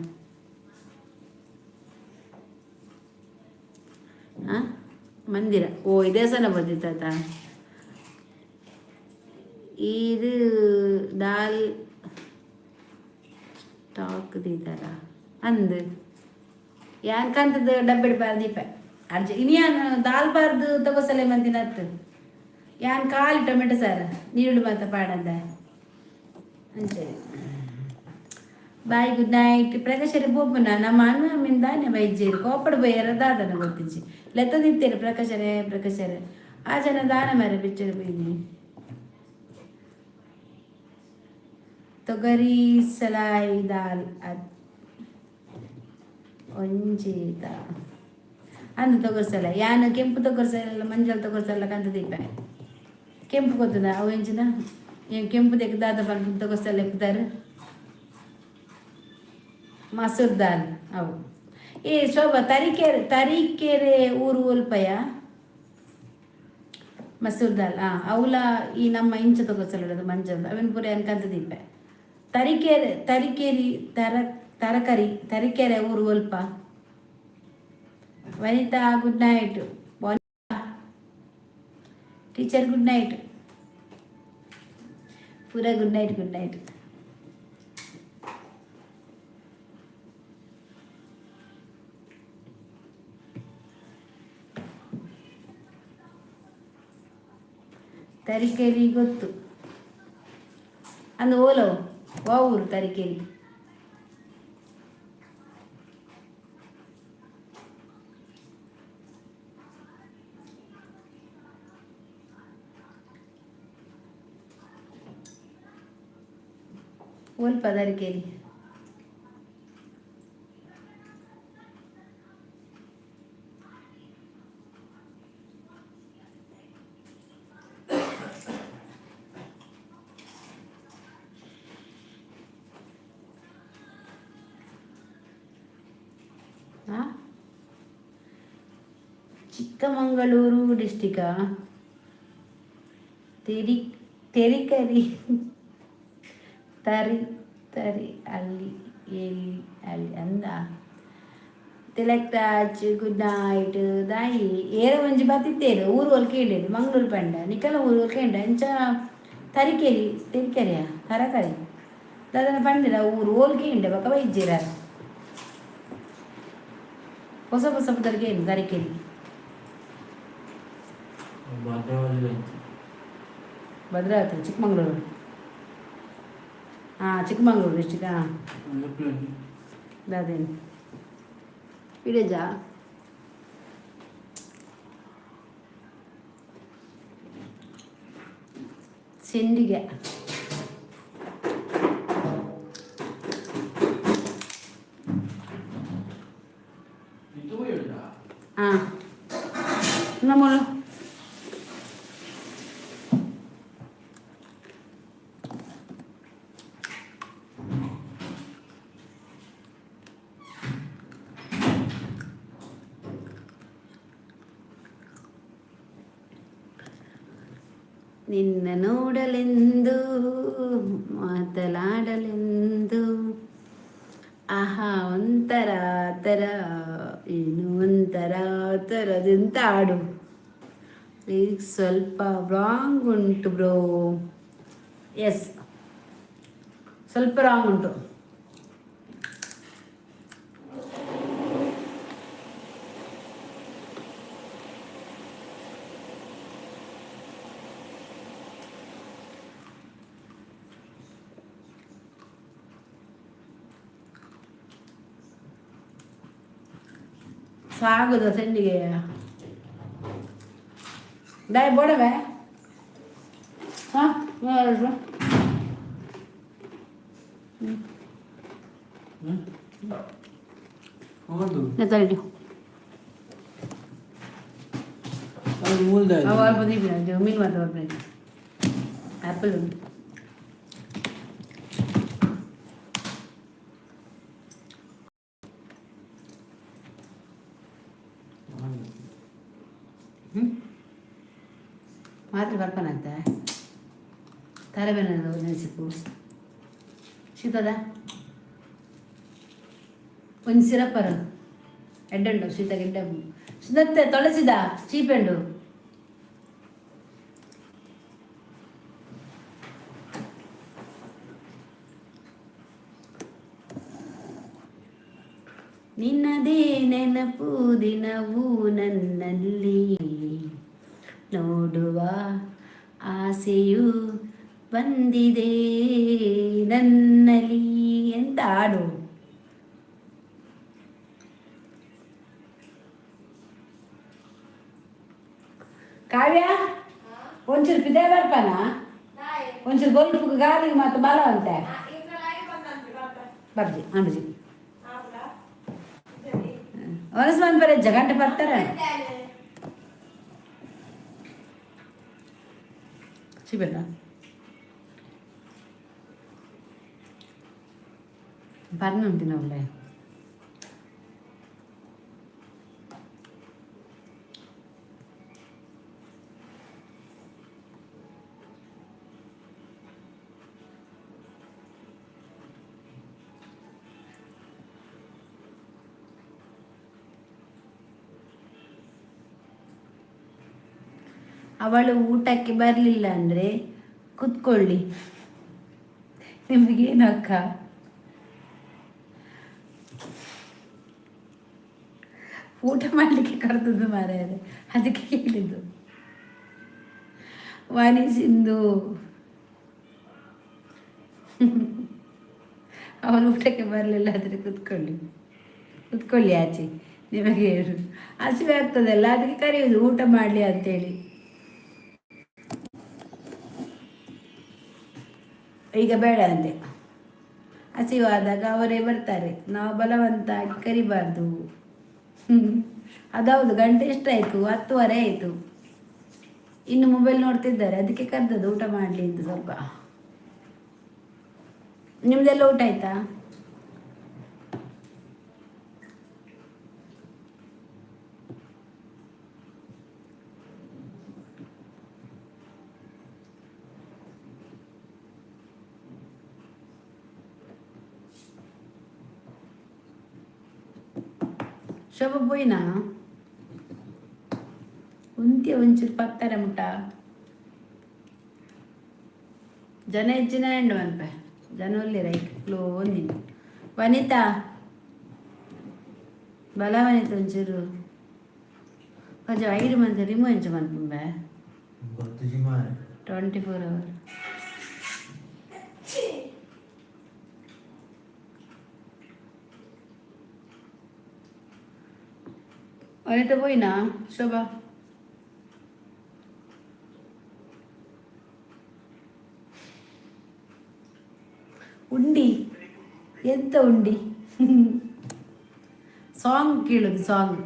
ಹಾಂ, ಮಂದಿರ. ಓ, ಈ ದೇವಸ್ಥಾನ ಬಂದಿತ್ತಾತ. ಇದು ದಾಲ್ ಸ್ಟಾಕ್ ದೀತಾರ ಅಂದ್. ಯಾನ್ ಕಂತದ ಡಬ್ಬೆಡ್ ಬಾರ್ ದೀಪ ಅರ್ಜಿ. ಇನಿ ಯಾನ್ ದಾಲ್ ಬಾರ್ದು ತಗೋಸಲೆ ಮಂದಿನತ್ತು. ಯಾನ್ ಖಾಲಿ ಟೊಮೆಟೊ ಸಾರು ನೀರುಳ್ಳಿ ಮಾತ ಪಾಡಂದ. ಅಂಚೆ ಬಾಯ್, ಗುಡ್ ನೈಟ್. ಪ್ರಕಾಶರಿ ಪೋಪುನ ನಮ್ಮ ಅಣ್ಣ ಮಿಂದಾನೆ ಬೈಜೇರು ಕೋಪಡ್ ಬೈಯರ ದಾದನ ಗೊತ್ತಿಜ್ಜಿ. ಲೆತ್ತದಿತ್ತೇರು ಪ್ರಕಾಶರೇ, ಪ್ರಕಾಶರೇ. ಆ ಜನ ದಾನ ಮೇರೆ ಪಿಕ್ಚರ್ ಬೈದಿ. ತೊಗರಿ ಸಲಾಯಿ ದಾಲ್ ಒಂಜೇತ ಅಂದು ತೊಗರ್ಸಲ ಯಾನ್ ಕೆಂಪು ತೊಗರ್ಸಲ, ಮಂಜಲ್ ತೊಗರ್ಸಲ ಕಂತ ದೀಪ. ಕೆಂಪು ಗೊತ್ತದ? ಅವು ಎಂಚಿನ ಏನ್ ಕೆಂಪು ದೆಕ್ ದಾದ ಪನ್ಪುನ ತೊಗರ್ಸಲ ಎಪ್ಪುದಾರು. ಮಸೂರ್ ದಾಲ್ ಅವು. ಏ ಶೋಭಾ, ತರೀಕೆರೆ, ತರೀಕೆರೆ ಊರು ಒಲ್ಪಯ? ಮಸೂರ್ ದಾಲ್. ಹಾಂ, ಅವುಲ ಈ ನಮ್ಮ ಇಂಚ ತೊಗರ್ಸಲ ಮಂಜಲ್ ಅವೆನ್ ಪೂರ ಅನ್ಕಂತ ದೀಪೆ. ತರೀಕೆರೆ, ತರೀಕೆರಿ, ತರಕರಿ, ತರೀಕೆರೆ ಊರು ಒಲ್ಪ? ವನಿತಾ, good night. Teacher, good night. ಪೂರ good night, good night. Tarikere ಗೊತ್ತು ಅಂದು. ಓಲೋ ವಾ ಊರು ತರೀಕೆರಿ? ಒಲ್ಪ ತರೀಕೆರಿ? ಹಾಂ, ಚಿಕ್ಕಮಗಳೂರು ಡಿಸ್ಟಿಕಾ? ತೆರಿ ತೆರಿಕರಿ ತರಿ ತರಿ ಅಲ್ಲಿ ಎಲ್ಲಿ ಅಲ್ಲಿ ಅಂದ. Tilak Raj, good night. ದಾಯಿ ಏರ ಒಂಜಿ ಬತ್ತಿತ್ತೇರು ಊರು ಒಲ್ಕೆ ಮಂಗಳೂರು ಪಂಡ ನಿಕಲ ಊರು ಒಲ್ಕೆ ಅಂಚ ತರೀಕೆರಿ, ತರೀಕೆರೆಯ ತರಕಾರಿ ದಾದನ ಪಂಡಿರ. ಊರು ಓಲ್ಕೆ ಇಂಡೆ ಬೊಕ ಬೈಜೆರ. ಹೊಸ ಹೊಸ ಪುದರ್ಗೆ ಏನು ತರೀಕೆರಿ? ಭದ್ರಾವತಿ. ಭದ್ರಾವತಿ, ಚಿಕ್ಕಮಂಗ್ಳೂರು. ಹಾಂ, ಚಿಕ್ಕಮಂಗ್ಳೂರು ಡಿಸ್ಟಿಕ್. ಹಾಂ, ದಾದೇನು ವಿಲೇಜಾ? ಸೆಂಡಿಗೆ. ಹಾಂ, ನಮ್ಮ ನಿನ್ನ ನೋಡಲೆಂದು, ಮಾತನಾಡಲೆಂದು, ಆಹಾ ಒಂಥರ ಥರ, ಏನು ಒಂಥರ ಥರದೆಂತ ಹಾಡು. ಲಿರಿಕ್ಸ್ ಸ್ವಲ್ಪ ರಾಂಗ್ ಉಂಟು ಬ್ರೋ. ಎಸ್, ಸ್ವಲ್ಪ ರಾಂಗ್ ಉಂಟು. ಸಾಗುದ ಸೆಂಡಿಗೆ ದಾಯ ಬೋಡವೆ. ಹಾಂ. ಹೌದು. ತರಲಿ. ಅದು ಮೂಲ್ದ. ಅವು ಅಲ್ಪ ದೀಪಿನ ಮೀನು ಮಾತ್ರ ಬರ್ಬೇಕು. ಆ್ಯಪಲ್ ಉಂಟು. ಹ್ಞೂ, ಮಾತ್ರೆ ಬರ್ಪನಂತೆ. ತರಬೇನ ನೆನೆಸಿಪ್ಪು ಶೀತದ ಒಂದು ಸಿರಪ್ಪರು ಎಡ್ಡುಂಡು ಶೀತ ಗಿಡ್ಡ ಸುದತ್ತೆ. ತೊಳಸಿದ ಚೀಪೆಂಡು. ನಿನ್ನದೇ ನೆನಪು ದಿನವೂ ನನ್ನಲ್ಲಿ, ನೋಡುವ ಆಸೆಯು ಬಂದಿದೆ ನನ್ನಲ್ಲಿ. ಎಂತ ಎಂತ ಹಾಡು? ಕಾವ್ಯ, ಒಂಚೂರು ಪಿದೆ ಬರ್ಪಾನ? ಒಂಚೂರು ಬೊಲ್ಪು ಗಾಲಿಗೆ ಮಾತ್ರ ಬಲ ಅಂತೆ. ಬರ್ಜಿ ಅಂಬಜಿ ಒನಸ್ ಬಂದ್ ಬರ ಗಂಟೆ ಬರ್ತಾರೆ. ಚಿಬೇಡ ಬರ್ನುಂಟಿನವ್ಲೆ. ಅವಳು ಊಟಕ್ಕೆ ಬರಲಿಲ್ಲ ಅಂದರೆ ಕುತ್ಕೊಳ್ಳಿ, ನಿಮಗೇನು ಅಕ್ಕ? ಊಟ ಮಾಡಲಿಕ್ಕೆ ಕರೆದದ್ದು ಮಾರಾಯರೆ, ಅದಕ್ಕೆ ಕೇಳಿದ್ದು. ವಾಣಿ ಸಿಂಧು, ಅವಳು ಊಟಕ್ಕೆ ಬರಲಿಲ್ಲ ಆದರೆ ಕುತ್ಕೊಳ್ಳಿ, ಕುತ್ಕೊಳ್ಳಿ ಆಚೆ. ನಿಮಗೆ ಹಸಿವೆ ಆಗ್ತದಲ್ಲ, ಅದಕ್ಕೆ ಕರೆಯುವುದು ಊಟ ಮಾಡಲಿ ಅಂತೇಳಿ. ಈಗ ಬೇಡ ಅಂದೆ. ಹಸಿವಾದಾಗ ಅವರೇ ಬರ್ತಾರೆ, ನಾವು ಬಲವಂತಾಗಿ ಕರಿಬಾರ್ದು. ಅದೌದು. ಗಂಟೆ ಎಷ್ಟಾಯಿತು? 10:30 ಆಯಿತು. ಇನ್ನು ಮೊಬೈಲ್ ನೋಡ್ತಿದ್ದಾರೆ. ಅದಕ್ಕೆ ಕರೆದದ್ದು ಊಟ ಮಾಡಲಿ ಅಂತ ಸ್ವಲ್ಪ. ನಿಮ್ದೆಲ್ಲ ಊಟ ಆಯ್ತಾ? ಶೋಭ ಪೋಯಿನಾ? ಉಂತಿ ಒಂಚೂರು ಪತ್ತಾರೆ ಮುಟ್ಟ ಜನ ಹೆಚ್ಚಿನ ಎಂಡು ಮನ್ಪೆ. ಜನ ಒಲ್ಲಿರ ಕ್ಲೋ ಒಂದಿನ. ವನಿತಾ, ಬಲ ವನಿತಾ, ಒಂಚೂರು కొంచెం ಐದು ಮಂದಿ ರಿಮೂವ್ ಎಂಚ ಮನ್ಪುಂಬೆ. ಗೊತ್ತಿಜಿ ಮಾರೆ. 24 ಅವರ್. ವನಿತಾ ಪೋಯಿನಾ? ಶೋಭಾ, ಉಂಡಿ ಎಂತ ಉಂಡಿ? ಸಾಂಗ್ ಕೇಳೋದು, ಸಾಂಗ್.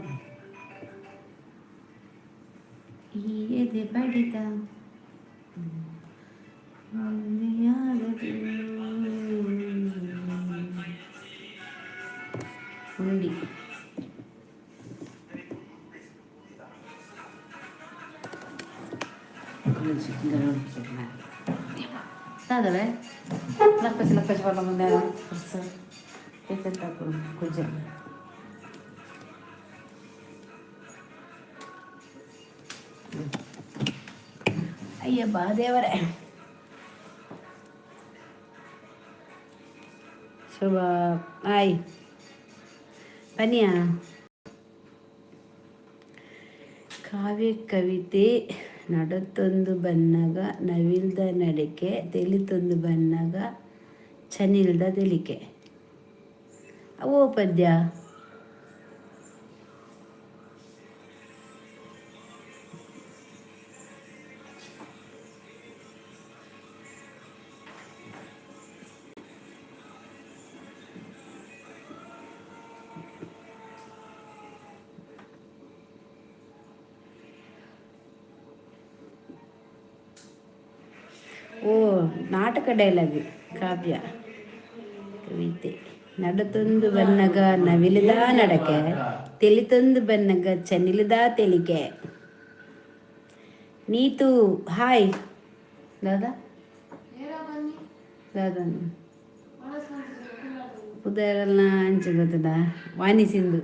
ಈ ಎದೆ ಬಡಿತ ಮುಂದೆಯಾಗದು. ಉಂಡಿ. ದಾದವೆ ಲಕ್ಕಚ ಲಕ್ಕಚ ಬಲ್ಲ ಮುಂದೆ ಕುಜ್ಜೆ. ಅಯ್ಯಬ್ಬ ದೇವರೇ. ಶುಭ ಆಯ್ ಪನಿಯಾ. ಕಾವ್ಯ ಕವಿತೆ: ನಡತೊಂದು ಬನ್ನಗ ನವಿಲ್ದ ನಡಿಕೆ, ತೆಲಿತೊಂದು ಬನ್ನಗ ಚನಿಲ್ದ ತೆಲಿಕೆ. ಅವು ಪದ್ಯ. ಓ, ನಾಟಕ ಡೈಲಾಗ್. ಕಾವ್ಯ ಕವಿತೆ: ನಡತೊಂದು ಬನ್ನಗ ನವಿಲುದ ನಡಕೆ, ತೆಲಿತೊಂದು ಬನ್ನಗ ಚನಿಲದ ತೆಲಿಕೆ. ನೀತು, ಹಾಯ್. ದಾದಾ, ದಾದಾ, ಪುದರೆಲ್ಲ ಅಂಚ ಗೊತ್ತದ. ವಾಣಿ ಸಿಂಧು.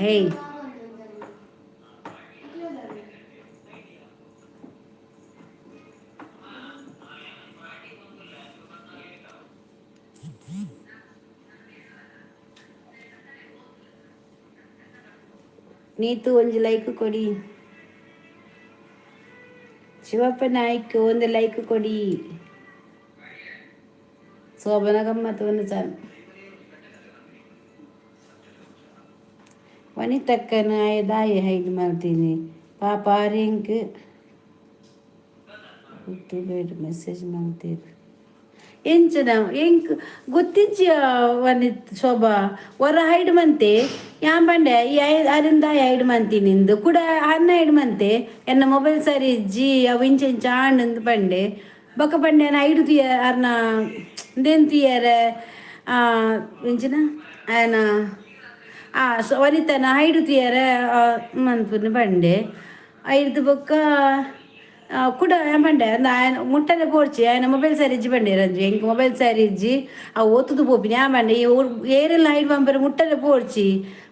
ಹೇ, ನೀತು, ಒಂಜಿ ಲೈಕ್ ಕೊಡಿ. ಶಿವಪ್ಪ ನಾಯ್ಕ್ ಒಂದು ಲೈಕ್ ಕೊಡಿ. ಶೋಭನ ಗಮ್ಮತ್ತು ಒಂದು ಚಾನ್. ವನಿತಕ್ಕನ ದಾಯಿ ಹೈಡ್ ಮಾಡ್ತೀನಿ ಪಾಪ ರಿಂಕ್ ಬೇಡ ಮೆಸೇಜ್ ಮಾಡ್ತೀರಿ ಎಂಚನ ಎಂಕ್ ಗೊತ್ತಿಜ್ಜ ವನಿತ್ ಶೋಭಾ ಹೊರ ಹೈಡ್ ಮಂತೆ ಯಾನ್ ಪಂಡೆ ಈ ಅರಿಂದ ಹೈಡ್ ಮಂತಿ ನಿಂದು ಕೂಡ ಅನ್ನ ಹೈಡ್ ಮಂತೆ ಎನ್ನ ಮೊಬೈಲ್ ಸರಿ ಇಜ್ಜಿ ಅವು ಇಂಚ ಇಂಚ ಆಂಡ್ ಪಂಡೆ ಬೊಕ ಪಂಡೆ ಐಡು ತುಯ ಅರ್ನ ಉಂದೇನ್ ತುಯರೆ ಎಂಚಿನ ಆಯನ ಆ ವನಿತನ ಐಡು ತುಯರೆ ಮನ್ಪುನ ಪಂಡೆ ಐದು ಬೊಕ್ಕ ಕುಡ ಪಂಡೆ ಅಂದ್ ಆಯನ ಮುಟ್ಟನೆ ಪೋಡ್ಚಿ ಆಯನ ಮೊಬೈಲ್ ಸರಿ ಇಜ್ಜಿ ಪಂಡೆ ರಂಜು ಎಂಕ್ ಮೊಬೈಲ್ ಸರಿ ಇಜ್ಜಿ ಆ ಓತುದು ಪೋಪಿನಿ ಆ ಪಂಡೆ ಈ ಏರೆಲ್ಲ ಐಡ್ ಪಂಪೆರ್ ಮುಟ್ಟನೆ ಪೋಡ್ಚಿ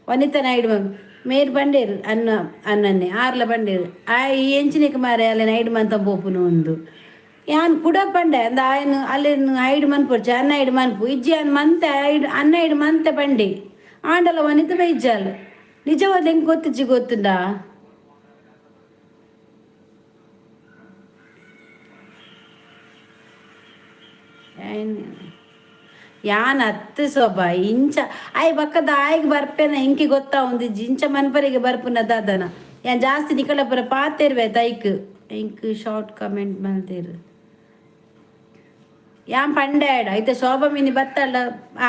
ವನಿತನ ಐಡ್ ಪಂಪ್ ಮೇರ್ ಪಂಡೇರು ಅನ್ನ ಅನ್ನನ್ನೇ ಆರ್ಲ ಪಂಡೇರು ಆ ಈ ಎಂಚಿನಿಕ್ ಮಾರೆ ಅಲ್ಲೆನ ಐಡ್ ಮಂತ ಪೋಪುನು ಉಂದು ಯಾನ್ ಕುಡ ಪಂಡೆ ಅಂದ ಆಯನ್ ಅಲ್ಲೆನ್ ಐಡ್ ಮನ್ಪೊಡ್ಚಿ ಅನ್ನ ಐಡ್ ಮನ್ಪು ಇಜ್ಜಿ ಅನ್ ಮಂತೆ ಐಡ್ ಅನ್ನ ಐಡ್ ಮಂತೆ ಪಂಡೆ ಆಂಡಲ ವನಿತ ಬೈಜಾಲ್ ನಿಜವಾದ ಎಂಕ್ ಗೊತ್ತಿಜ್ಜಿ ಗೊತ್ತುಂಡಾ. ಯಾನ್ ಅತ್ತು ಸೊಬ ಇಂಚ ಆಯ್ ಬಕ್ಕದ ಆಯ್ಗ್ ಬರ್ಪೇನ ಇಂಕಿ ಗೊತ್ತಾ ಒಂದು ಇಂಚ ಮನ್ಪರಿಗೆ ಬರ್ಪುನ ದಾದನ ಯಾನ್ ಜಾಸ್ತಿ ನಿಕಲಪುರ ಪಾತೆರ್ವೆ ತೈಕ್ ಇಂಕ್ ಶಾರ್ಟ್ ಕಮೆಂಟ್ ಮಲ್ತೇರು ಯಾನ್ ಪಂಡೆ ಆಯ್ಡ ಐತೆ ಶೋಭಾ ಮಿನಿ ಬತ್ತಲ್ಲ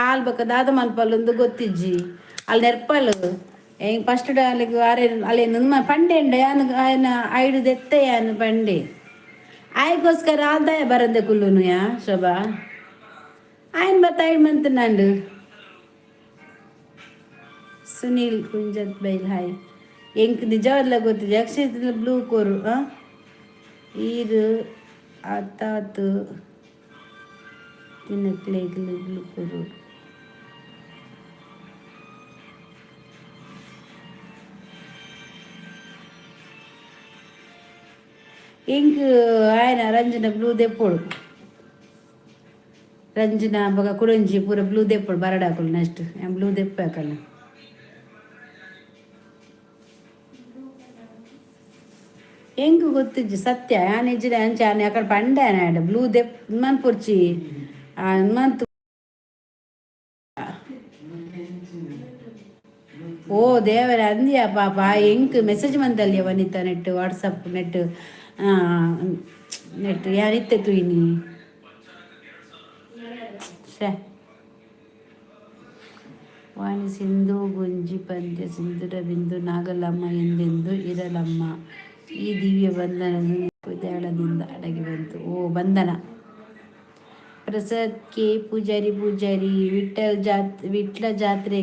ಆಲ್ ಬಕ್ಕ ದಾದ ಮನ್ಪಲ್ಲೊಂದು ಗೊತ್ತಿಜ್ಜಿ ಅಲ್ಲಿ ನೆರ್ಪಲ್ ಎಂಕ್ ಫಸ್ಟ್ ಅಲ್ಲಿಗೆ ಅರೆ ಅಲ್ಲಿ ನಿಮ್ಮ ಪಂಡೆ ಉಂಡ ಯಾನ್ ಆಯನ ಐಡು ದೆತ್ತೆ ಯಾನ್ ಪಂಡೆ ಆಯ್ಗೋಸ್ಕರ ಆಲ್ದಾಯ ಬರಂದೆ ಕುಲ್ಲುನು ಯಾ ಶೋಭಾ ఆయన బత్తాయి మంతున్నాడు. ಸುನೀಲ್ ಕುಂಜತ್ ಬೈಲ್ ಹಾಯ್. ಎಂಕ್ ನಿಜವಾದ್ಲ ಗೊತ್ತಿದೆ ಅಕ್ಷಿತ್ ಬ್ಲೂ ಕೋರು ಈರು ಅತ್ತಾತು ತಿನ್ನಕ್ಲೇಗ್ಲು ಬ್ಲೂ ಕೋರು. ಎಂಕ್ ಆಯನ ರಂಜನ ಬ್ಲೂ ದೆಪ್ಪೋಡು ರಂಜನ ಬೊಕ ಕುಡೊಂಜಿ ಪೂರ ಬ್ಲೂ ದೆಪ್ಪೊಡು ಬರಡಾಕುಲು ನೆಕ್ಸ್ಟ್ ಯಾನ್ ಬ್ಲೂ ದೆಪ್ಪಾಕಲ್ಲ. ಎಂಕ್ ಗೊತ್ತಿಜ್ಜಿ ಸತ್ಯ ಯಾನ್ ಇಜ್ಜಿಡ ಅಂಚ ಯಾನ್ ಅಕಡೆ ಪಂಡೆ ಆಡ ಬ್ಲೂ ದೆಪ್ ಮನ್ಪೊರ್ಚಿ ಮಂತ್. ಓ ದೇವರೇ ಅಂದಿಯಾ ಪಾಪ ಎಂಕ್ ಮೆಸೇಜ್ ಮಂತಲ್ಯ ವನಿತಾ net WhatsApp net net ಯಾನ್ ಇತ್ತೆ ತೂಯಿನಿ ಶ್ಯೆ. ವಾಣಿ ಸಿಂಧು ಗುಂಜಿ ಪಂದ್ಯ ಸಿಂಧುರ ಬಿಂದು ನಾಗಲಮ್ಮ ಎಂದೆಂದು ಇರಲಮ್ಮ ಈ ದಿವ್ಯ ಬಂಧನದ ಕುದೇಳದಿಂದ ಅಡಗಿ ಬಂತು. ಓ ಬಂಧನ. ಪ್ರಸಾದ್ ಕೆ ಪೂಜಾರಿ ಪೂಜಾರಿ ವಿಠಲ್ ಜಾತ್ ವಿಟ್ಲ ಜಾತ್ರೆ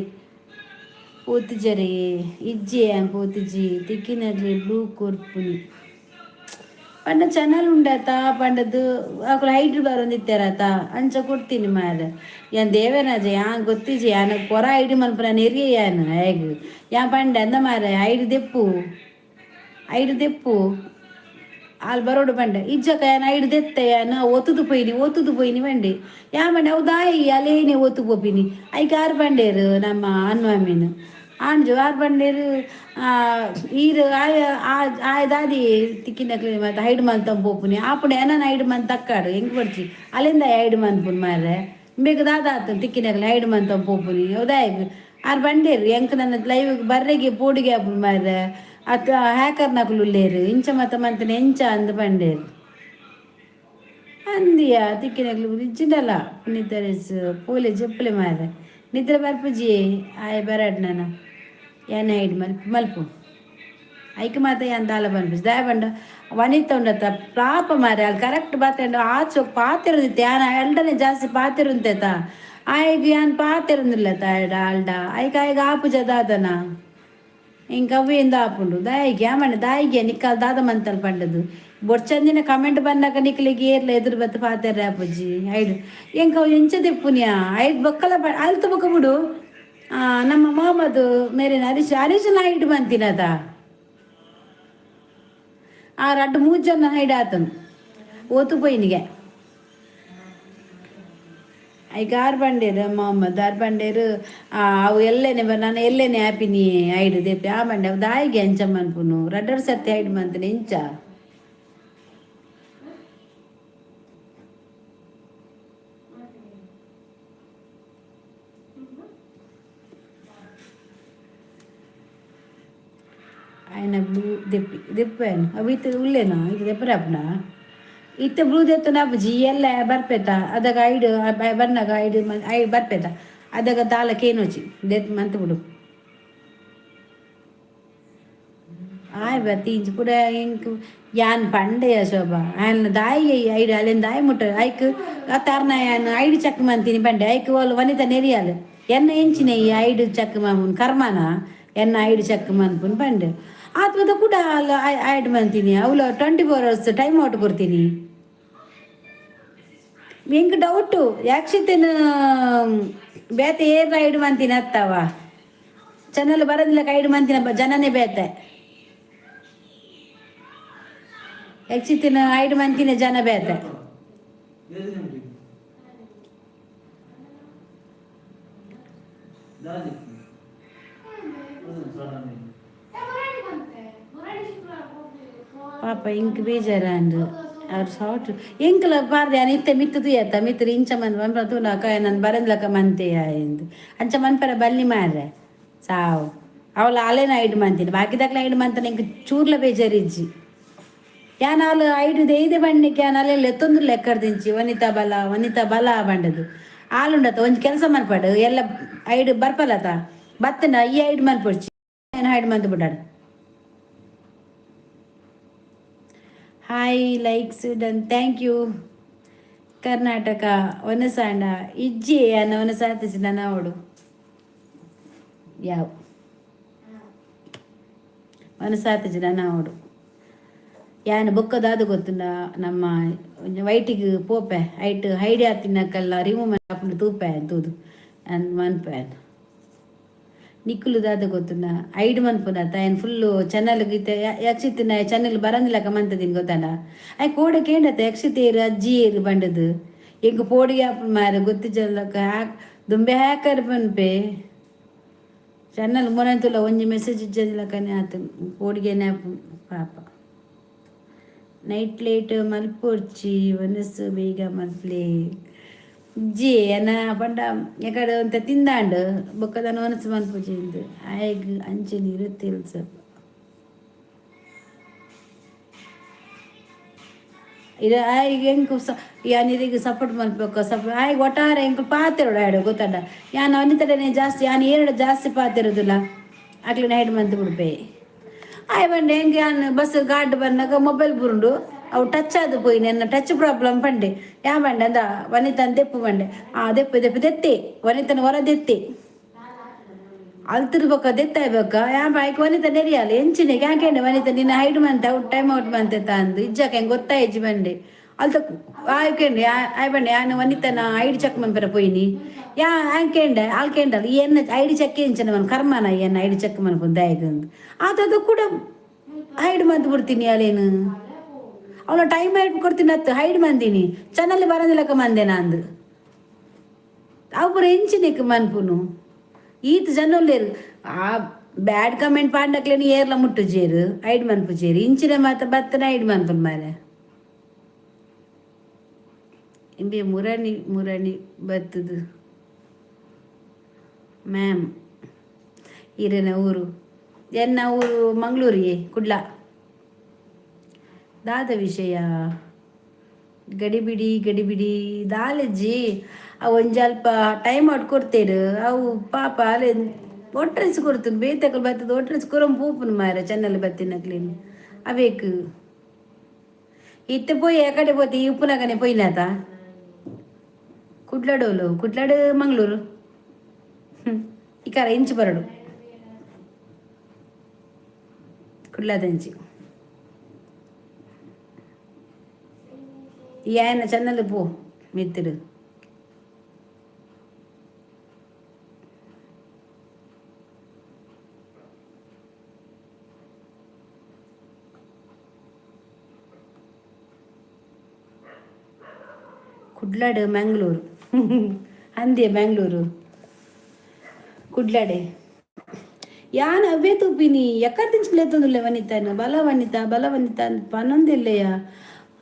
ಪೋತುಜರೆ ಇಜ್ಜೆ ಪೋತುಜಿ ತಿಕ್ಕಿನಲ್ಲಿ ಬ್ಲೂ ಕೊರ್ಪುನಿ ಪಂಡ ಚಾನಲ್ ಉಂಡಾತ ಪಂಡದು ಅಕುಲು ಹೈಟ್ ಬರೊಂದಿತ್ತಾರತ ಅಂಚ ಕೊಡ್ತೀನಿ ಮಾರೆ ಯಾನ್ ದೇವರಾಜ ಯಾನ್ ಗೊತ್ತಿಜಿ ಯಾನ್ ಪೊರ ಐಡಿ ಮನ್ಪುನ ನೆರಿಯ ಯಾನ್ ಆಯಗ್ ಯಾನ್ ಪಂಡೆ ಅಂದ ಮಾರೆ ಐಡಿ ದೆಪ್ಪು ಐಡಿ ದೆಪ್ಪು ಆಲ್ ಬರೋಡು ಪಂಡೆ ಇಜ್ಜಕ ಯಾನ್ ಐಡು ದೆತ್ತೆ ಯಾನ್ ಒತ್ತುದು ಪೋಯಿನಿ ಒತ್ತುದು ಪೋಯಿನಿ ಪಂಡೆ ಯಾನ್ ಪಂಡೆ ಅವು ದಾಯಿ ಅಲೇನೆ ಒತ್ತು ಪೋಪಿನಿ ಐಕ್ ಆರು ಪಂಡೇರು ನಮ್ಮ ಅನ್ವಾಮೀನು ಆಂಜು ಆರು ಪಂಡೇರು ಈರು ಆಯ ಆಯ ದಾದಿ ತಿಕ್ಕಿನಕ್ಲೆ ಮತ್ತೆ ಹೈಡ್ ಮಲ್ತಂ ಪೋಪುನಿ ಆಪುಂಡು ಏನನ ಹೈಡ್ ಮಂತ್ ತಕ್ಕಾಡು ಎಂಕ್ ಬಡ್ಚಿ ಅಲ್ಲಿಂದ ಹೈಡ್ ಮನ್ಪುನು ಮಾರ್ರೆ ಬೇಗ ದಾದ ಆತು ತಿಕ್ಕಿನಕ್ಲೆ ಹೈಡ್ ಮಂತಂ ಪೋಪುನಿ ಹೌದಾಯ್ ಆರು ಬಂಡೇರು ಎಂಕ್ ನನ್ನ ಲೈವ್ ಬರ್ರೆಗೆ ಪೋಡಿಗೆ ಆಪುನು ಮಾರ್ರೆ ಅತ್ತ ಹ್ಯಾಕರ್ ನಕಲು ಉಲ್ಲೇರು ಇಂಚ ಮತ್ತ ಮಂತನೆ ಎಂಚ ಅಂದ್ ಪಂಡೇರು ಅಂದಿಯ ತಿಕ್ಕಿನಕ್ಲು ಇಜ್ಜಿಂಡಲ ಪುನೀತ ಪೋಲೆ ಜಪ್ಪಲೆ ಮಾರ್ರೆ ನಿದ್ರೆ ಬರ್ಪುಜಿ ಆಯ್ ಬರಡ್ ನಾನ ಯಾನ್ ಹೈಡ್ ಮಲ್ಪ ಮಲ್ಪು ಐಕ್ ಮಾತ ಯಾನ್ ದಾಲ ಪನ್ಪುಜಿ ದಾಯ ಪಂಡ ವನಿತ ಉಂಡತ ಪಾಪ ಮಾರ್ರೆ ಅಲ್ಲಿ ಕರೆಕ್ಟ್ ಬಾತೆಂಡ ಆಚೆ ಪಾತೆರುಂದಿತ್ತೆ ಯಾನ್ ಎಲ್ಡನೆ ಜಾಸ್ತಿ ಪಾತೆರುಂತೇತ ಆಯ್ಗ್ ಯಾನ್ ಪಾತೆರುಂದಿಲ್ಲ ತಾಯಡ ಆಲ್ಡ ಐಕ್ ಆಯ್ಗ್ ಆಪುಜ ದಾದನ ಇಂಕ ಅವ್ವೇಂದ ಆಪುಂಡು ದಾಯಿಗೆ ಆಮಣ್ಣ ದಾಯಿಗೆ ನಿಕ್ಕಲ್ ದಾದ ಮಂತಲ್ ಪಂಡದು ಬೊಡ್ಚಂದಿನ ಕಮೆಂಟ್ ಬಂದಾಗ ನಿಕ್ಲಿಗೆ ಏರ್ಲ ಎದುರು ಬತ್ತು ಪಾತೆರ್ರೆ ಆಪುಜಿ ಐಡ್ ಎಂಕ ಅವು ಎಂಚ ದೆಪ್ಪುನಿಯಾ ಐಡ್ ಬೊಕ್ಕಲ ಅಲ್ತು ಬೊಕ್ಕ ಬಿಡು ನಮ್ಮ ಮೊಹಮ್ಮದ್ ಮೇರಿನ ಹರೀಶ್ ಹರೀಶನ ಹೈಡ್ ಬಂತಿನದ ಆ ರಡ್ಡ್ ಮೂರು ಜನ ಹೈಡ್ ಆತನು ಓತು ಪೋಯಿನಿಗೆ ಐಕ್ ಆರು ಬಂಡೇರು ಮೊಹಮ್ಮದ್ ಆರು ಬಂಡೇರು ಅವು ಎಲ್ಲೇನೆ ನಾನು ಎಲ್ಲೇನೆ ಆಪಿನಿ ಐಡ್ ದೆಪ್ಪಿ ಆ ಬಂಡೆ ಅವು ದಾಯಿಗೆ ಎಂಚ ಮನ್ಪುನು ರಡ್ಡರ್ ಸರ್ತಿ ಐಡ್ ಮಂತನೆ ಎಂಚ. ಆಯ್ನ ಬ್ಲೂ ದೆಪ್ಪಿ ದೆಪ್ಪೇನು ಅವು ಇತ್ತೆ ಉಲ್ಲೇನಾ ಇದು ದೆಪ್ಪರೆ ಇತ್ತೆ ಬ್ಲೂ ದೆತ್ತನ ಅಪ್ಪುಜಿ ಎಲ್ಲ ಬರ್ಪೇತ ಅದಾಗ ಐಡ್ ಬನ್ನಾಗ ಐಡ್ I ಬರ್ಪೇತ ಅದಾಗ ದಾಲ ಕೇನೋಚಿ ದೆತ್ ಮಂತ್ ಬಿಡು. ಆಯ್ ಬತ್ತಿ ಇಂಚ್ ಪೂರ ಎಂಕ್ ಯಾನ್ ಪಂಡೆಯ ಶೋಭಾ ಆಯನ್ ದಾಯಿ ಐಡ್ ಅಲೆನ್ ದಾಯಿ ಮುಟ್ಟ ಐಕ್ ತಾರ್ನ ಯಾನ್ ಐಡ್ ಚಕ್ ಮಂತೀನಿ ಪಂಡೆ. ಐಕ್ ಓಲು ವನಿತ ನೆರಿಯಾಲ್ ಎನ್ನ ಎಂಚಿನ ಈ ಐಡ್ ಚಕ್ ಮಾಮುನ್ ಕರ್ಮನ ಎನ್ನ ಐಡ್ ಚಕ್ ಮನ್ಪುನ್ ಪಂಡೆ. ಆತ್ಮದ ಕೂಡ ಅಲ್ಲ ಐಡ್ ಮಂತೀನಿ ಅವಳು 24 ಅವರ್ಸ್ ಟೈಮ್ ಔಟ್ ಕೊಡ್ತೀನಿ. ಎಂಕ್ ಡೌಟು ಯಾಕ್ಷಿತನ ಬೇತೆ ಏರ್ ಐಡ್ ಮಂತೀನಿ ಅತ್ತವ ಚಾನಲ್ ಬರೋದಿಲ್ಲ. ಐಡ್ ಮಂತಿನ ಜನನೇ ಬೇತೆ ಯಕ್ಷಿತಿನ ಐಡ್ ಮಂತಿನ ಜನ ಬೇತೆ. ಪಾಪ ಇಂಕ್ ಬೇಜಾರಂಡು ಅವ್ರು ಸಾಟ್ ಎಂಕಲ ಪಾರ್ದೆ ಇತ್ತೆ ಮಿತ್ತು ತೂಯತ್ತ ಮಿತ್ರ ಇಂಚ ಮಂದ್ ಮನ್ಪರ ತೂನಕ ನನ್ ಬರಂದ್ಲಕ ಮಂತೆಯ ಎಂದು ಅಂಚ ಮನ್ಪರ ಬಲ್ಲಿ ಮಾರ್ರೆ ಸಾವು. ಅವಳ ಅಲೇನ ಐಡ್ ಮಂತೀನಿ ಬಾಕಿದಾಕ್ಲ ಐಡ್ ಮಂತನ ಎಂಕ್ ಚೂರ್ಲ ಬೇಜಾರಿಜ್ಜಿ. ಯಾನ್ ಆಲ್ ಐಡ್ ದೆಯ್ದೆ ಬಣ್ಣಕ್ಕೆ ಯಾನ್ ಅಲ್ಲೆಲ್ಲ ಎತ್ತೊಂದು ಲೆಕ್ಕರ್ದಿಂಚಿ ವನಿತಾ ಬಲ ವನಿತಾ ಬಲ ಬಂಡದು ಆಲುಂಡತ ಒಂಜಿ ಕೆಲಸ ಮನ್ಪಡು ಎಲ್ಲ ಐಡ್ ಬರ್ಪಲತ ಬತ್ತನ ಈ ಐಡ್ ಮನ್ಪೊಡ್ಚಿ ಐಡ್ ಮಂತ್ ಬಿಡಾಡು. Hi, likes done, thank you. Karnataka ವನಸಾಂಡ ಇಜ್ಜಿ ಅನ್ನ ವನಸಾತಿಸಿ ನನ್ನ ಅವಡು ಯಾವ ವನಸಾತಿಜಿ ನನ್ನ ಅವಡು ಯಾನ್ ಬೊಕ್ಕದಾದ ಗೊತ್ತುಂಡ ನಮ್ಮ ವೈಟಿಗ್ ಪೋಪೆ ಐಟ್ ಹೈಡಿ ಆತಿನಕಲ್ಲ ರಿಮೂವ್ ಆಪುಂಡು ತೂಪೆ ತೂದು ಅಂದ್ ಮನ್ಪೆ. ನಿಕ್ಕುಲು ದಾದ ಗೊತ್ತುಂಡ ಐಡ್ ಮನ್ಪುನ ತಾಯನ್ ಫುಲ್ಲು ಚಾನಲ್ ಗೀತೆ ಯಕ್ಷಿತಿನ ಚಾನಲ್ ಬರಂದಿಲ್ಲಕ ಮಂತದಿನ್ ಗೊತ್ತಂಡ. I ಕೋಡೆ ಕೇಂಡತ ಯಕ್ಷಿತೇರು ಅಜ್ಜಿ ಏರು ಬಂಡದು ಎಂಕ್ ಪೋಡಿಗೆ ಆಪುಂಡು ಮಾರೆ ಗೊತ್ತಿಜಲ್ಲಕ ಹ್ಯಾಕ್ ದುಂಬೆ ಹ್ಯಾಕರ್ ಪನ್ಪೆ. ಚಾನಲ್ ಮೊನೆಂತುಲ ಒಂಜಿ ಮೆಸೇಜ್ ಇಜ್ಜಂದಿಲಕನೆ ಆತು ಪೋಡಿಗೆನೆ ಆಪುಂಡು ಪಾಪ. ನೈಟ್ ಲೇಟ್ ಮಲ್ಪೊರ್ಚಿ ವನಸ್ಸು ಬೇಗ ಮಲ್ಪ್ಲೆ ಜಿ ಅನ ಪಂಡ ಎಕಡೆ ಒಂತೆ ತಿಂದಾಂಡ್ ಬೊಕ್ಕ ದಾನ ವನಸ್ಸು ಮನ್ಪುಜಿ ಇಂದ್ ಆಯಗ್ ಅಂಚೆನೆ ಇರುತ್ತಿಲ್ ಸ್ವಲ್ಪ ಇದು ಆಯ್ಗೆ ಎಂಕ್ ಸ ಯಾನ್ ಇರೆಗ್ ಸಪೋರ್ಟ್ ಮಲ್ಪೊಕ ಸಪ್ ಆಯ್ಗ್ ಒಟ್ಟಾರೆ ಎಂಕ್ ಪಾತೆರೊಡು ಆಯ್ಡ್ ಗೊತ್ತಂಡ. ಯಾನ್ ವನಿತಡನೆ ಜಾಸ್ತಿ ಯಾನ್ ಏರಡ ಜಾಸ್ತಿ ಪಾತೆರುದಿಲ್ಲ ಅಕ್ಲೆನ ಹೈಡ್ ಮಂತ್ ಬಿಡ್ಪೆ. ಆಯ್ ಪಂಡೆ ಎಂಕ್ ಯಾನ್ ಬಸ್ ಗಾಡ್ ಬನ್ನಗ ಮೊಬೈಲ್ ಬುರುಂಡು ಅವು ಟಚ್ ಆದ್ ಪೋಯಿನಿ ಎನ್ನ ಟಚ್ ಪ್ರಾಬ್ಲಮ್ ಪಂಡೆ. ಯಾ ಪಂಡೆ ಅಂದ ವನಿತನ್ ದೆಪ್ಪು ಪಂಡೆ. ಆ ದೆಪ್ಪು ದೆಪ್ಪು ದೆತ್ತೆ ವನಿತನ ಹೊರ ದೆತ್ತೆ ಅಲ್ತಿರ್ ಬೊಕ್ಕ ದೆತ್ತಾಯ್ ಬೊಕ್ಕ ಯಾ ಬಾಯ್ಕ್ ವನಿತ ನೆರಿಯಾಲ ಎಂಚಿನೆ ಯಾಕೆಂಡೆ ವನಿತ ನಿನ್ನ ಹೈಡ್ ಮಂತೆ ಔಟ್ ಟೈಮ್ ಔಟ್ ಮಂತೆ ಅಂದು ಇಜ್ಜಾಕ ಹೆಂಗೆ ಗೊತ್ತಾಯ್ಜಿ ಬಂಡೆ. ಅಲ್ತ ಆಯ್ಕೆಂಡೆ ಆಯ್ ಬಂಡೆ ಯಾನ್ ವನಿತನ ಐಡಿ ಚೆಕ್ ಮನ್ಪೆರ ಪೋಯಿನಿ. ಯಾ ಆಂಕೆಂಡೆ ಆಲ್ಕೆಂಡಲ್ ಈ ಎನ್ನ ಐಡಿ ಚೆಕ್ ಎಂಚನ ಮನ್ ಕರ್ಮನ ಎನ್ನ ಐಡಿ ಚೆಕ್ ಮನ್ಪುನ್ ದಾಯೆಗ್ ಅಂದ್ ಆತದ ಕೂಡ ಹೈಡ್ ಮಂತ್ ಬಿಡ್ತೀನಿ. ಅಲೇನು ಅವಳ ಟೈಮ್ ಹೈಡ್ ಕೊಡ್ತೀನಿ ಅತ್ತು ಹೈಡ್ ಮಂದಿನಿ ಚಾನಲ್ ಬರಂದಿಲ್ಲಕ ಮಂದೆನ ಅಂದು ಅವು ಪೂರ ಎಂಚಿನೆಕ್ ಮನ್ಪುನು ಈತ್ ಜನ ಉಲ್ಲೇರು. ಆ ಬ್ಯಾಡ್ ಕಮೆಂಟ್ ಪಾಂಡಕ್ಲೇನು ಏರ್ಲ ಮುಟ್ಟುಜೇರು ಐಡ್ ಮನ್ಪುಜೇರು ಇಂಚಿನ ಮಾತ ಬತ್ತನ ಐಡ್ ಮನ್ಪುನ್ ಮಾರೆ. ಇಂಬೆ ಮುರಣಿ ಮುರಣಿ ಬತ್ತದು ಮ್ಯಾಮ್. ಈರೆನ ಊರು? ಎನ್ನ ಊರು ಮಂಗಳೂರಿಗೆ ಕುಡ್ಲ. ದಾದ ವಿಷಯ ಗಡಿಬಿಡಿ ಗಡಿಬಿಡಿ ದಾಲೆಜ್ಜಿ ಅವು ಒಂಜಿ ಅಲ್ಪ ಟೈಮ್ ಔಟ್ ಕೊಡ್ತೇರು ಅವು ಪಾಪ ಅಲೆ ಒಟ್ರೆಸ್ ಕೊಡ್ತೀನಿ ಬೇತಕಲ್ ಬತ್ತದ ಒಟ್ರೆಸ್ ಕೊರಂ ಪೂಪುನು ಮಾರೆ ಚೆನ್ನಲ್ಲಿ ಬತ್ತಿನಕ್ಲೇನು ಅವೇಕ್ ಇತ್ತೆ ಪೋಯಿ ಆ ಕಡೆ ಪೋತಿ ಉಪ್ಪುನಗನೆ ಪೋಯಿನಾತ ಕುಡ್ಲಡೋಲು ಕುಡ್ಲಾಡು ಮಂಗಳೂರು ಇಕಾರ ಇಂಚು ಬರಡು ಕುಡ್ಲದಂಚಿ ಈ ಆಯನ ಚೆನ್ನಲ್ಲಿ ಪೋ ಮಿತ್ತಿಡು. ಕುಡ್ಲಾಡು ಮಂಗಳೂರು ಅಂದೆ ಮಂಗಳೂರು ಕುಡ್ಲಾಡೆ. ಯಾನ್ ಅವೇ ತೂಪಿನಿ ಎಕ್ಕಡ್ ಲೆತ್ತೊಂದುಲ್ಲೆ ವನಿತಾನ ಬಲ ವನಿತಾ ಬಲ ವನಿತಾ ಅಂದ್ ಪನೊಂದಿಲ್ಲೆಯ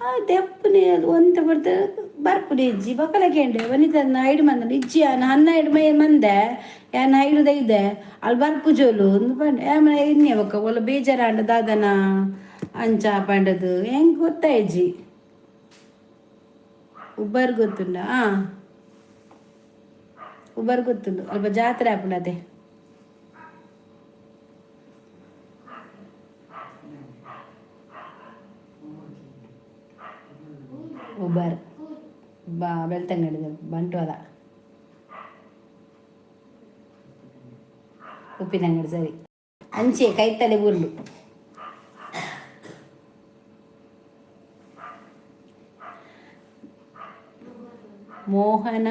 ಆ ದೆಪ್ಪನೆ ಒಂತೆ ಬರ್ತ ಬರ್ಪುಡಿ ಇಜ್ಜಿ ಬೊಕಲ ಕೇಂಡೆ ವನಿತನ ಐಡು ಮಂದ ಇಜ್ಜಿ ಯಾನ್ ಹನ್ನೆರಡು ಮೈ ಮಂದೆ ಯಾನ್ ಐಡು ದೈದೆ ಅಲ್ಲಿ ಬರ್ಪುಜೋಲು ಒಂದು ಪಂಡೆ ಆಮೇಲೆ ಇನ್ನೆ ಬೊಕ್ಕ ಒಲ್ಲ ಬೇಜಾರಾಂಡ ದಾದನ ಅಂಚ ಪಂಡದು ಹೆಂಗ್ ಗೊತ್ತಾಯ್ಜಿ. ಉಬ್ಬರ್ ಗೊತ್ತುಂಡ? ಆ ಉಬ್ಬರ್ ಗೊತ್ತುಂಡು, ಅಲ್ಪ ಜಾತ್ರೆ ಆಪುಂಡತೆ. ಉಬರ್ ಬಾ ಬೆಳ್ತಂಗಡಿದ ಬಂಟ್ವಾಳ ಉಪ್ಪಿನಂಗಡಿ ಸರಿ ಅಂಚೆ ಕೈತಲೆ ಊರ್ಲು. ಮೋಹನ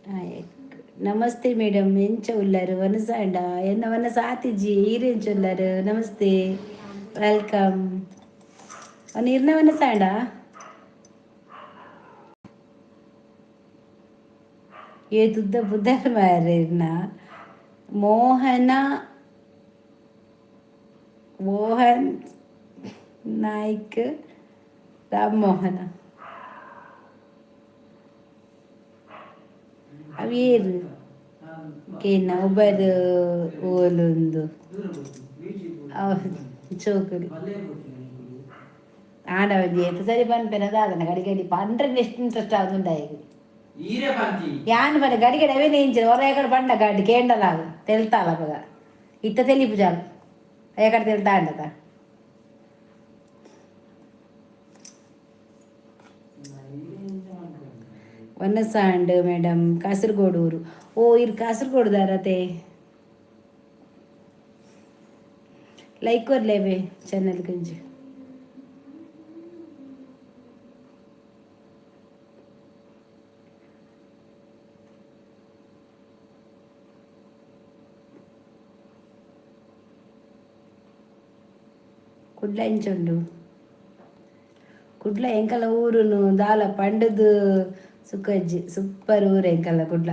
ನಾಯಕ್, ನಮಸ್ತೆ ಮೇಡಮ್, ಎಂಚ ಉಲ್ಲರು? ವನಸಾಂಡ ಎನ್ನ ವನ ಸಾತಿಜಿ ಈರೆಂಚ ಉಲ್ಲರು? ನಮಸ್ತೆ, welcome. ಇರ್ನ ವನಸಾಂಡ ಏತುದ್ದ ಬುದ್ಧರ್ ಮಾರ್ರೆ ಇರ್ನ. ಮೋಹನ ಮೋಹನ್ ನಾಯ್ಕ್ ರಾಮ್ ಮೋಹನ ಅವೇರು ಕೇನ ಒಬ್ಬರು ಓಲೊಂದು ಚೋಕುಲು ಆಂಡ ಒಂಜಿ ಏತ್ ಸರಿ ಪನ್ಪೆನ ದಾದನ ಗಡಿ ಗಡಿ ಪಂಡ್ರೆ ಎಷ್ಟು ಇಂಟ್ರೆಸ್ಟ್ ಆಗುಂಡಾಯಿಗ್. ಈರೆ ಪಂತಿ. ಯಾನ್ ಪಂಡ ಗಡಿ ಗಡಿ ಅವೇ ಇಂಚಿನ ಹೊರ ಎಕಡೆ ಪಂಡ ಗಾಡಿ ಕೇಂಡಲ ತೆಲ್ತಾಲ ಅಪಗ ಇತ್ತ ತೆಲಿಪು ಜಾಲ ಎಕಡೆ ತೆಲ್ತಾ ಅಂಡದ. ವನಸಾಂಡ್ ಮೇಡಮ್, ಕಾಸರಗೋಡು ಊರು. ಓ ಇರ್ ಕಾಸರಗೋಡು ದಾರತೆ. ಲೈಕ್ ಕೊರ್ಲೇವೆ ಚಾನಲ್ ಕಂಜಿ. ಕುಡ್ಲ ಎಂಚುಂಡು? ಕುಡ್ಲ ಎಂಕಲ ಊರುನು ದಾಲ ಪಂಡದು ಸುಖಜ್ಜಿ, ಸೂಪರ್ ಊರು ಎಂಕಲ ಕುಡ್ಲ.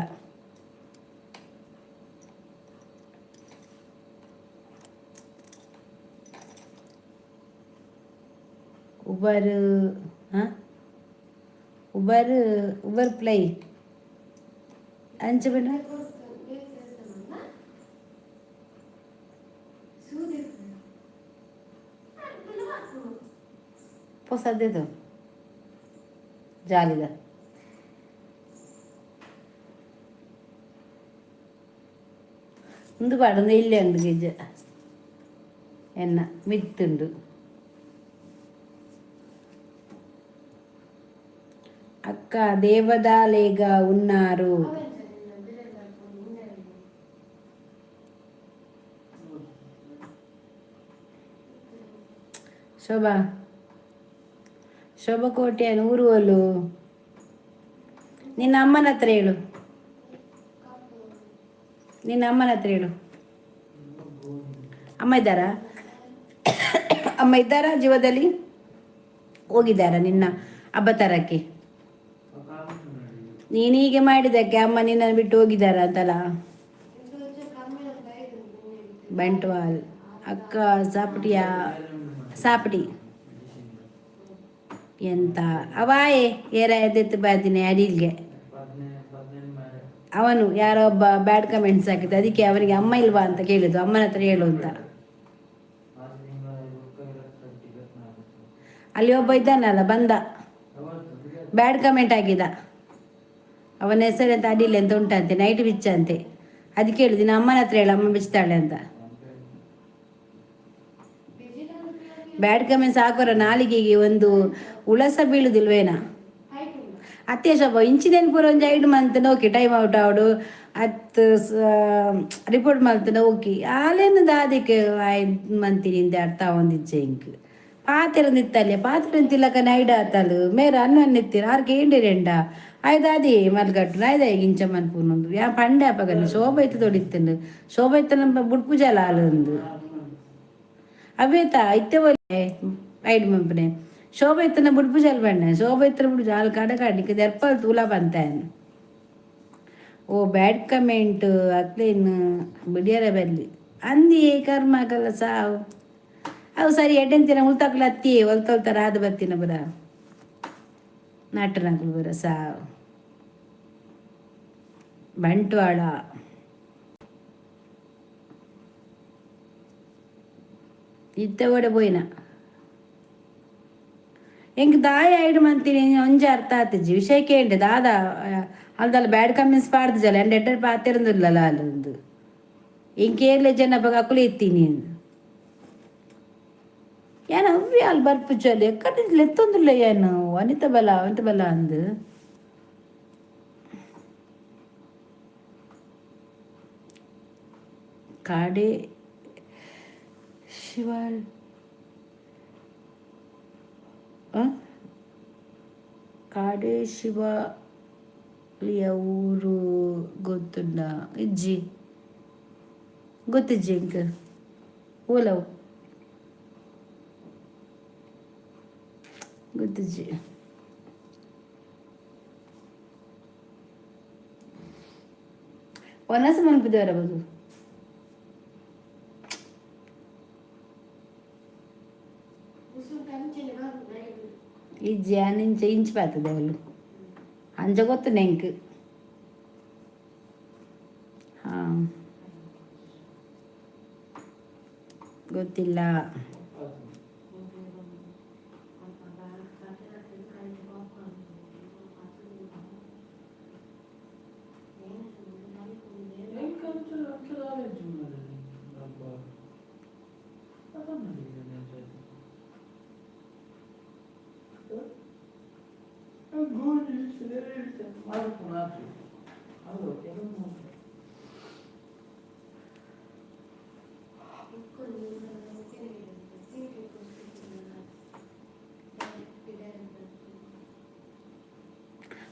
ಉಬರ್ ಹಾಂ Uber Uber ply ಅಂಚ ಬಿಡ. ಪೊಸದೇದು ಜಾಲಿದ ಉಂದು ಪಾಡೊಂದು ಇಲ್ಲೇ ಉಂಡು ಗಿಜ್ಜ ಎನ್ನ ಮಿತ್ತುಂಡು. ಅಕ್ಕ దేవదాలేగా ఉన్నారు. ಶೋಭಾ ಶೋಭಾ ಕೋಟ್ಯಾನ್ ಊರು ಓಲು? ನಿನ್ನ ಅಮ್ಮನ ಹತ್ರ ಹೇಳು, ನಿನ್ನ ಅಮ್ಮನ ಹತ್ರ ಹೇಳು. ಅಮ್ಮ ಇದ್ದಾರಾ? ಅಮ್ಮ ಇದ್ದಾರಾ ಜೀವದಲ್ಲಿ? ಹೋಗಿದ್ದಾರಾ ನಿನ್ನ ಅಬ್ಬತರಕ್ಕೆ? ನೀನು ಹೀಗೆ ಮಾಡಿದ್ದಕ್ಕೆ ಅಮ್ಮ ನಿನ್ನನ್ನು ಬಿಟ್ಟು ಹೋಗಿದ್ದಾರಾ ಅಂತಲ್ಲ. ಬಂಟ್ವಾಲ್ ಅಕ್ಕ ಸಾಪಟಿಯ ಸಾಪಟಿ ಎಂತ ಅವಾಯೇ ಏರ ಎದ್ದೆತ್ತು ಬಾದಿನಿ ಅಡಿಲ್ಗೆ. ಅವನು ಯಾರೋ ಒಬ್ಬ ಬ್ಯಾಡ್ ಕಮೆಂಟ್ಸ್ ಹಾಕಿದ್ದ, ಅದಕ್ಕೆ ಅವನಿಗೆ ಅಮ್ಮ ಇಲ್ವಾ ಅಂತ ಕೇಳಿದ್ದು, ಅಮ್ಮನ ಹತ್ರ ಹೇಳು ಅಂತ. ಅಲ್ಲಿ ಒಬ್ಬ ಇದ್ದಾನಲ್ಲ, ಬಂದ ಬ್ಯಾಡ್ ಕಮೆಂಟ್ ಹಾಕಿದ. ಅವನ ಹೆಸರು ಅಂತ ಅಡಿಲ್ ಅಂತ ಉಂಟಂತೆ, ನೈಟ್ ಬಿಚ್ಚ ಅಂತೆ. ಅದಕ್ಕೆ ಹೇಳುದು ನಿನ್ನ ಅಮ್ಮನ ಹತ್ರ ಹೇಳು, ಅಮ್ಮ ಬಿಚ್ತಾಳೆ ಅಂತ. ಬ್ಯಾಡ್ ಕಮೆಂಟ್ಸ್ ಹಾಕೋರ ನಾಲಿಗೆಗೆ ಒಂದು ಉಳಸ ಬೀಳುದಿಲ್ವೇನ? ಅತ್ತೆ ಶೋಭ ಇಂಚಿನೇನು ಪೂರ ಒಂಜಿ ಐಡು ಮಂತ್ okay time out ಆವಡು ಅತ್ ರಿಪೋರ್ಟ್ ಮಲ್ತನ ಓಕೆ ಆಲೇನು ದಾದಿಕ್ ಮಂತಿನಿಂದ ಅರ್ಥ ಒಂದಿಜ್ಜೆ ಇಂಕ್ ಪಾತೆರೊಂದಿತ್ತಲ್ಲೆ ಪಾತೆರೊಂದಿಲ್ಲಕ ನೈಡ್ ಆತಲು ಮೇರ ಅನ್ನ ಅನ್ನೆತ್ತೀರ ಆರ್ಕೆ ಎಂಡಿರೆಂಡ ಆಯ್ದಾದಿ ಮಲ್ಗಟ್ಟು ನಾಯ್ದ ಇಂಚ ಮನ್ಪುನೊಂದು ಯಾ ಪಂಡೆ ಅಪಗನೆ ಶೋಭ ಇತ್ತು ತೊಡಿತ್ತಂಡು ಶೋಭ ಇತ್ತ ನಮ್ಮ ಬುಡ್ಪು ಜಲ ಆಲೊಂದು ಅವೇತ ಇತ್ತೆ ಒಲ್ಲೆ ಐಡ್ ಮಂಪನೆ ಶೋಭ ಇತ್ತನ ಬುಡ್ಪು ಜಲ್ ಬಂಡೆ ಶೋಭ ಇತ್ತನ ಬುಡ್ಪು ಜಾಲ್ ಕಡ ಕಡಿಕೆ ದೆರ್ಪಲ್ ತೂಲ ಬಂತಾನು. ಓ ಬ್ಯಾಡ್ ಕಮೆಂಟ್ ಅಕ್ಲೇನ್ ಬಿಡಿಯರ ಬರಲಿ ಅಂದಿ ಕರ್ಮ ಕಲ್ಲ ಸಾವು ಅವು ಸರಿ ಎಡ್ಡೆಂತಿನ ಉಳ್ತಾಕ್ಲ ಅತ್ತಿ ಒಲ್ತೊಲ್ತಾರ ಆದ ಬತ್ತಿನ ಬರ. ನಾಟನಕುಲು ಸಾವ್ ಬಂಟ್ವಾಳ. ಇತ್ತೆ ಓಡೆ ಪೋಯಿನ ಎಂಕ್ ದಾಯ ಐಡು ಮಂತಿನಿ ಒಂಜಿ ಅರ್ಥ ಆತಿಜಿ ವಿಷಯ ಕೇಂಡೆ ದಾದಾ ಅಲ್ದಲ್ಲ ಬ್ಯಾಡ್ ಕಮೆಂಟ್ಸ್ ಪಾಡ್ದಿಜಲ್ಲ ಎಂಡ್ ಎಡ್ಡೆ ಪಾತಿರಂದಿಲ್ಲಲ್ಲ ಅಲ್ಲೊಂದು ಇಂಕೇರ್ಲೆ ಜನ ಬಗ ಅಕುಲು ಇತ್ತೀನಿ. ಏನ ಅವ್ವಿ ಅಲ್ಲಿ ಬರ್ಪುಜಲ್ಲಿ ಎಕ್ಕಡೆ ಲೆತ್ತೊಂದಿಲ್ಲ ಏನು ಅನಿತ ಬಲ ಅನಿತ ಬಲ ಅಂದು. ಕಾಡೆ ಶಿವ ಕಾಡೆ ಶಿವಲಿಯ ಊರು ಗೊತ್ತುಂಡ ಇಜ್ಜಿ ಗೊತ್ತಿಜ್ಜಿ ಇಂಕ್ ಓಲವು ಗೊತ್ತಿಜ್ಜಿ. ವನಸ ಮನ್ಪಿದೇವರ ಬದು. ಇಜ್ಜಿ ಇಂಚ ಇಂಚ್ ಪಾತದೆ ಅವಳು ಅಂಚ ಗೊತ್ತು ನೆಂಕ್ ಹಾಂ ಗೊತ್ತಿಲ್ಲ.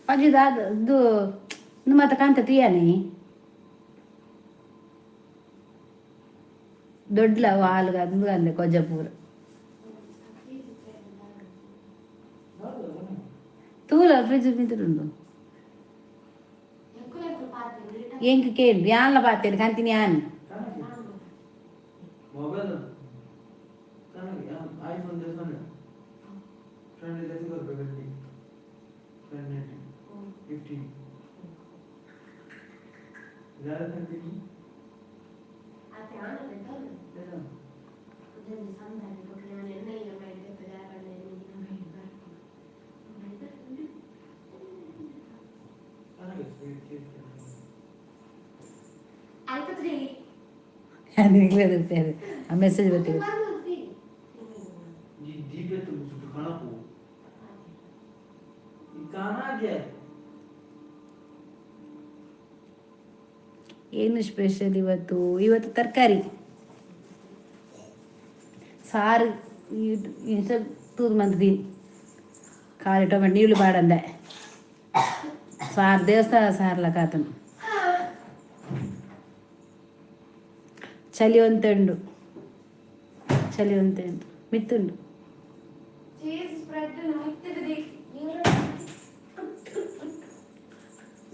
ಪಂಜಿ ದಾದ ಇದು ಮಾತ ಕಾಂತ ತೀಯಾನೆ ದೊಡ್ಲ ಹಾಲು ಅಂದು ಅಂದೆ ಕೊಜ್ಜಪೂರ ತೂಲ ಫ್ರಿಜ್ ಮಿತ್ರುಂಡು ಎಂಕ್ ಕೇಳು ಯಾನ್ಲ ಪಾತೇನು ಕಂತೀನಿ ಯಾನ್. ಮೊಬೈಲ್ ಐಫೋನ್ ದೇಸೋನೆ ಫ್ರೆಂಡ್ ಇದೆ ಬರ್ಬೇಕು ಫ್ರೆಂಡ್ 15 ದಾದ ಕಂತೀನಿ. ಆ ಮೆಸೇಜ್ ಬರ್ತಿದೆ. ಏನು ಸ್ಪೆಷಲ್ ಇವತ್ತು? ಇವತ್ತು ತರಕಾರಿ ಸಾರು ತೂದು ಮಂದಿ ಖಾಲಿ ಟೊಮೆಟೊ ನೀಳು ಬಾಡಂದೆ ಸಾರು ದೇವಸ್ಥಾನ ಸಾರ್ಲ ಕಾತನು. ಚಳಿ ಒಂತುಂಡು ಚಳಿ ಒಂತುಂಡು ಮಿತ್ತುಂಡು.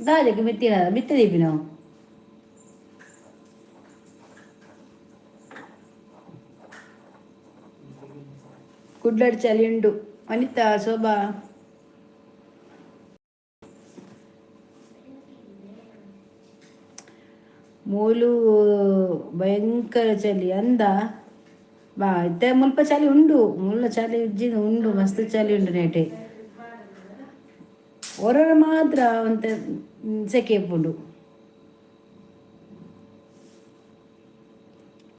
ದಾದಕ್ಕೆ ಮಿತ್ತಿನ ಮಿತ್ತ ದೀಪಿ ನಾವು. ಕುಡ್ಲಡ್ ಚಳಿ ಉಂಡು ಅನಿತಾ ಶೋಭಾ. ಮೂಲು ಭಯಂಕರ ಚಳಿ ಅಂದ ಬಾ ಇತ್ತೆ ಮುಲ್ಪ ಚಳಿ ಉಂಡು ಮುಲ್ಲ ಚಳಿ ಉಜ್ಜಿನ ಉಂಡು ಮಸ್ತ್ ಚಳಿ ಉಂಡು ನೇಟೆ ಹೊರಗೆ ಮಾತ್ರ ಒಂತೆ ಸೆಕೆ ಉಂಡು.